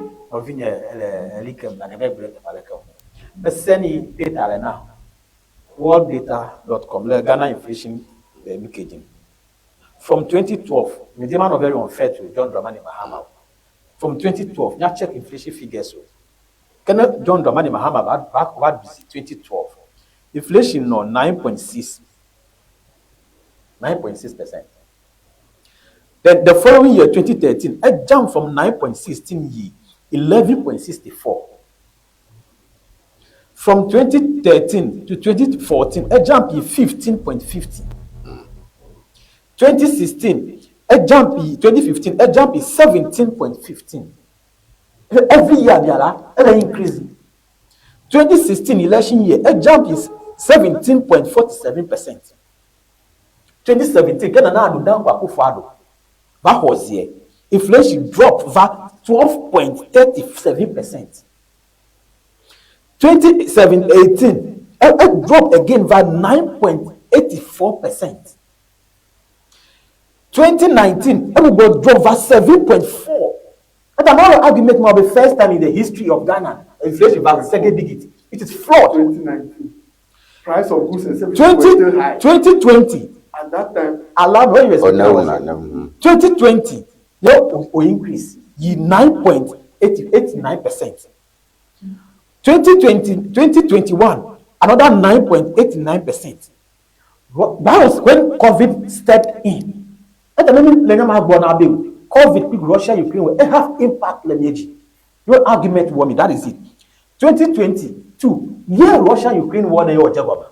but send data now. Worlddata.com, Ghana inflation looking. From 2012, the demand of very unfair to John Dramani Mahama. From 2012, now check inflation figures. Can John Dramani Mahama back what 2012? Inflation no 9.6. 9.6%. Then the following year, 2013, it jumped from 9.16 year, 11.64. From 2013 to 2014, it jumped 15.50. 2016, it jumped 2015, it jumped 17.15. Every year, they are increasing. 2016 election year, it jumped is 17.47%. 2017, Ghana now down Akufo-Addo. That was here. Inflation dropped by 12.37%. 2018, it dropped again by 9.84%. 2019, it dropped by 7.4. But another argument will be first time in the history of Ghana. Inflation va second digit. It is fraud. 2019, price of goods and services 20, was still high. 2020. At that time. Allow me when you were Oh, no, no, no. 2020, yeah, o increase yi 9.89%. 2020, 2021, another 9.89%. That was when COVID stepped in. Eta me le nya ma gbɔ na be COVID quick Russia Ukraine will have impact le mi dzi. Your argument wɔ mi that is it. 2022 year Russia Ukraine war na ye wɔ dze gɔme.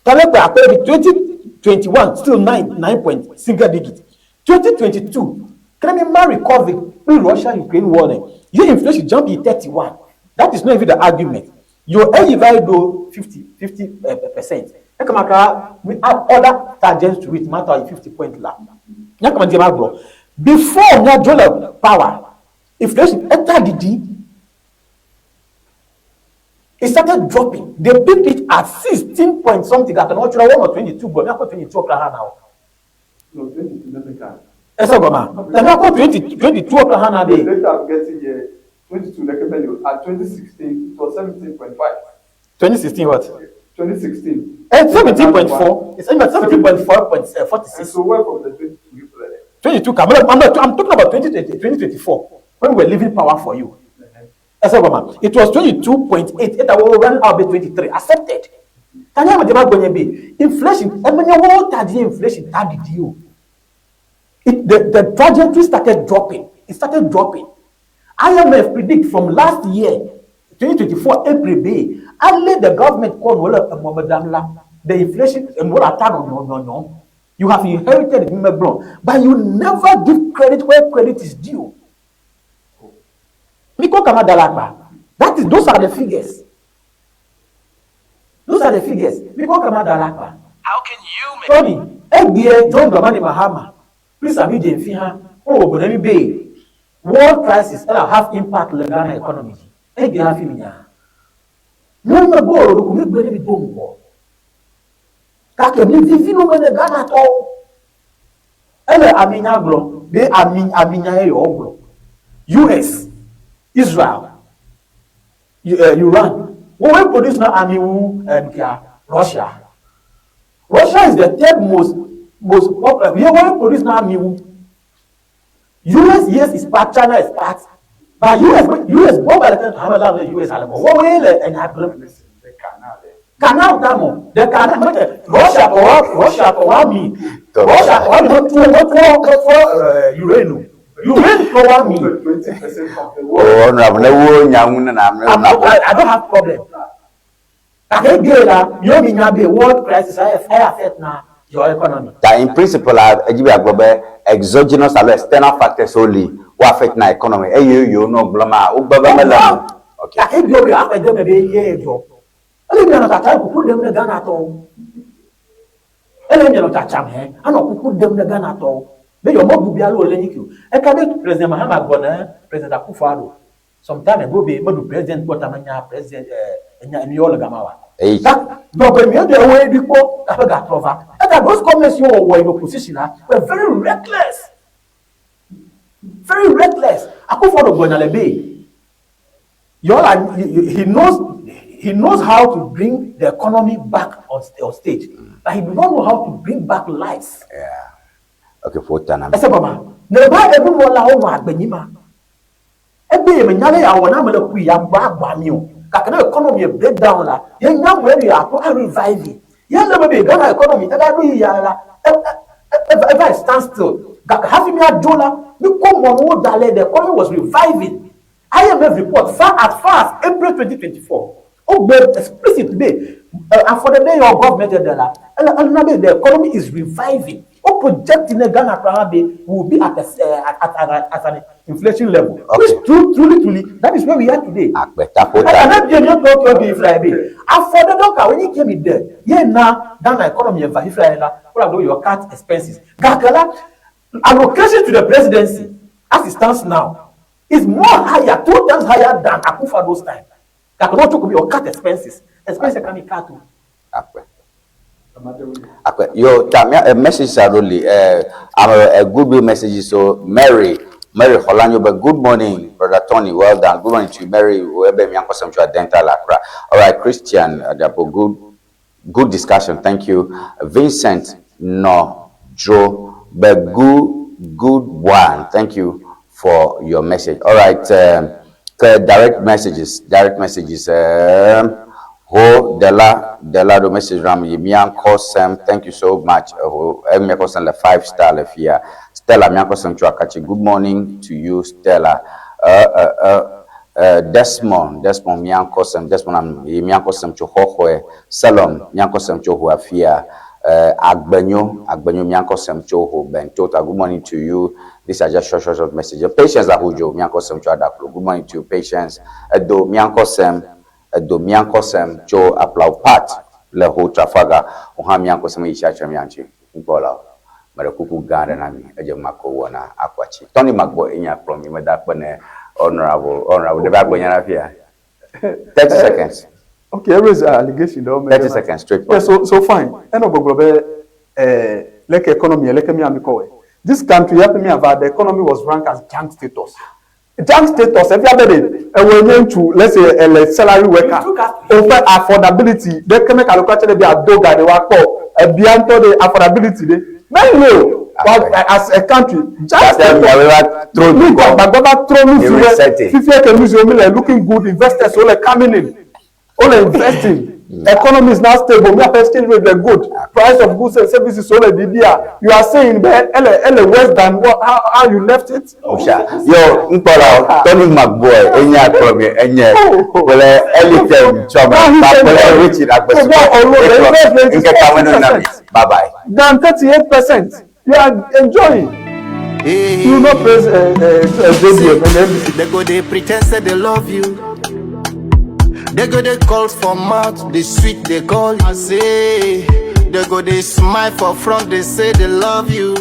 Tabe ƒe akpe bi 2021 still 9 9 point single digit. 2022 kene mi marry COVID kple Russia Ukraine war ne ye inflation jump yi 31. That is not even the argument. Yo eyi va yi ɖo 50 50 percent. Ekema kra we add other tangents to it matter yi 50 point la. Nya kama di ma gblɔ. Before mia dzo le power, inflation eta didi. It started dropping. They picked it at 16 point something. At an ultra 1 or 22, but now 22 okra now. No, 22 let me count. Ese goma. Na now 20 22 okra na The be. data I'm getting here, 22 like value at 2016, it was 17.5. 2016 what? 2016. Eh, 17.4. It's about 17.4.46. And so where from the 22 you put it? 22 come. I'm not, I'm talking about 2020, 2024 when we were leaving power for you. Ese goma. It was 22.8. It was running out by 23. Accepted. Tanya mo jema gbonye be. Inflation. Emenye wo tadi inflation tadi di o. It, the trajectory started dropping. It started dropping. IMF predict from last year, 2024 April May, only the government called the inflation and what attack on no no no. You have inherited it, but you never give credit where credit is due. Miko kama dalakpa. That is, those are the figures. Those are the figures. Miko kama dalakpa. How can you make Tony, egbie John Dramani Mahama, please abi Jemfi ha, o obodo mi be world crisis ela have impact le Ghana economy. Egbie ha fi mi nya. No me bo ro ku me gbe ni bi do mo. Ka ke mi vivi no me ne Ghana to. Ele ami nya gblɔ, be ami ami nya ye yo gblɔ. US, Israel, Iran, wo we produce na ami wu kia Russia. Russia is the third most popular. We want produce now new. US, yes, is part. China is part. But US, what by the time how long US are what will and happen? The canal there. Canal tamo. The canal. Russia, Russia, Russia, me. Russia, not two, Ukraine. Ukraine, power me. 20% of the world. Oh, honorable, ne wo nyawu na na I'm not, I don't have problem. I get that. You mean be world crisis? I affect now your economy. Ta in principle, ejibi agblɔ be exogenous alo external factors only wo affect na economy. Eye yo no gblɔ ma wo gbe be mele mo. Okay. Ake bi obi afɛ dɛmɛ bɛ ye jɔ. Ele mi nɔ tata kuku dɛm ne Ghana tɔwo. Ele mi nɔ tata mɛ anɔ kuku dɛm ne Ghana tɔwo. Be yɔ mɔ bubi alo le nyi o. Eka be President Mahama gbɔ ne President Akufo-Addo. Sometime ago be meɖu president kpɔ tame nya president nya enu yɔ le gama wa. Eyi. Donc mi de wo ebi kpɔ aƒe gatrɔ va. Eta those comments you were in opposition la were very reckless. Very reckless. Akufo-Addo gbɔ nya le be. Y'all are, he knows how to bring the economy back on stage, but he do not know how to bring back lives. Yeah. Okay, for Tana. Ese baba, ne ba ebu mo la o wa agbenyi ma. Ebe ye me nyale ya wo na me le ku ya gba agba mi o. Kaka na economy break down la. Ye nya mo e ya to revive it. Ye le be Ghana economy e ba do ya la. E stand still. Kaka hafi mi ajo la, mi ko mo no dale the economy was reviving. IMF report as far as April 2024. Oh, explicitly, and for the day your government the economy is reviving. Oh, projecting the Ghana will be at an inflation level. Okay. Which truly, that is where we are today. And when you came in there, yeah, now Ghana economy, what your cut expenses. Allocation to the presidency as it stands now is more higher, 2 times higher than Akufo-Addo's time. That cannot talk about your cut expenses. Expenses can be cut too. Yo, Tamia, a message only. I'm a goodwill message. So Mary Mary Xolanyo be good morning brother Tony well done good morning to you Mary wo ebe miankɔsem tso Adenta le Accra. Alright Christian Adapo good good discussion thank you. Vincent nɔ dzro be good good one thank you for your message. Alright um, ke direct messages direct messages um, ho dela dela ɖo message ram yi miankɔ sem thank you so much ho miankɔ sem le five star le fia Stella miankɔ sem tso Akatsi good morning to you Stella Desmond Desmond miankɔ sem Desmond am yi miankɔ sem tso xɔxɔe Selom miankɔ sem tso ho afia Agbenyo Agbenyo miankɔ sem tso ho Bentota good morning to you these are just short short short messages Patience Ahujo miankɔ sem tso Adaklu good morning to you Patience Edo miankɔ sem Edo miankɔ sem tso Aplau Pat le ho Trafalgar wo hã miankɔ sem yi tsiatre miantsi ŋkpɔ la o meɖe kuku gã aɖe na mi edze mako wɔna akɔ atsi Tony Magbɔ enye akplɔ mi meda akpe ne honorable honorable ɖe be agblɔ nya ɖe afia 30 seconds. Okay, raise allegation though. 30 seconds straight. Yeah, so fine. Eno gbogbo be like economy, like me amiko. This country help me about the economy was ranked as junk status. Junk status, if you have it, when to let's say a salary worker, over affordability, they can make a look at the adoga, they work for a bianto the affordability. They no, as a country, just throw me looking good, investors all coming in, all investing. Economy is now stable. We have exchange rate good. Price of goods and services all the You are saying ele worse than what how you left it. Osha. Yo, nkpọrọ Tony McBoy enye akpọrọ mi enye wele elitem chọma papele Richard Agbesiko. Nke kameno na Bye bye. Than 38%. You are enjoying. Hey. You not praise JBM and NBC. They go they pretend say they love you. They go they call for mouth, they sweet they call. I say they go they smile for front, they say they love you.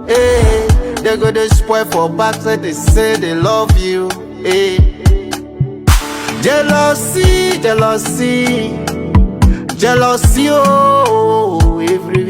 Hey, they go they spoil for back, say they say they love you. Hey, jealousy, jealousy, jealousy, oh, everywhere.